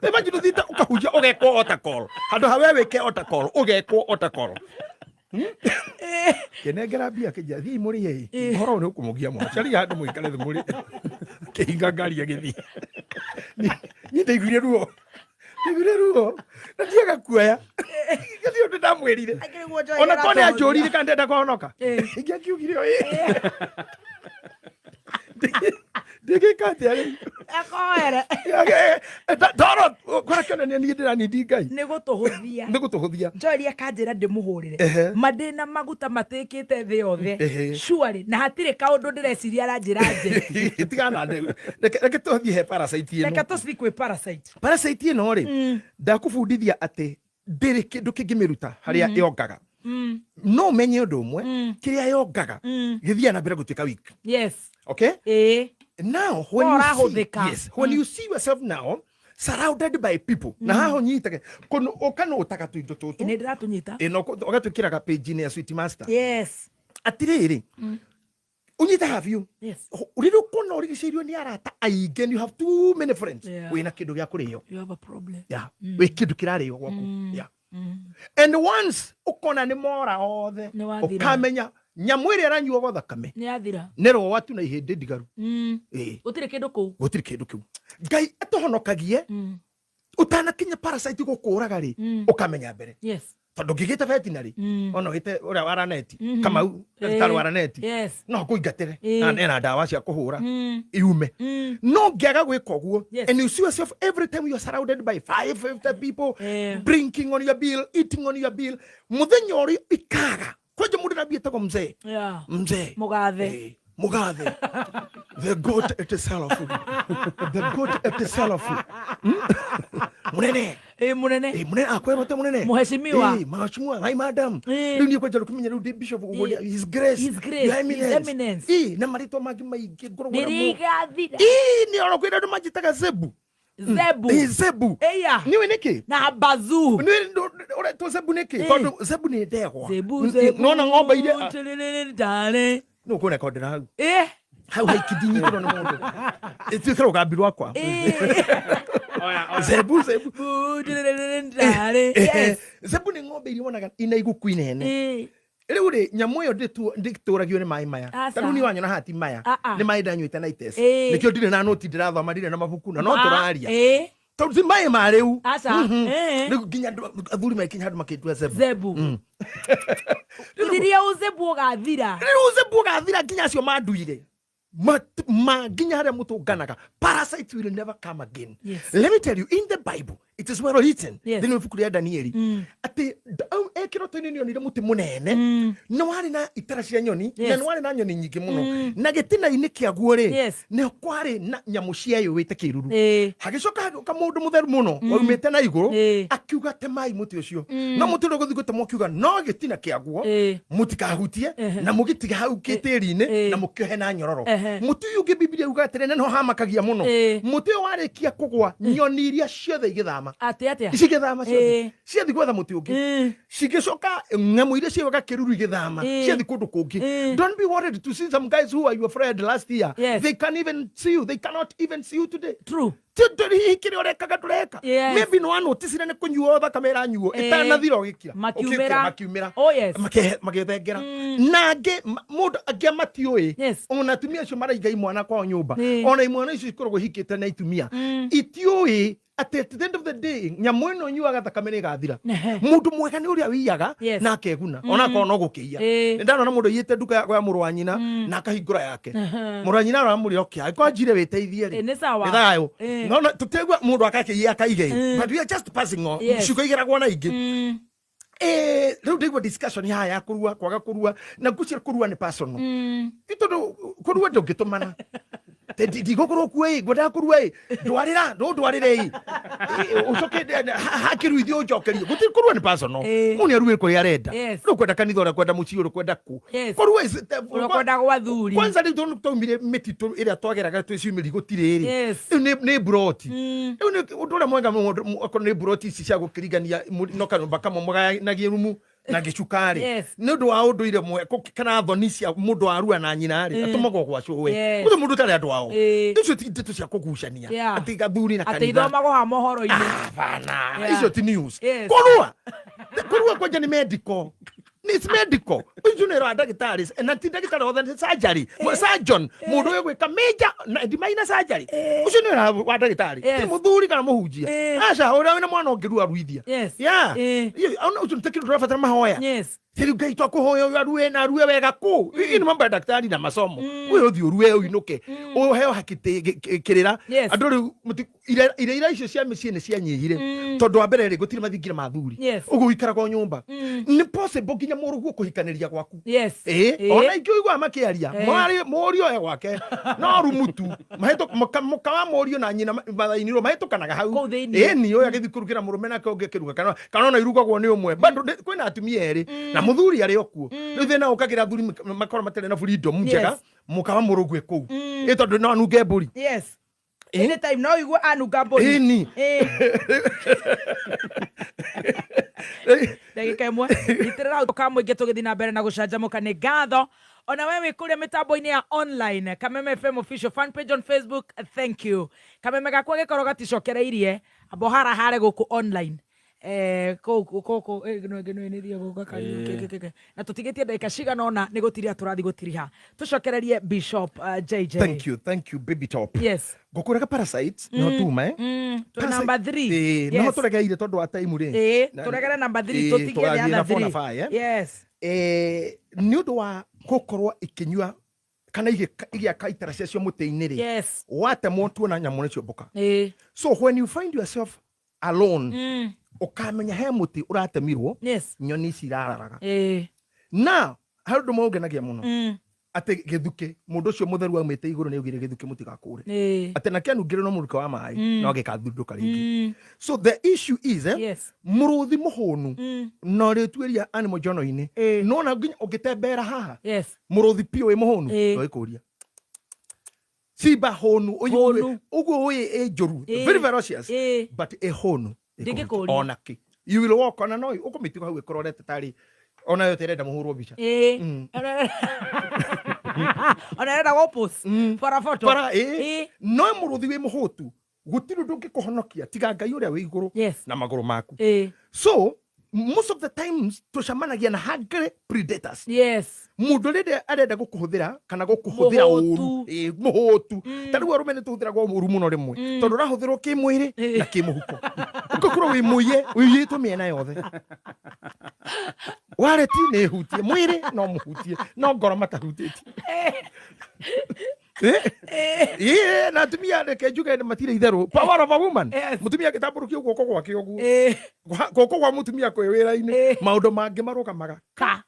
Imagine ũthiĩte ũkahunjia ũgekwo altar call, handũ ha we wĩke altar call, ũgekwo altar call. Kĩnengera mbia, kĩnjĩra, "Thiĩi mũrĩe ĩ, ũhoro ũyũ nĩ ũkũmũgia mũno, caria handũ mũikare thĩ mũrĩe." Kĩhinga ngari agĩthiĩ. Niĩ ndaiguire ruo, ndaiguire ruo na ndiaga kuoya gĩthiĩ ũndũ ndamwĩrire. Akĩrĩ guo njohi Ona korwo nĩ ĩratũhũthia. anjũririe kana ndenda kũhonoka, ingĩakiugire o ĩ, ndingĩka atĩa rĩu? Akoere. Ndoro kũrĩa kĩonania niĩ ndĩranindi Ngai. Nĩ gũtũhũthia. Nĩ gũtũhũthia. Joeli akanjĩra ndĩmũhũrĩre. Ma ndĩna maguta matĩkĩte thĩ yothe. Surely na hatirĩ kaũndũ ndĩreciria aranjĩra nje. Tigana, reke tũthiĩ he parasite ĩno. Reke tũthiĩ kwĩ parasite. Parasite ĩno rĩ, ndakũbundithia atĩ ndĩrĩ kĩndũ kĩngĩmĩruta harĩa yongaga. No ũmenye ũndũ ũmwe, kĩrĩa yongaga gĩthiaga na mbere gũtuĩka weak. Okay, now when you see, Ũrahũthĩka. Yes, when you see yourself now surrounded by people, na haha ũnyitage kũnũ ũkanũtaga tũindo tũtũ. Nĩ ndĩratũnyita. Ĩno ũgatwĩkĩraga page-inĩ ya Sweet Master. Atĩrĩrĩ, ũnyite haha biũ. Rĩrĩa ũkuona ũrigicĩirio nĩ arata aingĩ and you have too many friends, wĩna kĩndũ gĩa kũrĩo. You have a problem. Yeah. Wĩ kĩndũ kĩrarĩo gwaku. Yeah. And once ũkona nĩ mora othe, Nĩ wathira. ũkamenya nyamũ ĩrĩa ĩranyuagwo thakame Nĩ yathira. Nĩ rũa tu na ihĩndĩ ndigaru. Ĩĩ. Gũtirĩ kĩndũ kũu. Gũtirĩ kĩndũ kĩu. Ngai atũhonokagie. Ũtanakinya parasite gũkũraga rĩ, ũkamenya mbere, tondũ ngĩgĩte veterinary, ona ũgĩte ũrĩa wa raneti, Kamau, ndagĩtarĩ wa raneti, no kũingatĩre na ena ndawa cia kũhũra iume. No ngĩaga gwĩka ũguo, and you see yourself every time you are surrounded by 550 people drinking on your bill, eating on your bill, mũthenya ũrĩa ikaga kwanja mũndũ nambia etagwo mzee. Mzee. Mũgathe. Mũgathe, the goat itself, the goat itself. Mũnene. Ĩ, mũnene. Mũnene akwĩrwo atĩ mũnene. Mheshimiwa. Mheshimiwa, hi madam. Rĩu niĩ kwanja rũkĩmenya rĩu ndĩ bishop ũguo, his grace, His Grace, your His eminence. Eminence. Na marĩtwa mangĩ maingĩ ngoragwo namo. Rĩrĩa igathira. Nĩ oro kwĩra andũ manjĩtaga Zebu. Zebu. Zebu. Eya. Nĩũĩ nĩkĩ? Na bazu. Nĩũĩ ũretwo Zebu nĩkĩ? Tondũ Zebu nĩ ndegwa. Zebu, Zebu. Nona ng'ombe iria Tililili, tale. Nũ ũkũrekondera hau? Hau haikindinyitirwo nĩ mũndũ, ĩtuĩke rũgambi rwakwa. Zebu, Zebu. Bu, tililili, tale. Yes. Zebu nĩ ng'ombe iria wonaga ina iguku inene. Rĩu rĩ, nyamũ ĩyo ndĩtũragio nĩ maĩ maya. Aca. Ta rĩu niĩ wanyona haha ti maya, Ah, ah. nĩ maĩ ndanyuĩte na ites. Nĩkĩo ndirĩ na nũti ndĩrathoma, ndirĩ na mabuku na no tũraria tondũ ti maĩ ma rĩu. Aca. Rĩu nginya athuri magĩkinya handũ makĩndua Zebu. Zebu. Rĩrĩa ũzebu ũgathira. Rĩu Zebu ũgathira nginya acio manduire ma nginya harĩa mũtũnganaga, parasite will never come again. Let me tell you, in the Bible it is well written, thĩinĩ wa ibuku rĩa Danieli, atĩ kĩroto-inĩ nĩ onire mũtĩ mũnene nĩ warĩ na itara cia nyoni na nĩ warĩ na nyoni nyingĩ mũno, na gĩtina-inĩ kĩaguo rĩ, nĩ kwarĩ na nyamũ cieyũĩte kĩruru. Hagĩcoka hagĩũka mũndũ mũtheru mũno waumĩte na igũrũ, akiuga, "Temai mũtĩ ũcio." No mũtĩ ũrĩa ũgũthiĩ gũtemwo, akiuga no gĩtina kĩaguo mũtikahutie, na mũgĩtiga hau kĩtĩri-inĩ na mũkĩohe na nyororo. Mũtĩ ũyũ ũngĩ, Bibilia yuga atĩrĩ, na nĩho hamakagia mũno, mũtĩ ũyũ warĩkia kũgwa, nyoni iria ciothe igĩthama. Cigĩthama. Atĩ atĩa? Cigĩthama ciothe. Ciathi gwetha mũtĩ ũngĩ. Cigĩcoka ng'amũ iria ciĩwaga kĩruru igĩthama. Ciathi kũndũ kũngĩ. Don't be worried to see some guys who are your friend last year. They can even see you, they cannot even see you today. Hihi kĩrĩa ũrekaga ndũreka. Maybe nĩ wanoticire nĩ kũnyuo thakame ĩranyuo ĩtanathira ũgĩkira. Makiumĩra. Ũkĩkira, makiumĩra. Oh yes. Magĩthengera na angĩ mũndũ angĩ matiũĩ. Ona atumia acio maraiga imwana kwao nyũmba, ona imwana icio ikoragwo ihikĩte na itumia, itiũĩ atĩ at the end of the day nyamũ ĩno nyuaga thakame nĩ ĩgathira. Mũndũ mwega nĩ ũrĩa wĩiyaga na akeguna ona akorwo no gũkĩiya. Nĩ ndanona mũndũ aiyĩte nduka ya mũrũ wa nyina na akahingũra yake. Mũrũ wa nyina aramũrĩa, okay, angĩkorwo anjire wĩteithie rĩ, Nĩ sawa. Nĩ thayũ. No no tũtegua mũndũ akakĩiya akaige, but we are just passing on. Ciugo igeragwo na ingĩ. Rĩu ndaigua discussion haha ya kũrua, kwaga kũrua, na ngwĩciria kũrua nĩ personal. Nĩ tondũ kũrua ndũngĩtũmana. Ndigũkorwo kuo ĩ, ngwendaga kũrua ĩ, ndwarĩra, ndũndwarĩre ĩ. Ũcoke hakĩruithio ũnjokerie. Gũtirĩ, kũrua nĩ personal. Mũndũ nĩ aruĩ kũrĩa arenda. Rĩu kwenda kanitha, ũrĩa kwenda mũciĩ, ũrĩa kwenda kũ. Kũrua is Ũrĩa kwenda gwa thuri. Kwanza rĩu tondũ twaumire mĩtitũ ĩrĩa twageraga twĩ ciumĩri gũtirĩ rĩ. Rĩu nĩ mburoti. Rĩu nĩ ũndũ ũrĩa mwega mũndũ okorwo nĩ mburoti ici cia gũkĩrigania no kanyũmba kamwe mũgayanagie rumu na gĩcuka rĩ. Nĩ ũndũ wa ũndũire kana thoni cia mũndũ arua na nyina rĩ, atũmagwo gwa cũwe. Gũtirĩ mũndũ ũtarĩ andũ ao. Icio ti ndeto cia kũgucania. Atĩ gathuri na Atĩ kanitha. ithomagwo ha mohoro-inĩ. Hapana. Yeah. Icio ti news. Kũrua. Kũrua kwanja nĩ medical. It's medical. Icio nĩ ra ndagĩtarĩ na ti ndagĩtarĩ othe, nĩ surgery. Surgeon, mũndũ ũyũ gwĩka major na ndi minor surgery. Ũcio nĩ wĩra wa ndagĩtarĩ. Ti mũthuri kana mũhunjia. Aca, ũrĩa wĩna mwana ũngĩrua ruithia. Yeah. Ona ũcio nĩ ta kĩndũ tũrabatara mahoya. Rĩu Ngai twakũhoya ũyũ arue na arue wega kũ? Hii nĩ mambo ya daktari na masomo. Ũyũ ũthiĩ ũrue ũinũke. Ũheo haki kĩrĩra. Andũ rĩu ira ira icio cia mĩciĩ nĩ cianyihire. Tondũ wa mbere rĩ, gũtirĩ mathingira ma thuri. Ũguo ũikaraga o nyũmba. Nĩ possible nginya mũrũguo kũhikanĩria gwaku. Ona ingĩ ũiguaga makĩaria. Mwarĩ mũriũ e gwake. No rumu tu. Mũka wa mũriũ na nyina mathainirwo mahĩtũkanaga hau. Kũu thĩinĩ. Ĩni, ũyũ agĩthiĩ kũrugĩra mũrũme nake ũngĩ akĩruga kana ona irugagwo nĩ ũmwe. Bado kwĩna atumia erĩ na mũthuri arĩ o kuo. Rĩu thĩna ũkagĩra athuri makorwo matarĩ na freedom njega. Mũka wa mũrũguo e kũu. Tondũ no anunge mbũri. Anytime no igue anunga mbũri. Ĩni. Ndagĩka ĩmwe nyitĩrĩra ũkamũingĩ tũgĩthiĩ na mbere na gũcanjamũka. Nĩ ngatho ona we wĩ kũrĩa mĩtambo-inĩ ya online, Kameme FM official fan page on Facebook, thank you. Kameme gakwa gĩkorwo gaticokereirie ambo harahare gũkũ online. Kũu kũkũ no no nĩ thiĩ gũka kariũki na tũtigĩtie ndagĩka cigana ũna nĩ gũtiriha tũrathiĩ gũtiriha. Tũcokererie Bishop JJ. Thank you, thank you, baby top. Ngũkũrega parasites no tuma Tũrĩ number 3. No tũregeire tondũ wa time rĩ. Tũregere number 3, tũtigie the tũgathiĩ na other four na 3. five, eh? Nĩ ũndũ wa gũkorwo ikĩnyua kana igĩaka itara ciacio mũtĩ-inĩ rĩ. Watemwo tuona nyamũ nĩcio mbũka. So when you find yourself alone, ũkamenya he mũtĩ ũratemirwo. Nyoni ici irararaga. Na harĩ ũndũ ũmwe ũngenagia mũno. Atĩ gĩthukĩ, mũndũ ũcio mũtheru aumĩte igũrũ nĩ augire gĩthukĩ mũtigakũre. Atĩ na kĩanungĩrwo no mũrukĩ wa maĩ, no gĩkathundũka rĩngĩ. So the issue is, mũrũthi mũhũnu, na ũrĩtuĩria animal journal-inĩ, no na nginya ũngĩtembera haha, mũrũthi piũ wĩ mũhũnu, no ĩkũria. Simba hũnu, Hũnu. Ũguo ũĩ ĩ njũru, very ferocious, but ĩ hũnu, Ndĩngĩkũria. Ona kĩ. You will walk ona no ũkũmĩtiga hau ĩkũrorete tarĩ ona yo tĩrenda mũhũrwo mbica. Ona ĩrenda gũ-post for a photo. Para. No mũrũthi wĩ mũhũtu gũtirĩ ũndũ ũngĩkũhonokia tiga Ngai ũrĩa wĩ igũrũ na magũrũ maku. So most of the times tũcemanagia na hungry predators. Mũndũ rĩrĩa arenda gũkũhũthĩra kana gũkũhũthĩra Mũhũtu. ũru, mũhũtu. Ta rĩu arũme nĩ tũhũthĩragwo ũru mũno rĩmwe. Tondũ ũrahũthĩrwo kĩmwĩrĩ na kĩmũhuko. Ũgakorwo wĩ mũiye, ũiyĩtwo mĩena yothe. Wareti nĩ ĩhutie, mwĩrĩ no mũhutie, no ngoro matahutĩtie. Na atumia reke njuge nĩ matirĩ itherũ. Power of a woman. Mũtumia agĩtambũrũkia guoko gwake ũguo. Guoko kwa mũtumia kwĩ wĩra-inĩ. Maũndũ mangĩ marũgamaga. Ka.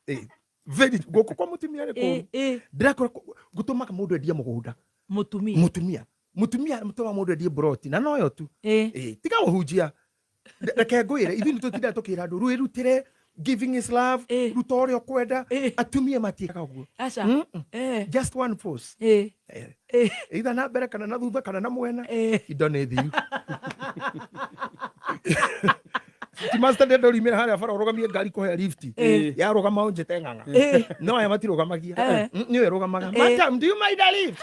Very, guoko kwa mũtumia nĩ kũũru. Ndĩrakora gũtũmaga mũndũ endie mũgũnda. Mũtumia. Mũtumia. Mũtumia mũtũmaga mũndũ endie mburoti na noyo tu. Tiga ũhunjia. Reke ngwĩre, ithuĩ nĩ tũtindaga tũkĩra andũ, rwĩrutĩre, giving is love, ruta ũrĩa ũkwenda. Atumia matiĩkaga ũguo. Aca. Just one force. Either na mbere kana na thutha kana na mwena. Indo nĩ thiru. Ti master ndenda ũrimĩra harĩa bara ũrũgamie ngari kũhe lift. Yarũgama ũnjĩte ng'ang'a. No aya matirũgamagia. Nĩwe ĩrũgamaga. Madam, do you mind a lift?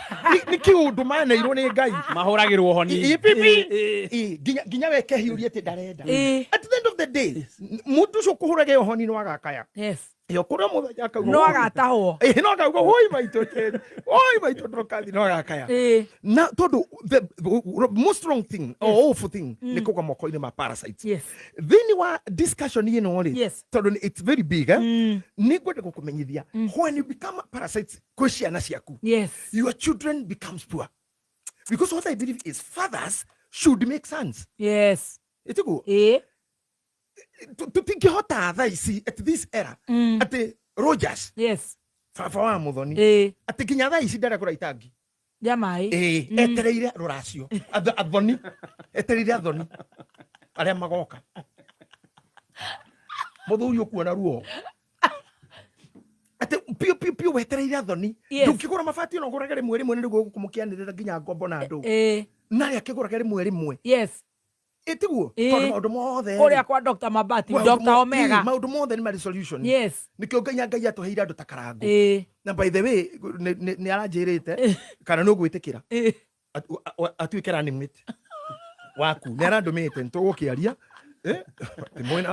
Nĩ kĩũndũ maneirwo nĩ Ngai. Mahũragĩrwo honi. Ipipi. Nginya we kehiũrie atĩ ndarenda. At the end of the day, mũndũ ũcio ũkũhũraga ĩyo honi no agakaya. Yo kũrĩa mũthenya akauga. No agatahwo. No akauga woi maitũ Njeri. Woi maitũ Ndorokathi no agakaya. Na tondũ the most wrong thing or awful thing nĩ kũgwa moko-inĩ ma parasites. Thĩinĩ wa discussion ĩno rĩ, tondũ it's very big, eh? Nĩ ngwenda gũkũmenyithia when you become parasites kwĩ ciana ciaku, your children becomes poor. Because what I believe is fathers should make sons. Ĩtiguo? Tũtingĩhota thaa ici at this era atĩ Rogers baba wa Muthoni atĩ nginya thaa ici ndarekũra itangi rĩa maĩ. Etereire rũracio athoni, etereire athoni arĩa magoka. Mũthuri ũkuona ruo atĩ piũ piũ piũ wetereire athoni. Ndũngĩgũra mabati ona ũgũrage rĩmwe rĩmwe nĩguo gũkũ mũkĩanĩrĩra nginya ngombo na andũ. Na arĩa akĩgũrage rĩmwe rĩmwe. Ĩtiguo? Tondũ maũndũ mothe Kũrĩa kwa Dr. Mabati, maũndũ Dr. Omega. Maũndũ mothe nĩ marĩ solution. Nĩkĩo Ngai atũheire andũ ta Karangũ. Na by the way, nĩ aranjĩrĩte kana nĩ ũgwĩtĩkĩra atuĩke running mate waku. Nĩ arandũmĩte nĩ tũgũkĩaria.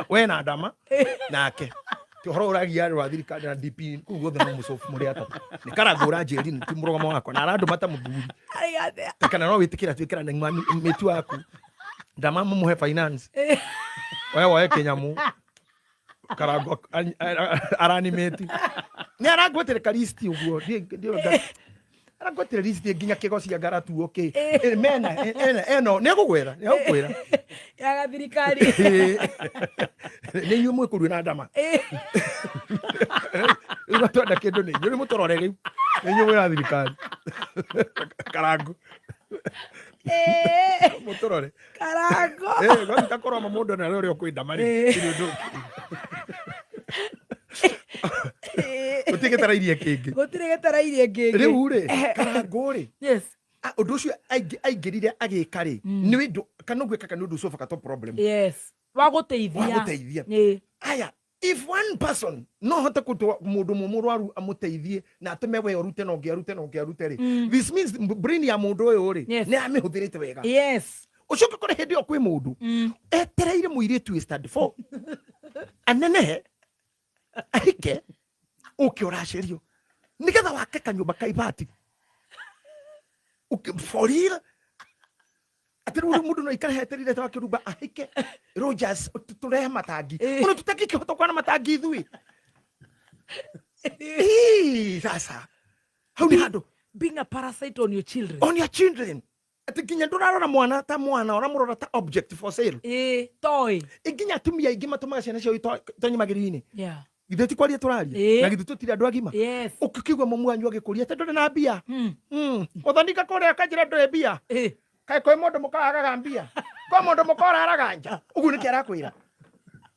We na ndama nake ti ũhoro ũragia rwa thirikari na DP kũu guothe no mũcobu mũrĩ atatũ. Nĩ Karangũ ũranjĩrire ti mũrũgamo wakwa na arandũma ta mũthuri. Arigate. Kana no wĩtĩkĩra atuĩke running mate waku. Ndama mũmũhe finance. We woe kĩnyamũ. Karangũ aranimĩti. Nĩ arangwetere ka list ũguo. Arangwetere list nginya kĩgo cia ngaratuo kĩ. Mena ena eno nĩ egũgwĩra, nĩ egũkwĩra. Yaga thirikari. Nĩ inyuĩ mwĩkũrue na ndama. Rĩu twenda kĩndũ nĩ inyuĩ, rĩu mũtũrore rĩu. Nĩ inyuĩ mwĩna thirikari. Karangũ. Mũtũrore. Karangũ. Gwathi takorwo ma mũndũ na ũrĩa ũkwĩnda marĩ. Gũtirĩ ũndũ ũngĩ. Gũtirĩ gĩtarairie kĩngĩ. Gũtirĩ gĩtarairie kĩngĩ. Rĩu rĩ, Karangũ rĩ, ũndũ ũcio aingĩrire agĩka rĩ, nĩ ũndũ kana ũgwĩka kana ũndũ ũcio baka to problem. Wa gũteithia. Wa gũteithia. Aya, if one person no hote kũtwa mũndũ ũmwe mũrwaru amũteithie na atũme we ũrute na ũngĩ arute na ũngĩ arute rĩ, this means brain ya mũndũ ũyũ rĩ, nĩ amĩhũthĩrĩte wega. Ũcoke kũrĩ hĩndĩ ĩyo kwĩ mũndũ etereire mũirĩtu wĩ stand 4 anenehe ahike ũke ũracerio nĩgetha wake kanyũmba ka ibati. For real atĩ rĩu mũndũ no aikare etereire ta wakĩrumba ahike Rogers tũrehe matangi. Ona tũtangĩkĩhota kwana matangi ithuĩ. Ii, sasa hau nĩ handũ Being a parasite on your children. On your children. Atĩ nginya ndũrarora mwana ta mwana, ũramũrora ta object for sale. Toy. Nginya atumia aingĩ matũmaga ciana ciao itonye magerio-inĩ. Githĩ ti kwaria tũraria? Na githĩ tũtirĩ andũ agima? Ũkĩigua mamu wanyu agĩkũria atĩ ndũrĩ na mbia. Mũthoni kũrĩa akanjĩra ndũrĩ mbia. Kaĩ kwĩ mũndũ mũka wagaga mbia? Kwĩ mũndũ mũka ũraraga nja? Ũguo nĩkĩ arakwĩra?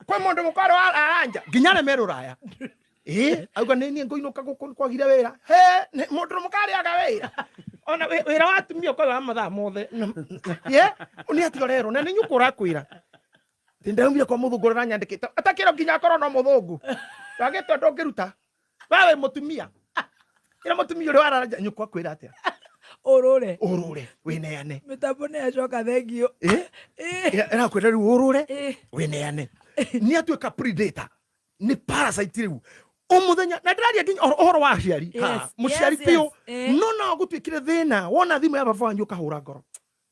Kwĩ mũndũ mũka ũraraga nja? Nginya arĩa me rũraya. Auga nĩ niĩ ngũinũka gũkũ kwagire wĩra. He, mũndũ mũka arĩaga wĩra. Ona wĩra wa atumia ũkoragwo wa mathaa mothe. Ye, nĩ atĩa ũrerwo? Na nĩ nyũkwa ũrakwĩra. Ndĩ ndaumire kwa mũthũngũ ũrĩa ũranyandĩkĩte. Atakĩrwo nginya akorwo no mũthũngũ. Wagĩtwo ndũngĩruta. We wĩ mũtumia. Ĩra mũtumia ũrĩa warara nja, nyũkwa akwĩra atĩa? Ũrũre. Ũrũre, wĩneane. Mĩtambo nĩ yacoka, thengiũ. Ĩrakwĩra rĩu ũrũre, wĩneane. Nĩ atuĩka predator. Nĩ parasite rĩu. O mũthenya, na ndĩraria nginya ũhoro wa aciari. Ha, mũciari biũ. No no gũtuĩkire thĩna, wona thimũ ya baba wanyu ũkahũra ngoro.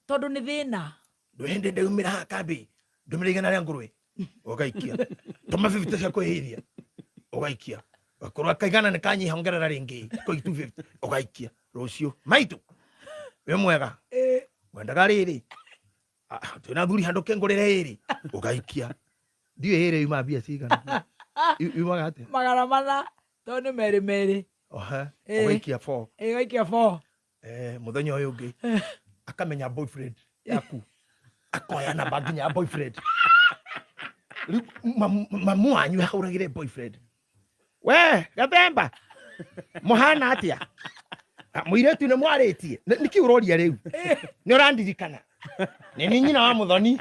Tondũ nĩ thĩna. Ndũhĩndĩ ndaumĩra haha kambĩ, ndũmĩra 100 rĩa ngũrwe, ũgaikia. Tũma 50 cia kwĩhĩria, ũgaikia. Gakorwo kaigana nĩ kanyiha ongerera rĩngĩ, koi 250, ũgaikia. Rũciũ, maitũ, wĩ mwega. Wendaga rĩrĩ, twĩna thuri handũ kĩngũrĩre ĩrĩ, ũgaikia. Ndiũĩ ĩrĩ yuma mbia cigana. Yumaga atĩa? 400, tondũ nĩ merĩ merĩ. Ohe, ũgaikia 4. Ũgaikia 4. Mũthenya ũyũ ũngĩ, akamenya boyfriend yaku. Akoya namba nginya ya boyfriend. Rĩu mamu wanyu ahũragĩre boyfriend. We, Gathemba, mũhana atĩa? Mũirĩtu nĩ mwarĩtie? Nĩkĩ ũroria rĩu? Nĩ ũrandirikana? Nĩ niĩ nyina wa Mũthoni.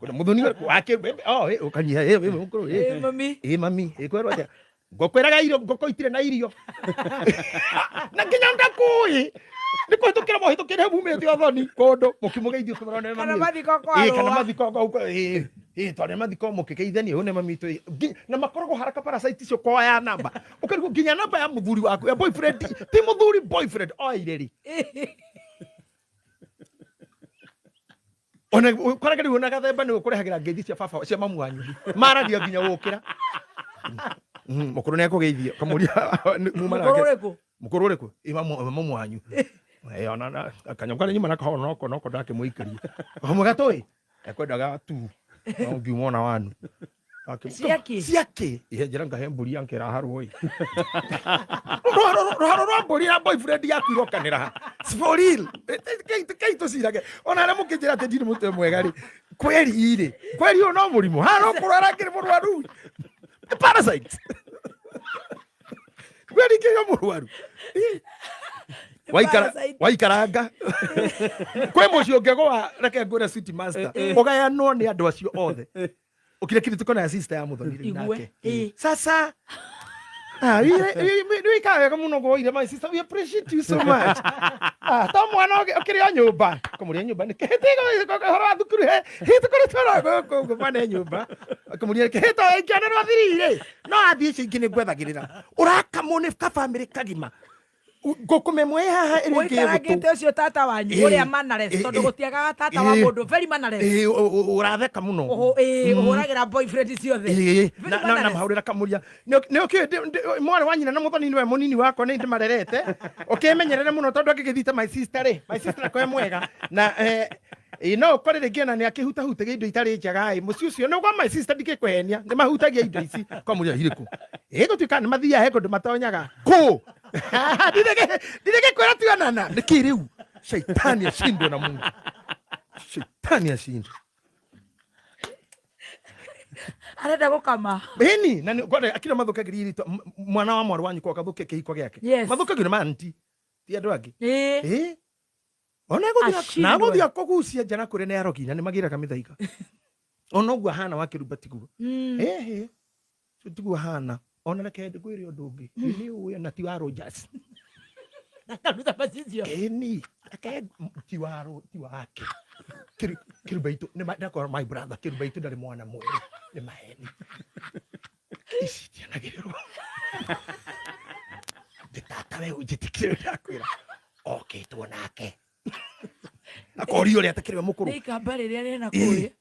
Muthoni wake oh ukanyiha mukuru. Mami. Mami ikwirwo atia ngũkwĩraga irio ngũkũ itirĩ na irio na nginya ndakũĩ nĩ kũhĩtũkĩra mũhĩtũkĩre mumĩte ũthoni kũndũ mũkĩmũgeithio ũkĩmwĩra nĩ Kana mami mathiko kwa kana rũa. mathiko tondũ nĩ mathiko mũkĩgeithania ũyũ nĩ mami witũ na makoragwo haraka parasite icio koya namba ũkarigwo nginya namba ya mũthuri waku ya boyfriend ti mũthuri boyfriend oire rĩ ona ũkoraga rĩu ona gathemba nĩ ũkũrehagĩra ngeithi cia baba cia mamu wanyu maragia nginya gũkĩra. Mũkũrũ nĩ akũgeithia ũkamũria muma Mũkũrũ nake ũrĩkũ? Mũkũrũ ũrĩkũ? Ĩ mamu wanyu. Ona kanyamũ karĩa nyuma nako hau noko ndakĩmũikĩria kamwe gatũĩ ekwendaga tu no ngiuma ona wanu. Ciakĩ? Ciakĩ ihe njĩra ngahe mbũri yankĩra harwo ĩ rũharo rwa mbũri ya boyfriend yaku irokanĩra ha. It's for real. Kei tũcirage ona arĩa mũkĩnjĩra atĩ ndirĩ mũtwe mwega rĩ kweri irĩ kweri ũyũ no mũrimũ haha no kũrwara ngĩrĩ mũrwaru parasite kweri kĩrĩ mũrwaru waikara Parasite. Waikaranga kwĩ mũciĩ ũngĩgũa reke ngwĩre sweet master ũgayanwo nĩ andũ acio othe ũkire kiri tuko na sister ya mũthoni rĩu Igue. nake sasa. Ah, nĩ wĩkaga wega mũno gwoire my sister, we appreciate you so much. Ah, to mwana ũkĩrĩ o nyũmba kũmũria nyũmba nĩ kĩhĩtĩga ũhoro wa thukuru he hĩtũkũrĩ twara gũkũ ngũmane nyũmba kũmũria kĩhĩto ĩngĩona rwathirire no athiĩ icio ingĩ nĩ ngwethagĩrĩra ũrakamwo nĩ kabamĩrĩ kagima ngũkũ ĩmwe ĩ haha ĩrĩa ĩngĩ ĩ gũtũ. Ũikarangĩte ũcio tata wanyu ũrĩa mannerless tondũ gũtiagaga tata wa mũndũ very mannerless. Ũratheka mũno. Ũhũragĩra boyfriend ciothe. Ĩĩ, Very na mannerless. mahũrĩra kamũria nĩ ũkĩ mwarĩ wa nyina na mũthoni nĩwe mũnini wakwa nĩ ndĩmarerete ũkĩmenyerere mũno tondũ angĩgĩthiĩte my sister rĩ my sister akwe mwega na no ũkore rĩngĩ ona nĩ akĩhutahutagia indo itarĩ njega ĩ mũciĩ ũcio nĩ gwa my sister ndingĩkũhenia nĩ mahutagia indo ici kamũria irĩkũ ĩ gũtuĩka nĩ mathiaga he kũndũ matonyaga kũ ndirĩgĩkwĩra tuonana nĩkĩ rĩu shaitani ashindwe na Mungu shaitani ashindwe. Arenda gũkama. Ĩni na akira mathũkagĩria iritũ mwana wa mwarĩ wanyu kwa gathũkia kĩhiko gĩake. Mathũkagio nĩ manti ti andũ angĩ. Ĩ ona Ashindwe. na gũthiĩ kũgucia nja na kũrĩa nĩ arogi na nĩ magĩraga mĩthaiga ona ũguo ahana wa kĩrumba tiguo. Ĩhĩ tiguo ahana ona reke ngwĩre ũndũ ũngĩ nĩ ũĩ na ti wa Rogers. Akaruta macicio. Ĩni reke ti wa ti wake kĩrumba itũ nĩ ndakora my brother kĩrumba itũ ndarĩ mwana mwerũ nĩ maheni ici itianagĩrĩrwo ndĩ tata we ũnjĩtĩkire ndakwĩra okĩtwo nake akorio ũrĩa atakĩrĩ we mũkũrũ. Nĩ ikamba rĩrĩa rĩna kũrĩa.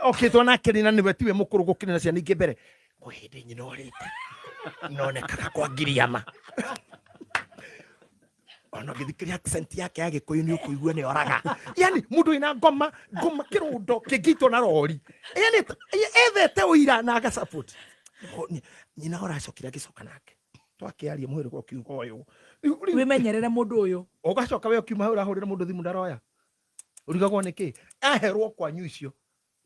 Okĩtwo nake rĩ na nĩwe tiwe mũkũrũ gũkĩrĩ na ciana ingĩ mbere kwĩ hĩndĩ nyina orĩte nonekaga kwa ngiriama ona ũngĩthikĩria accent yake ya gĩkũyũ nĩ ũkũigua nĩ oraga yani mũndũ wĩna ngoma ngoma kĩrũndo kĩngĩitwo na rori yani ethete ũira na aga support nyina oracokire agĩcoka nake twakĩaria mwĩrĩ ũkiuga ũyũ Wĩmenyerere mũndũ ũyũ. Ũgacoka we ũkiuma hau ũrahũrĩra mũndũ thimũ ndaroya ũrigagwo nĩkĩ aherwo kwanyu icio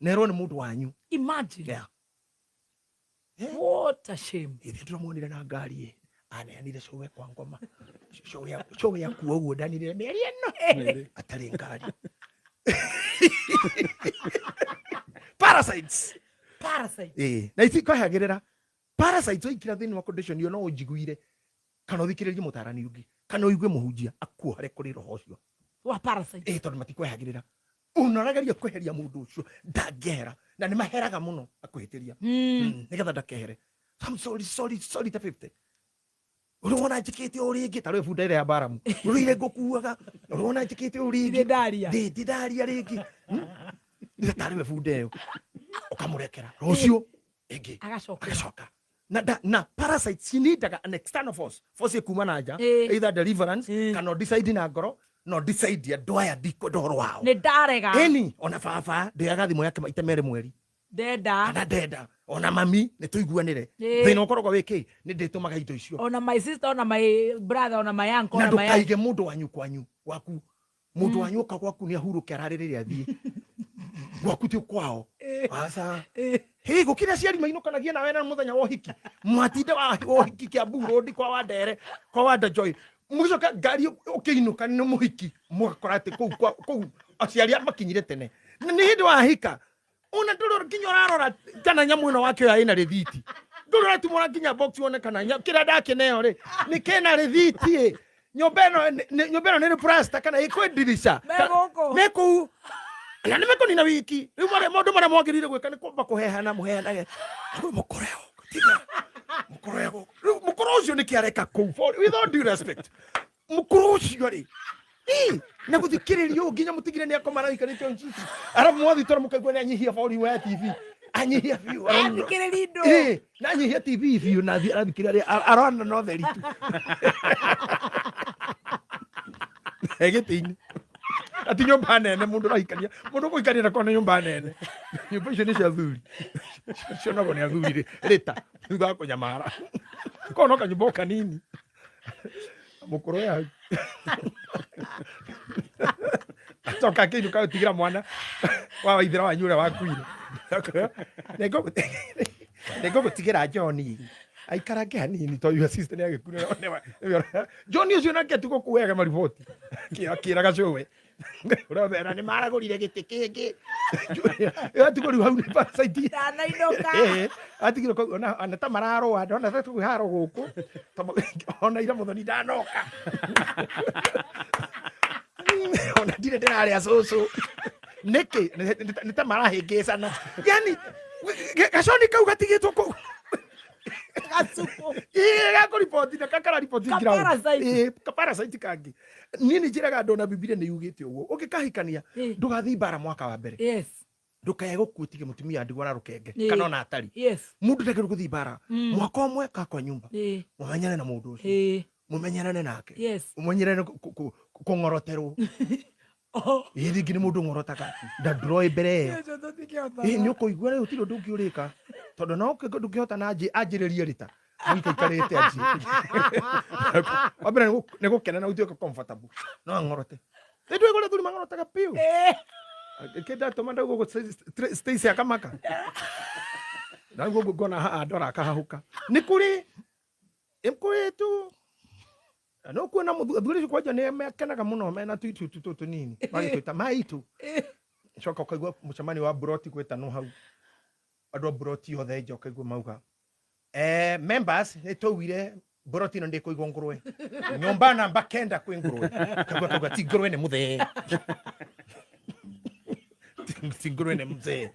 nerwo nĩ mũndũ wanyu. Imagine. What a shame. Ithe ndĩramuonire na ngari ĩ aneanire cũwe kwa ngoma cũwe akua ũguo ndanire mĩeri ĩno atarĩ ngari parasites. Parasite. Ĩ na ici kwehagĩrĩra parasites waingĩra thĩinĩ wa condition ĩyo no ũnjiguire kana ũthikĩrĩrie mũtarani ũngĩ kana ũigue mũhunjia akuohere kũrĩ roho ũcio Wa parasite. Ĩ tondũ matikwehagĩrĩra ona ũrageria kweheria mũndũ ũcio ndangĩehera na nĩ maheraga mũno akũhĩtĩria nĩgetha ndakehere. I'm sorry, sorry, sorry ta 50 ũrĩ wona njĩkĩte ũũ rĩngĩ ta rĩu bunda ĩrĩa ya Baramu ũrĩire ngũkuaga ũrĩ wona njĩkĩte ũũ rĩngĩ. Ndirĩ ndaria. Ndĩ ndaria rĩngĩ nĩ tarĩ we bunda ĩyo ũkamũrekera rũciũ ĩngĩ Agacoka. Agacoka na parasites cinindaga an external force force ĩkuma na nja either deliverance kana decide na ngoro no decide andũ aya ndikwenda ũhoro wao. Nĩ ndarega. Ĩni ona baba ndĩaga thimũ yake maita merĩ mweri. Ndenda. Kana ndenda ona mami nĩ tũiguanĩre thĩna ũkoragwo wĩ kĩ nĩ ndĩtũmaga indo icio. Ona my sister, ona my brother, ona my uncle, na ona my aunt. Ndũkaige mũndũ wanyu kwanyu gwaku mũndũ wanyu oka gwaku nĩ ahurũke ararĩ rĩrĩa athiĩ gwaku ti kwao aca hĩ gũkĩrĩ aciari mainũkanagia nawe na mũthenya wa ũhiki mwatinda wa ũhiki Kiambu Road kwa Wandere kwa Wanda Joy mũgĩcoka ngari ũkĩinũka nĩ mũhiki mũgakora atĩ kũu kũu aciari makinyire tene na nĩ hĩndĩ wahika. Ona ndũrĩ nginya ũrarora kana nyamũ ĩno wakĩoya ĩna rĩthiti. Ndũrĩ ũratumũra nginya box wone kana kĩrĩa ndakĩneo rĩ nĩ kĩna rĩthiti ĩ. Nyũmba ĩno nyũmba ĩno nĩ ĩrĩ plaster kana ĩ kwĩ ndirica. Me gũkũ. Me kũu. Na nĩ mekũnina wiki. Rĩu marĩa maũndũ marĩa mwagĩrĩire gwĩka nĩ kwamba kũhehana mũheanage. Mũkũre gũkũ tiga. Mũkũre gũkũ. Rĩu mũkũrũ ũcio nĩkĩ areka kũu? With all due respect. Mũkũrũ ũcio rĩ Ii, na gũthikĩrĩria ũũ nginya mũtigire nĩ akoma araikarĩte njiti arabu mwathi toro mũkaigua nĩ anyihia volume ya TV anyihia biũ Athikĩrĩria indo. Ĩ, na anyihia TV biũ na arathikĩrĩria arona no theri tu e gĩtĩ-inĩ ati nyũmba nene mũndũ ũrahikania mũndũ ũkũhikania na kona nyũmba nene nyũmba icio nĩ cia athuri cionagwo nĩ athuri rĩta thutha wa kũnyamara korwo no kanyũmba o kanini mũkũrũ ya hau acoka akĩinũka gũtigĩra mwana wa waithĩra wanyu ũrĩa wakuire nĩngũgũtigĩra John aikarange hanini tondũ your sister nĩ agĩkuire John ũcio nake ti gũkuaga mariboti akĩraga cũwe ũrĩa nĩ maragũrire gĩtĩ kĩngĩ atigwo rĩu hau nĩ parasite Ndanainũka. Atigire kau ona ta mararũa ndona ta kwĩ haro gũkũ ona ira mũthoni ndanoka ona ndirĩ ndĩrarĩa cũcũ nĩkĩ nĩ ta marahĩngĩcana yani gaconi kau gatigĩtwo kũu Gacuku. Ĩĩ, gakũriboti na kakarariboti Ka ground. parasite. Ĩĩ, ka parasite kangĩ niĩ nĩ njĩraga andũ ona bibilia nĩ yugĩte ũguo ũngĩkahikania ndũgathiĩ mbara mwaka wa mbere ndũkae gũkua ũtige mũtumia ndigwa na rũkenge kana ona atarĩ mũndũ ndagĩrĩirwo gũthiĩ mbara mwaka ũmwe ka kwa nyumba mũmenyane na mũndũ ũcio mũmenyerane nake mũmenyerane kũng'oroterwo ĩĩ rĩngĩ nĩ mũndũ ũng'orotaga ndandũroĩ mbere ĩyo Ũcio tũtingĩhota. Ĩĩ nĩ ũkũigua rĩu gũtirĩ ũndũ ũngĩ ũrĩka tondũ no ndũngĩhota na anjĩrĩrie rĩta mũikaikarĩte anjie wa mbere nĩ gũkena na ũtuĩke comfortable no ang'orote nĩ ndũĩ kũrĩa athuri mang'orotaga biũ kĩndatũma ndauga ũguo Stacy akamaka na ũguo ngona haha ndora akahahũka nĩ kũrĩ nĩ kũrĩ tu na no kuona athuri acio kwanja nĩ makenaga mũno mena tuitu tũtũ tũnini magĩtwĩta maitu coka ũkaigua mũcemanio wa mburoti gwĩtanwo hau andũ a mburoti othe nja ũkaigua mauga members nĩ twaugire mburoti ĩno ndĩkũigwo ngũrwe nyũmba namba kenda kwĩ ngũrwe kaigua kauga ti ngũrwe nĩ mũthee ti ngũrwe nĩ mũthee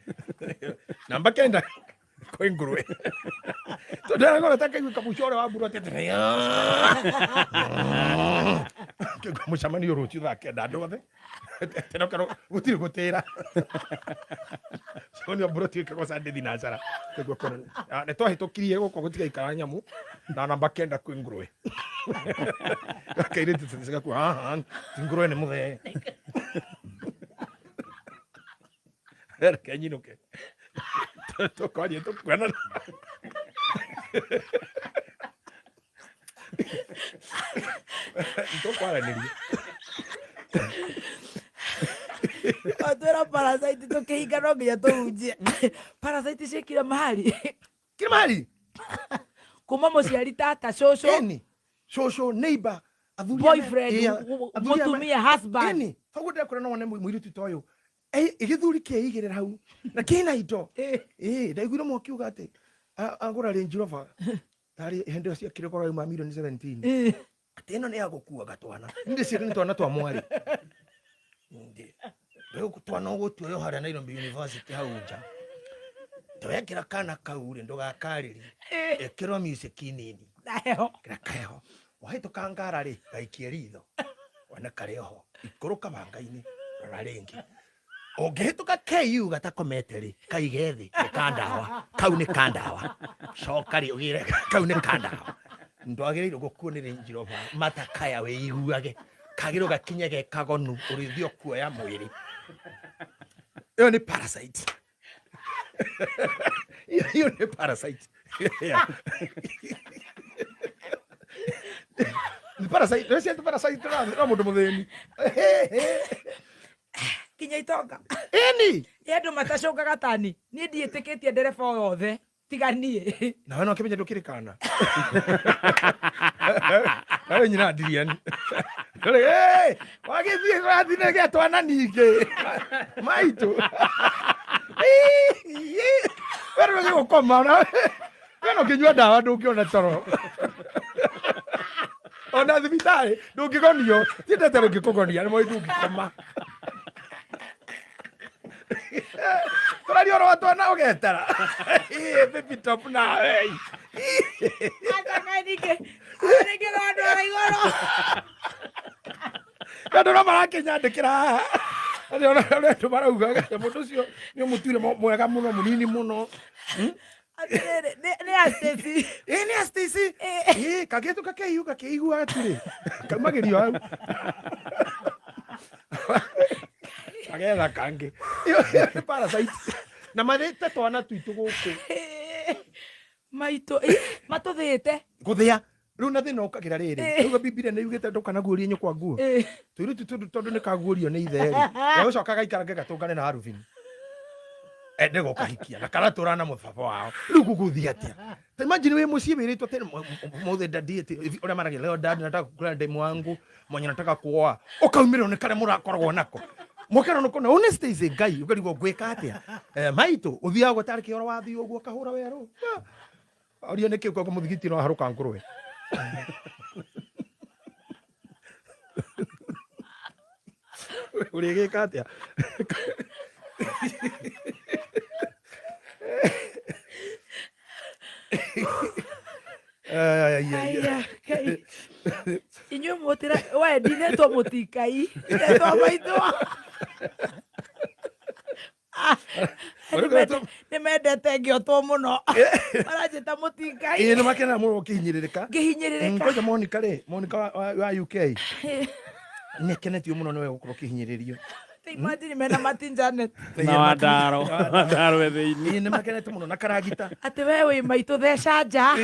namba kenda kwĩ ngũrwe tondũ aragora ta kaigua kamuco ũrĩa wa mburoti atĩ kaigua mũcemanio rũciũ thaa kenda andũ othe tena ũkerwo gũtirĩ gũtĩra mũcemanio wa mburoti wĩkagwo Sunday thinacara kaigua kona nĩ twahĩtũkirie gũkũ gũtigaikara nyamũ na namba kenda kwĩ ngũrwe kairĩtu gakua haha ti ngũrwe nĩ mũthee reke nyinũke tũkwaria tũkuonana tũkwaranĩria Twĩra parasite tũkĩhinga no nginya tũhunjie. Parasite ciĩkire mahali. Kila mahali Kuma mũciari tata cũcũ eni cũcũ neighbor athuri boyfriend athuri mũtumia husband. eni koguo ndĩrakũra no wone mũirĩtu ta ũyũ gĩthuri kĩigĩrĩra hau na kĩna indo ĩ ndaiguire ũmwe akiuga atĩ agũra Range Rover tarĩ hĩndĩ ĩyo ciakire goro yauma milioni 17 atĩ ĩno nĩ ya gũkuaga twana ndĩciria nĩ twana twa mwarĩ rĩu twana ũgũtuoyo harĩa Nairobi University hau nja twekĩra kana kau rĩ ndũgakarĩrie ĩkĩrwo music nini Na heho. kĩra kaheho wahĩtũka ngara rĩ gaikie ritho one karĩ oho ikũrũka banga-inĩ rora rĩngĩ ũngĩhĩtũka KU gatakomete rĩ kaige thĩ nĩ ka ndawa kau nĩ ka ndawa coka rĩ ũgĩre kau nĩ ka ndawa ndwagĩrĩirwo gũkuo nĩ Range Rover matakaya wĩiguage kagĩrĩirwo gakinye ge kagonu ũrĩthiĩ ũkuoya mwĩrĩ ĩyo nĩ parasite ĩyo nĩ parasite Yeah. Nĩ parasite nĩ cia parasite no mũndũ mũthĩni Kinya itonga. ĩni Nĩ andũ matacũngaga tani. Niĩ ndiĩtĩkĩtie ndereba o yothe tiga niĩ. Nawe no kĩmenya ndũkĩrĩ kana nawe nyina ndiriani wagĩthiĩ wathine gĩa twana ningĩ maitũ We ndũgĩ gũkoma ona we no kĩnyua ndawa ndũngĩona toro ona thibitarĩ ndũngĩgonio tiendete rũngĩkũgonia nĩ moĩ ndũngĩkoma. Tũraria ũhoro wa twana ũgetara. Ĩ, baby top nawe. Aca ningĩ ningĩ no andũ a igũrũ. Andũ no marakĩnyandĩkĩra haha. Atĩ ona ũrĩa andũ marauga atĩ mũndũ ũcio nĩ ũmũtuire mwega mũno mũnini mũno. Atĩrĩrĩ, nĩ a Stacy. Ĩ nĩ a Stacy. Ĩ kagĩtu gakĩhiũ gakĩigua atĩrĩ. Kaumagĩrio hau. Kagetha kangĩ. Ĩyo nĩ parasite. Na marĩte twana twitũ gũkũ. Maitũ, matũthĩte. Gũthĩa. Rĩu na thĩna ũkagĩra rĩrĩ. Rĩu Bibilia nĩ yugĩte ndũkanaguũrie nyũkwa nguo. Tũirĩtu tũtũ tondũ nĩ kaguũrio nĩ ithe rĩ. Gegũcoka gaikarage gatũngane na Arubini. Ende gũkahikia na karatũra na mũbaba wao. Rĩu gũgũthiĩ atĩa? Ta imagine wĩ mũciĩ wĩrĩtwo atĩ mũthĩ daddy ati ũrĩa maragia leo dad nataka kukula demu wangu mwenye nataka kuoa. Ũkaumĩrwo nĩ karĩa mũrakoragwo nako. Mũkerwo nĩ kũna honesty is a Ngai ũkarigwo ngwĩka atĩa. Maitũ ũthiaga gũtarĩ kĩoro wathiĩ ũguo ũkahũra werũ. Oria nĩ kĩu koguo mũthigiti no harũka ngũrwe. Ũrĩgĩka atĩa? Ai, ai, ai. Aya, Ngai. Inyuĩ mũtira we ndinetwo mũtikai ndetwo maitũ. Nĩ mendete ngĩotwo mũno maranjĩta mũtingai. Ĩĩ nĩ makenaga mũno ũkĩhinyĩrĩrĩka. Ngĩhinyĩrĩrĩka. Kwanja Monica rĩ, Monica wa UK nĩ akenetio mũno nĩwe gũkorwo ũkĩhinyĩrĩrio. Imagine mena Martin Janet. Na Wandaro. Wandaro e thĩinĩ. Ĩĩ nĩ makenete mũno na karagita. Atĩ we wĩ maitũ theca nja.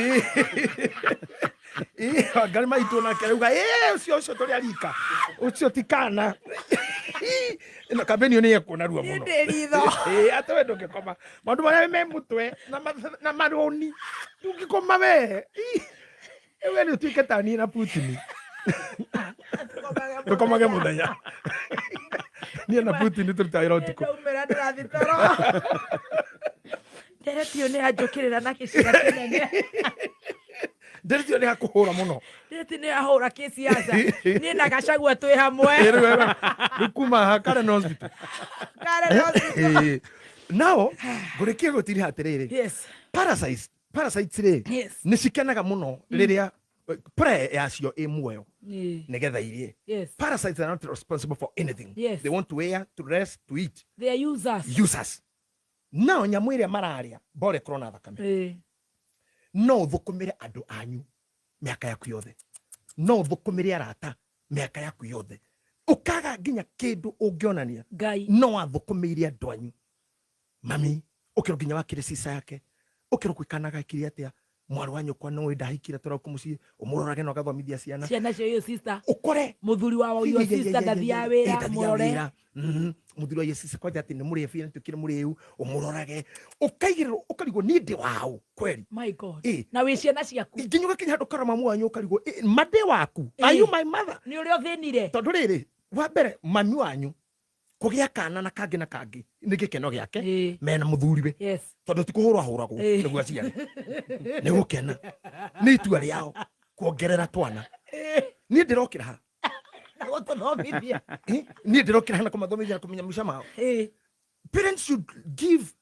Ĩĩ ngari maitũ nake arauga ĩĩ ũcio ũcio tũrĩ arika ũcio ti kana. Ĩno kambeni ĩyo nĩ yekuona ruo mũno. Ndĩ ritho. Ĩĩ atĩ we ndũngĩkoma maũndũ marĩa me mũtwe na marũni ndũngĩkoma we. We nĩ ũtuĩke ta niĩ na Putin. Tũkomage mũthenya. Niĩ na Putin tũrutaga wĩra ũtukũ. Ndaumĩra ndĩrathiĩ toro. Ndereti ĩyo nĩ yanjũkĩrĩra na gĩciga kĩnene. Ndereti ĩyo nĩ yakũhũra mũno. Ndereti nĩ yahũra kĩsiasa. Niĩ na Gachagua twĩ hamwe. Rĩu kuma haha Karen Hospital. Karen Hospital. Nao ngũrĩkie gũtiriha atĩrĩrĩ. Yes. Parasites, parasites rĩ, Yes. nĩ cikenaga mũno rĩrĩa prey yacio ĩ muoyo nĩgetha irie. Yes. Parasites are not responsible for anything. Yes. They want to wear, to rest, to eat. They are users. Users. Nao nyamũ ĩrĩa mararĩa bora ĩkorwo na thakame. No ũthũkũmĩre andũ anyu mĩaka yaku yothe. No ũthũkũmĩre arata mĩaka yaku yothe. Ũkaga nginya kĩndũ ũngĩonania. Ngai. No wathũkũmĩire andũ anyu. Mami, ũkĩrwo nginya wakĩrĩ cica yake. Ũkĩrwo gwĩkanaga ekire atĩa. Mwarĩ wa nyũkwa no ndahikire tũra kũ mũciĩ. Ũmũrorage na ũgathomithia ciana. Ciana cia your sister. Ũkore. Mũthuri wa your sister ndathiaga wĩra, mũrore. Mũthuri wa your sister kwanja atĩ nĩ mũrĩe biũ, nĩtuĩkire mũrĩu, ũmũrorage. Ũkaigĩrĩrwo, ũkarigwo niĩ ndĩ waũ kweri. My God. Na wĩ ciana ciaku. Nginya ũgakinya handũ ũkarora mamu wanyu ũkarigwo, ma ndĩ waku? Are you my mother? Nĩ ũrĩa ũthĩnire. Tondũ rĩrĩ, wa mbere mami wanyu kũgĩa kana na kangĩ na kangĩ nĩ gĩkeno gĩake mena mũthuriwe. Yes. Tondũ ti kũhũrwo ahũragwo nĩguo aciare. Nĩ gũkena. Nĩ itua rĩao kuongerera twana. Niĩ ndĩrokĩra ha? Na gũtũthomithia. Niĩ ndĩrokĩra ha na kũmathomithia na kũmenya maica mao. Parents should give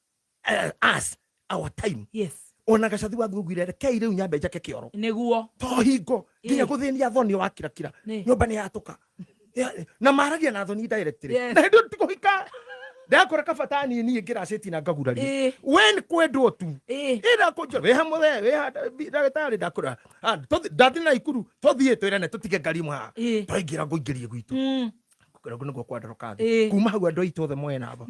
us our time. Yes. Ona gacathi wa thugire rekei rĩu nyambe njake kĩoro. Nĩguo. To hingo nginya gũthĩnia thoni wakirakira. Nyũmba nĩ yatũka. Na maragia na thoni directly. Yes. Na hĩndĩ ĩyo tikũhika. Ndakora kabata niĩ niĩ ngĩracĩti na ngagurario. We nĩ kwendwo tu. Ĩ ndakũnjĩra, wĩ hamwe we, wĩ ha, ndagĩtarĩ ndakũra. Ah, ndathiĩ na Ikuru, tũthiĩ twĩrane tũtige ngari imwe haha. Twaingĩra ngũingĩrie gwitũ. Ngũkĩra nĩguo kwandoroka thĩ. Kuma hau andũ aitũ othe moe namba.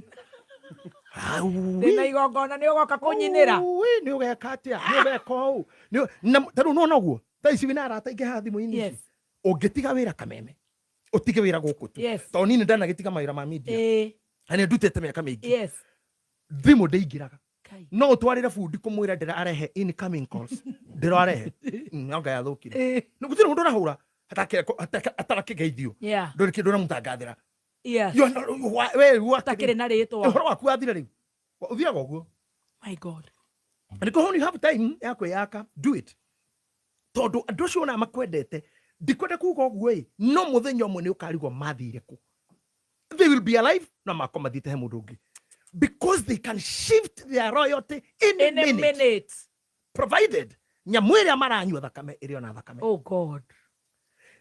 Au, Ndĩna igongona nĩ ũgoka kũnyinĩra. Ui, nĩ ũgeka atĩa? Nĩ ũgeka ũũ? Nĩ na ta rĩu nĩwona ũguo? Thaa ici wĩna arata aingĩ haha thimũ-inĩ ici. Yes. Ũngĩtiga wĩra kameme, ũtige wĩra gũkũ tu. Yes. Tondũ niĩ nĩ ndanagĩtiga mawĩra ma media. Na nĩ ndutĩte mĩaka mĩingĩ. Yes. Thimũ ndĩingĩraga. Kai. No ũtwarĩre bundi kũmwĩra ndĩra arehe incoming calls. Ndĩra arehe. Anga yathũkire. Nĩ gũtirĩ mũndũ ũrahũra atarakĩgeithio. Yeah. Ndũrĩ kĩndũ ũramũtangathĩra. Yes. You are not, you are, we, you are Ũtakĩrĩ na rĩtwa. Ũhoro waku wathira rĩu. Ũthiaga ũguo. My God. Nĩkĩo when you have time ya kwĩyaka, do it, tondũ andũ acio ona makwendete, ndikwenda kuga ũguo ĩ, no mũthenya ũmwe nĩ ũkarigwo mathire kũ. They will be alive na mako mathiĩte he mũndũ ũngĩ, because they can shift their royalty in a In a minute, minute. Provided nyamũ ĩrĩa maranyua thakame ĩrĩ ona thakame. Oh God.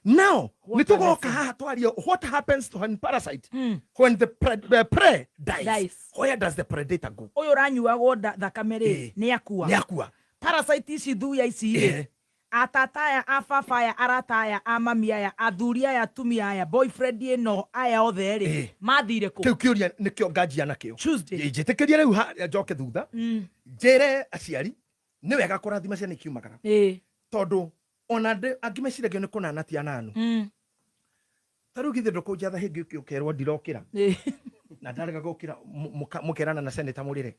Now What nĩ a tũgoka lesson. haha twarie what happens to when parasite, when the prey dies, Dies. Where does the predator go? Ũyũ ũranyuagwo thakame rĩ, nĩ akua. Nĩ akua. Parasite ici, thuya ici rĩ, atata aya, ababa aya, arata aya, amami aya, athuri aya, atumia aya, boyfriend ĩno, aya othe rĩ, mathire kũ? Kĩu kĩũria nĩkĩo nganjia nakĩo. Tuesday. Njĩtĩkĩrie rĩu njoke thutha, njĩre aciari nĩ wega kũrathima ciana ikiumagara, tondũ ona angĩ meciragia nĩ kũnana ti ananu. Ta rĩu githĩ ndũkũnjatha hĩngĩ ũkĩ ũkerwo ndirokĩra na ndarega gũkĩra, mũkerana na seneta mũrĩre.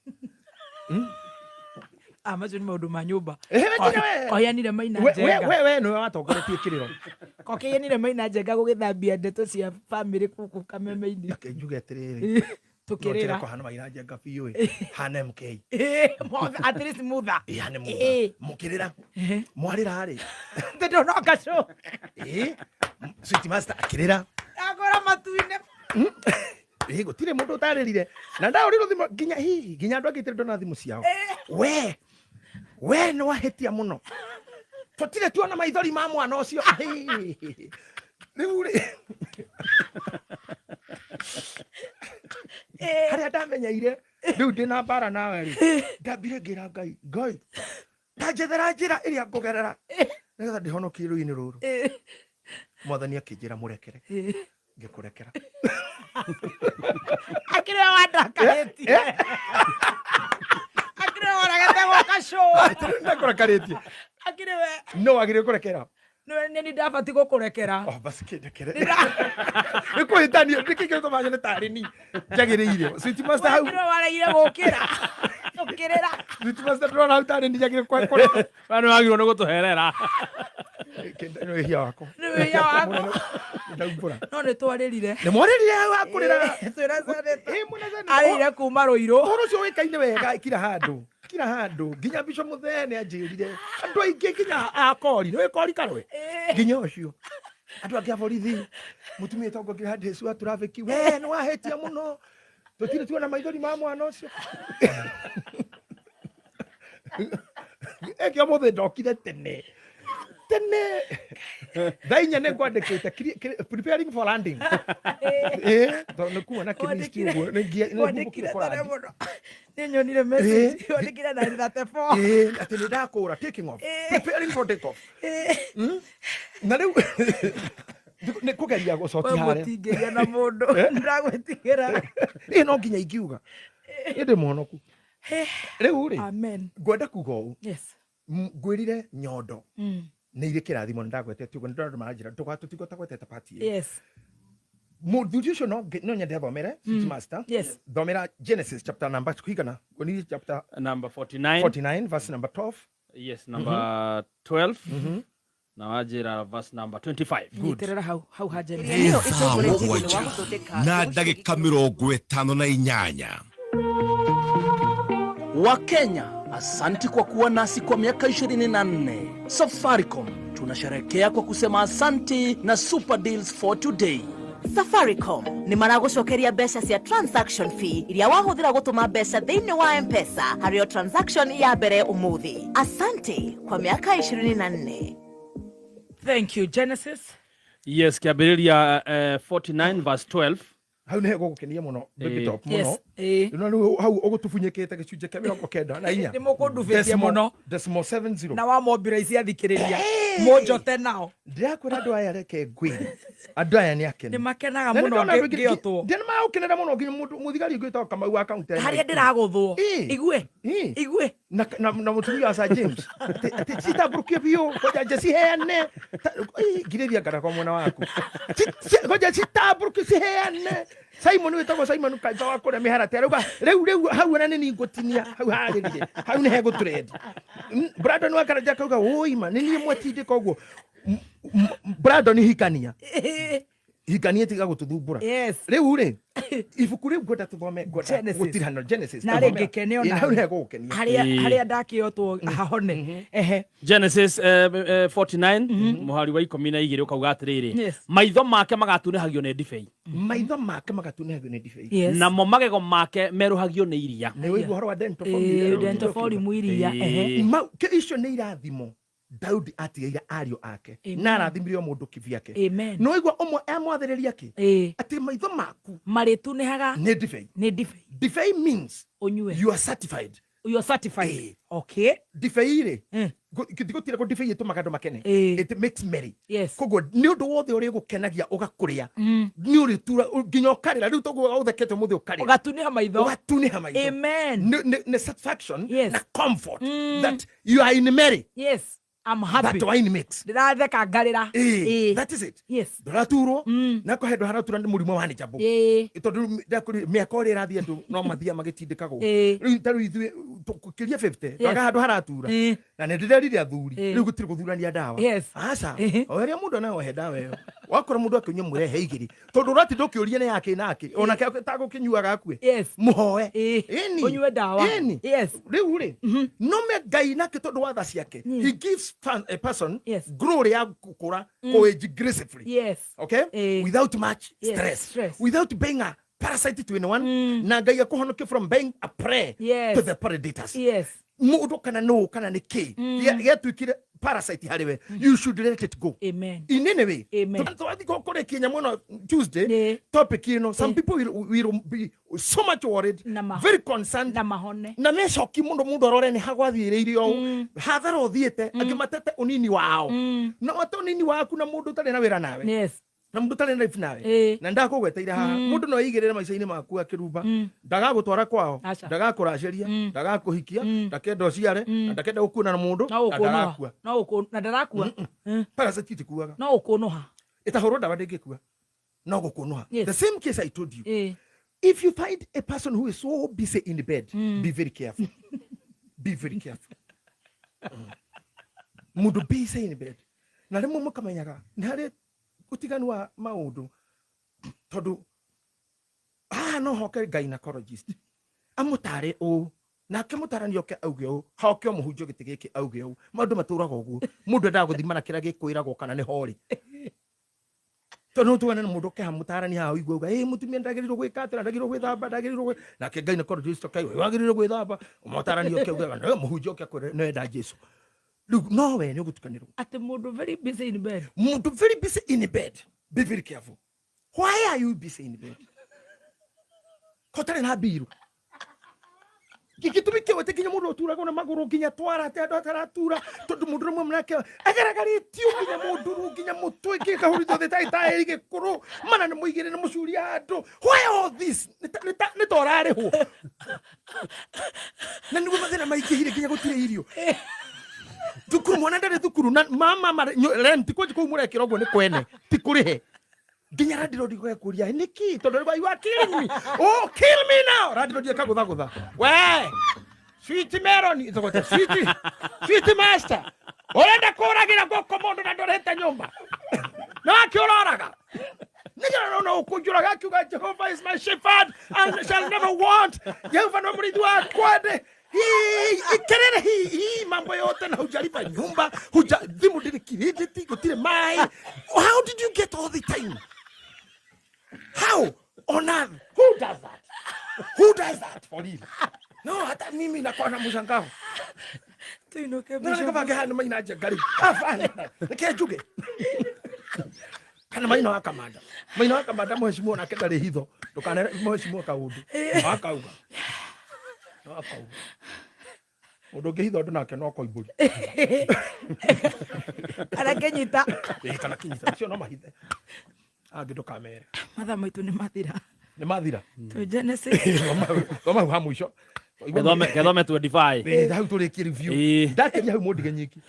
Ah, macio nĩ maũndũ ma nyũmba. Ehe, nginya we. Koheanire maina njenga. We nĩwe watongoretie kĩrĩro. Kokeanire maina njenga gũgĩthambia ndeto cia bamĩrĩ kũkũ kameme-inĩ. Reke njuge atĩrĩrĩ, no njĩre Tũkĩrĩra. kũhana maina njenga biũ ĩ, hana MK. Mothe, at least mutha. Ĩ, hane mũtha mũkĩrĩra, mwarĩra rĩ, Ndĩndũnoka cũ. ĩ, sweet master akĩrĩra. Ndagũra matu-inĩ. Ĩ, gũtirĩ mũndũ ũtarĩrire na ndaũrirwo thimũ, nginya hihi nginya andũ angĩ itarĩ ndona thimũ ciao. We nĩ wahĩtia mũno, tũtirĩ tuona maithori ma mwana ũcio. Rĩu rĩ, harĩa ndamenyeire rĩu ndĩna mbara nawe rĩ, ndambire ngĩra Ngai, Ngai, ta njethera njĩra ĩrĩa ngũgerera nĩgetha ndĩhonokie rũĩ-inĩ rũrũ. Mwathani akĩnjĩra, mũrekere. Ngĩkũrekera. Akĩrĩ we wandakarĩtie, akĩrĩ we waragete gũka cũ. Ndakũrakarĩtie. Akĩrĩ we. No wagĩrĩire kũrekera. Nĩwe nĩ ndabati gũkũrekera. Oh, basi kĩndekere, nĩ kũhĩtania, nĩkĩ gĩtũma nyone tarĩ ni njagĩrĩire, sweet master, hau? Akĩrĩ we waregire gũkĩra ũkĩrĩra. Sweet master, ndĩrona hau tarĩ ni njagĩrĩire kũrekera. We nĩ wagĩrĩirwo nĩ gũtũherera. Nĩ wĩhia wakwa. Nĩ wĩhia wakwa. Ndaumbũra. No nĩ twarĩrire. Nĩ mwarĩrire hau hakũrĩra. Twĩra senator. Ĩ, mwena senator. Arĩire kuma Rũirũ. Ũhoro ũcio ũĩkaine wega kila handũ, kila handũ, nginya Bishop Mũthee nĩ anjĩrire, andũ aingĩ nginya akori nĩ kori karwe, nginya ũcio andũ angĩ a borithi, mũtumia ĩtagwo Gladys wa traffic, we nĩ wahĩtia mũno, tũtirĩ tuona maithori ma mwana ũcio. Ĩkĩ ũmũthĩ ndokire tene tene, thaa 4 nĩ ngwandĩkĩte preparing for landing. Ĩ, tondũ nĩ kuona kĩmisti ũguo nĩ Wandĩkire ngũkĩra tene kũrandi. Mũno nĩ nyonire message wandĩkire 9:34. Ĩ, atĩ nĩ ndakũra, taking off, preparing for take off. Na rĩu nĩ kũgeria gũcokia We harĩa. Mũtingĩria na mũndũ ndagwĩtigĩra. Ĩ, no nginya ingiuga ĩndĩ mũhonoku rĩu rĩ, Amen. ngwenda kuga ũũ. Ngwĩrire nyondo nĩ irĩ kĩrathimo, nĩ ndagwetete ũguo, nĩ ndona andũ maranjĩra tũtigwo tagwetete part ĩyo. Mũthuri ũcio no nyende athomere, Sweet master. Thomera Genesis chapter number kũigana ngonirie chapter Number 49. 49 verse number 12. Yes, number 12 na wanjĩra verse number 25. Nyitĩrĩra hau hau ha Genesis. Nĩ Ĩno thaa ĩtongoretie thĩinĩ wa 7 gũthondeka na mbegũ ndagĩka 58. Wakenya, asanti kwa kuwa nasi kwa miaka 24. Safaricom tunasherekea kwa kusema asanti na super deals for today. Safaricom nĩ maragũcokeria mbeca cia transaction fee iria wahũthĩra gũtũma mbeca thĩinĩ wa M-Pesa harĩ o transaction ya mbere ũmũthĩ. Asante kwa miaka 24. Thank you. Genesis. Yes, kĩambĩrĩria 49 verse 12. Hau nĩ hegũgũkenia mũno, Baby Top, mũno. No rĩu hau ũgũtubunyĩkĩte gĩcunjĩ kĩa 94. Nĩ mũkũndubĩtie mũno. Decimal 70. Na wa mobilize athikĩrĩria mũnjote nao. Ndĩrakwĩra andũ aya, reke ngwĩre, andũ aya nĩ akenu. Nĩ makenaga Na nĩ mũno ndona andũ aingĩ- ngĩotwo. Nĩ magũkenera mũno, nginya mũndũ mũthigari ũngĩ wĩtagwo Kamau wa kaunti ya Harĩa Nakuru. ndĩragũthwo. Igue. Igue. Na mũtumia wa Sir James atĩ citambũrũkie biũ, ngoja nje ciheane. Ngirĩria ngara kwa mwena waku. Ngoja citambũrũkie ciheane. Simon wĩtagwo Simon Kaiba wa kũrĩa mĩharate arauga rĩu hau ona nĩ niĩ ngũtinia hau harĩrire, hau nĩ hegũtũrendi. Brandon wa Karanja akauga wũi ma nĩ niĩ mwetindĩka ũguo. Brandon hikania. Hikanie tiga gũtũthumbũra. Yes. Rĩu rĩ, ibuku rĩu ngwenda tũthome, ngwenda Genesis. gũtirano Genesis. Na rĩ ngĩkene ona Hau nĩhegũgũkenia. Harĩa Ĩĩ. harĩa ndakĩotwo hahone. Ehe. Genesis 49 mũhari wa 12 ũkauga atĩrĩrĩ, Yes. maitho make magatunĩhagio nĩ ndibei, Maitho make magatunĩhagio nĩ ndibei. Yes. Namo magego make merũhagio nĩ iria. Nĩ wĩigua ũhoro wa dental form Ĩĩ, iria? Dental forum iria. Ehe. Icio nĩ irathimo Daudi atigĩire ariũ ake. Amen. Na arathimire o mũndũ kivyake. Amen. No igua ũmwe amwathĩrĩria kĩ? Ĩĩ. Atĩ maitho maku Marĩtunĩhaga nĩ ndibei. Nĩ ndibei. Ndibei means Ũnyue. you are certified. You are certified. Ĩĩ. Okay. Ndibei rĩ, gũtirĩ ndibei ĩtũmaga andũ makene. It makes merry. Koguo nĩ ũndũ wothe ũrĩa ũgũkenagia ũgakũrĩa, nĩ ũrĩtura nginya ũkarĩra. Rĩu toguo ũthekete ũmũthĩ, ũkarĩra. Ũgatunĩha maitho. Ũgatunĩha maitho. Amen. Nĩ satisfaction Yes. na comfort that you are in merry. Yes. I'm happy. That wine makes. Ndĩratheka ngarĩra. Ĩĩ, that is it. Ndũraturwo na kwa handũ haratura nĩ mũrimũ wa nĩjambo, tondũ ndakũri mĩaka ũrĩa ĩrathiĩ andũ no mathiaga magĩtindĩkagwo. Rĩu ta rĩu ithuĩ tũkĩria 50, twaga handũ haratura, na nĩ ndĩrerire athuri, rĩu gũtirĩ gũthurania ndawa. Aca. O ĩrĩa mũndũ anaohe ndawa ĩyo, wakora mũndũ akĩnyua, mũrehe igĩrĩ, tondũ ũratinda ũkĩũria nĩ yakĩ nake onake tagũkĩnyuaga akue. Mũhoe. Ĩni. Ũnyue ndawa. Ĩni. Rĩu rĩ, no me Ngai nake, tondũ wa tha ciake, he gives a person glory ya gũkũra, kũ-age gracefully. Okay, without much stress, stress. without being a parasite to anyone, na Ngai akũhonokie from being a prey to the predators. Mũndũ kana nũ kana nĩ kĩ gĩatuĩkire parasite harĩ we, you should let it go. Amen. In any way. Amen. Twathi kũrĩkia nyamũ ĩno Tuesday, topic ĩno, some people will be so much worried, Na very concerned, na mahone. Na mecoki mũno mũndũ arore nĩ hagwathiĩrĩire ũũ, hathara ũthiĩte angĩ matete ũnini wao, no ate ũnini waku na mũndũ ũtarĩ na wĩra nawe, na mũndũ ũtarĩ na life nawe. Na ndakũgweteire haha, mũndũ no eigĩrĩre maica-inĩ maku akĩrumba, ndagagũtwara kwao, Aca. ndagakũracĩria, ndagakũhikia, ndakenda ũciare, na ndakenda gũkuona na mũndũ, No na ũkũnũha. ndarakua. No ũkũ na ndarakua. Parasite itikuaga. No ũkũnũha. Ĩtahũrwo ndawa ndĩngĩkua, no gũkũnũha. The same case I told you, if you find a person who is so busy in bed, be very careful, be very careful. Mũndũ busy in bed, na rĩmwe mũkamenyaga nĩ harĩ ũtiganu wa maũndũ, tondũ haha no hoke gynecologist amũtare ũũ, nake mũtarani oke auge ũũ, hoke o mũhunjia gĩtĩ gĩkĩ auge ũũ. Maũndũ matũraga ũguo. Mũndũ endaga gũthima na kĩrĩa gĩkwĩragwo kana nĩ horĩ, tondũ no tuone na mũndũ ũkeha mũtarani haha, ũigue uga ĩ mũtumia ndagĩrĩirwo gwĩka atĩa, ndagĩrĩirwo gwĩthamba, ndagĩrĩirwo nake gynecologist oke auge wagĩrĩirwo gwĩthamba, mũtarani oke auge, no mũhunjia oke akwĩre no enda Jesu. Rĩu no we nĩ ũgũtukanĩrwo. Atĩ mũndũ very busy in bed. Mũndũ very busy in bed, be very careful. Why are you busy in bed? Kotarĩ na mbiru gĩtũmi kĩu atĩ nginya mũndũ ũturagwo na magũrũ nginya twara, atĩ andũ ataratura, tondũ mũndũ rĩmwe nake agaragarĩtio nginya mũndũrũ nginya mũtwe gĩkahurithio thĩ ta itaĩri gĩkũrũ, mana nĩ mũigĩrĩ nĩ mũcuria handũ. Why all this? Nĩ ta ũrarĩhwo, na nĩguo mathĩna maingĩhire nginya gũtirĩ irio thukuru, mwana ndarĩ thukuru, na mama rent kwanji kũu mũrekĩra ũguo nĩ kwene ti kũrĩhe, nginya landlord gwekũria nĩkĩ, tondũ rĩu you are killing me, oh, kill me now. Landlord akagũthagũtha, we sweet melon itogote sweet sweet master, ũrenda kũragĩra gũkũ mũndũ na ndũrĩte nyũmba no akĩũroraga nĩgetha no ũkũnjũraga, akiuga, "Jehovah is my shepherd and shall never want. Jehova no mũrĩithi wakwa." Ndĩ hii kelele hii hii mambo yote, na hujalipa nyumba, huja thimu ndĩrĩ credit, gũtirĩ maĩ. How did you get all the time? How on earth? Who does that? Who does that for real? No hata mimi nakuwa na mshangao. Tuinuke. No nĩkabange haha nĩ maina njenga rĩu. Hapana, reke njuge kana maina wa kamanda, maina wa kamanda, mheshimiwa nake ndarĩ hitho, ndũkane mheshimiwa kaũndũ akauga, no akauga mũndũ ũngĩhitha ũndũ nake no koimbũri. Kana kĩnyita. Ĩĩ, kana kĩnyita, acio no mahithe, angĩ ndũkamere. Mathaa maitũ nĩ mathira. Nĩ mathira. Twĩ Genesis. Thoma hau ha mũico. Gethome 25. Ĩĩ, hau tũrĩkie review. Ndakeria hau mũndige nyiki.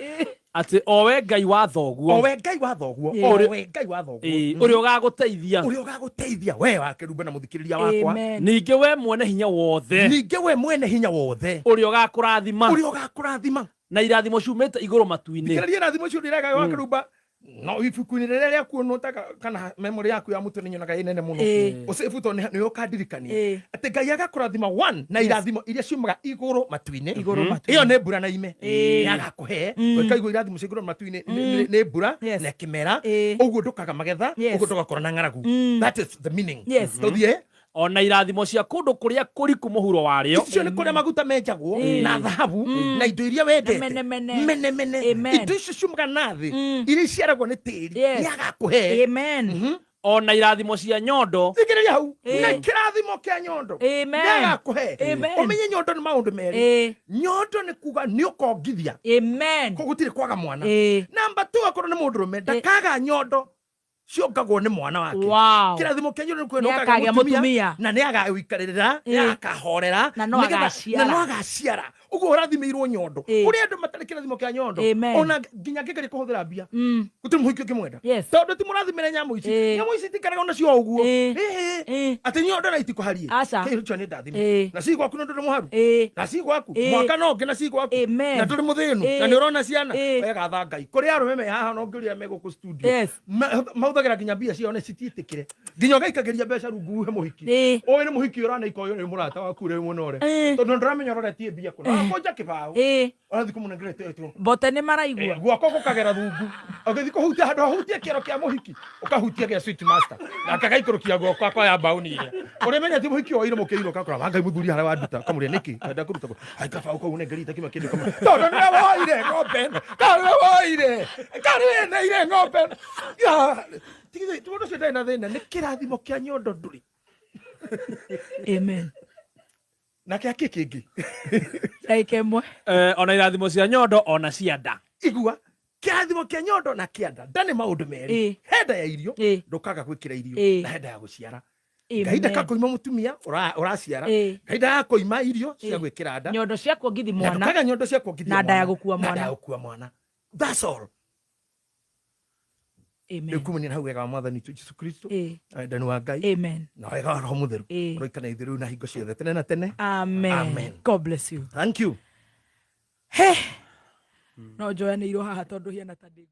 Atĩ o we Ngai wa thoguo, o we Ngai wa thoguo, o we Ngai wa thoguo, ũrĩa ũgagũteithia, ũrĩa ũgagũteithia we wa kĩrumba na mũthikĩrĩria wakwa. Amen. Ningĩ we mwene hinya wothe, ningĩ we mwene hinya wothe, ũrĩa ũgakũrathima, ũrĩa ũgakũrathima na irathimo ciumĩte igũrũ matu-inĩ. Thikĩrĩria irathimo icio ndĩrega wa kĩrumba. No ibuku-inĩ rĩrĩa rĩaku ta kana memory yaku ya mũtwe nĩ nyonaga ĩ nene mũno. Ũcĩbu tondũ nĩ ũkandirikania atĩ Ngai agakũrathima one na irathimo iria ciumaga igũrũ matu-inĩ. Igũrũ matu-inĩ. Ĩyo nĩ mbura na ime. Nĩ agakũhe. Ũkaigua irathimo cia igũrũ matu-inĩ nĩ mbura na kĩmera. Ũguo ndũkaga magetha, ũguo ndũgakorwo na ng'aragu. That is the meaning. Tũthiĩ. Ona irathimo cia kũndũ kũrĩa kũriku mũhuro warĩo. Icio nĩ kũrĩa maguta menjagwo na thahabu na indo iria wendete. Mene mene. Mene mene. Amen. Indo icio ciumaga na thĩ iria iciaragwo nĩ tĩri nĩ agakũhe. Amen. Ona irathimo cia nyondo. Thikĩrĩria hau. Na kĩrathimo kĩa nyondo. Amen. Nĩ agakũhe. Amen. Ũmenye nyondo nĩ maũndũ merĩ. Nyondo nĩ kuga nĩ ũkongithia. Amen. Koguo gũtirĩ kwaga mwana. Namba 2 akorwo nĩ mũndũrũme ndakaga nyondo ciongagwo nĩ mwana wake. Wow. Kĩrathimo kĩa nyondo nĩ kuga Nĩ akagĩa mũtumia. na nĩ agagũikarĩrĩra, nĩ agakahorera, Na no agaciara. na no agaciara. Ũguo ũrathimĩirwo nyondo. Kũrĩ andũ matarĩ kĩrathimo kĩa nyondo. Ona nginya ngĩgeria kũhũthĩra mbia. Gũtirĩ mũhiki ũngĩmwenda. Tondũ ti mũrathimĩre nyamũ ici. Nyamũ ici itikaraga onacio o ũguo. Atĩ nyondo na itikũharie. Kĩu nĩkĩo nĩ ndathime. Na ci gwaku nĩ ndũrĩ mũharu. Na ci gwaku. Mwaka no ũngĩ na ci gwaku. Na ndũrĩ mũthĩnu. Na nĩ ũrona ciana. Wega tha Ngai. Kũrĩ arũme me haha no ngĩũria me gũkũ studio. Mahũthagĩra nginya mbia ciao nĩ citiĩtĩkĩre. Nginya ũgaikagĩria mbeca rungu uhe mũhiki. Ũyũ nĩ mũhiki ũraneika, ũyũ nĩ mũrata waku ũrĩa mwena ũrĩa. Tondũ ndũramenya ũroretie mbia kũna. Wakũnja kĩbaũ. Ũrathiĩ kũmũnengera ĩtũ. Mbote nĩ maraigua. Guoko gũkagera rungu. Ũgĩthiĩ kũhutia handũ hahutie kĩero kĩa mũhiki, ũkahutia gĩa sweet master. Nake agaikũrũkia guoko akoya mbaũni ĩrĩa. Ũrĩmenya ti mũhiki woire mũkĩirwo ũgakora wa Ngai mũthuri harĩa wanduta. Ũkamũria nĩkĩ? Wenda kũruta kũ? Ai kabaũ kau ũnengerire itakima kĩndũ kamwe. Tondũ nĩwe woire ng'ombe ĩno. Tondũ nĩwe woire. Tondũ nĩwe weneire ng'ombe ĩno. Ya, tigithĩ, mũndũ ũcio ndarĩ na thĩna, nĩ kĩrathimo kĩa nyondo ndũrĩ. Amen. Nake akĩ kĩngĩ? Ndagĩka ĩmwe. Ona irathimo cia nyondo ona cia nda. Igua, kĩrathimo kĩa nyondo na kĩa nda. Nda nĩ maũndũ merĩ. He nda ya irio, ndũkaga gwĩkĩra irio, na he nda ya gũciara. Ngai ndakakũima mũtumia ũraciara. Ngai ndakakũima irio cia gwĩkĩra nda. Nyondo cia kuongithia mwana. Ndũkaga nyondo cia kuongithia Na nda ya mwana. gũkua Na nda mwana. ya gũkua mwana. That's all. Amen. Rĩu kumania na hau wega wa Mwathani witũ Jesũ Kristo, wendani wa Ngai, Amen. na wega wa Roho Mũtheru, ũroikara ithuĩ rĩu na hingo ciothe tene na tene. Amen. Amen. God bless you. Thank you. He. No njoyanĩirwo haha tondũ hiana ta ndĩ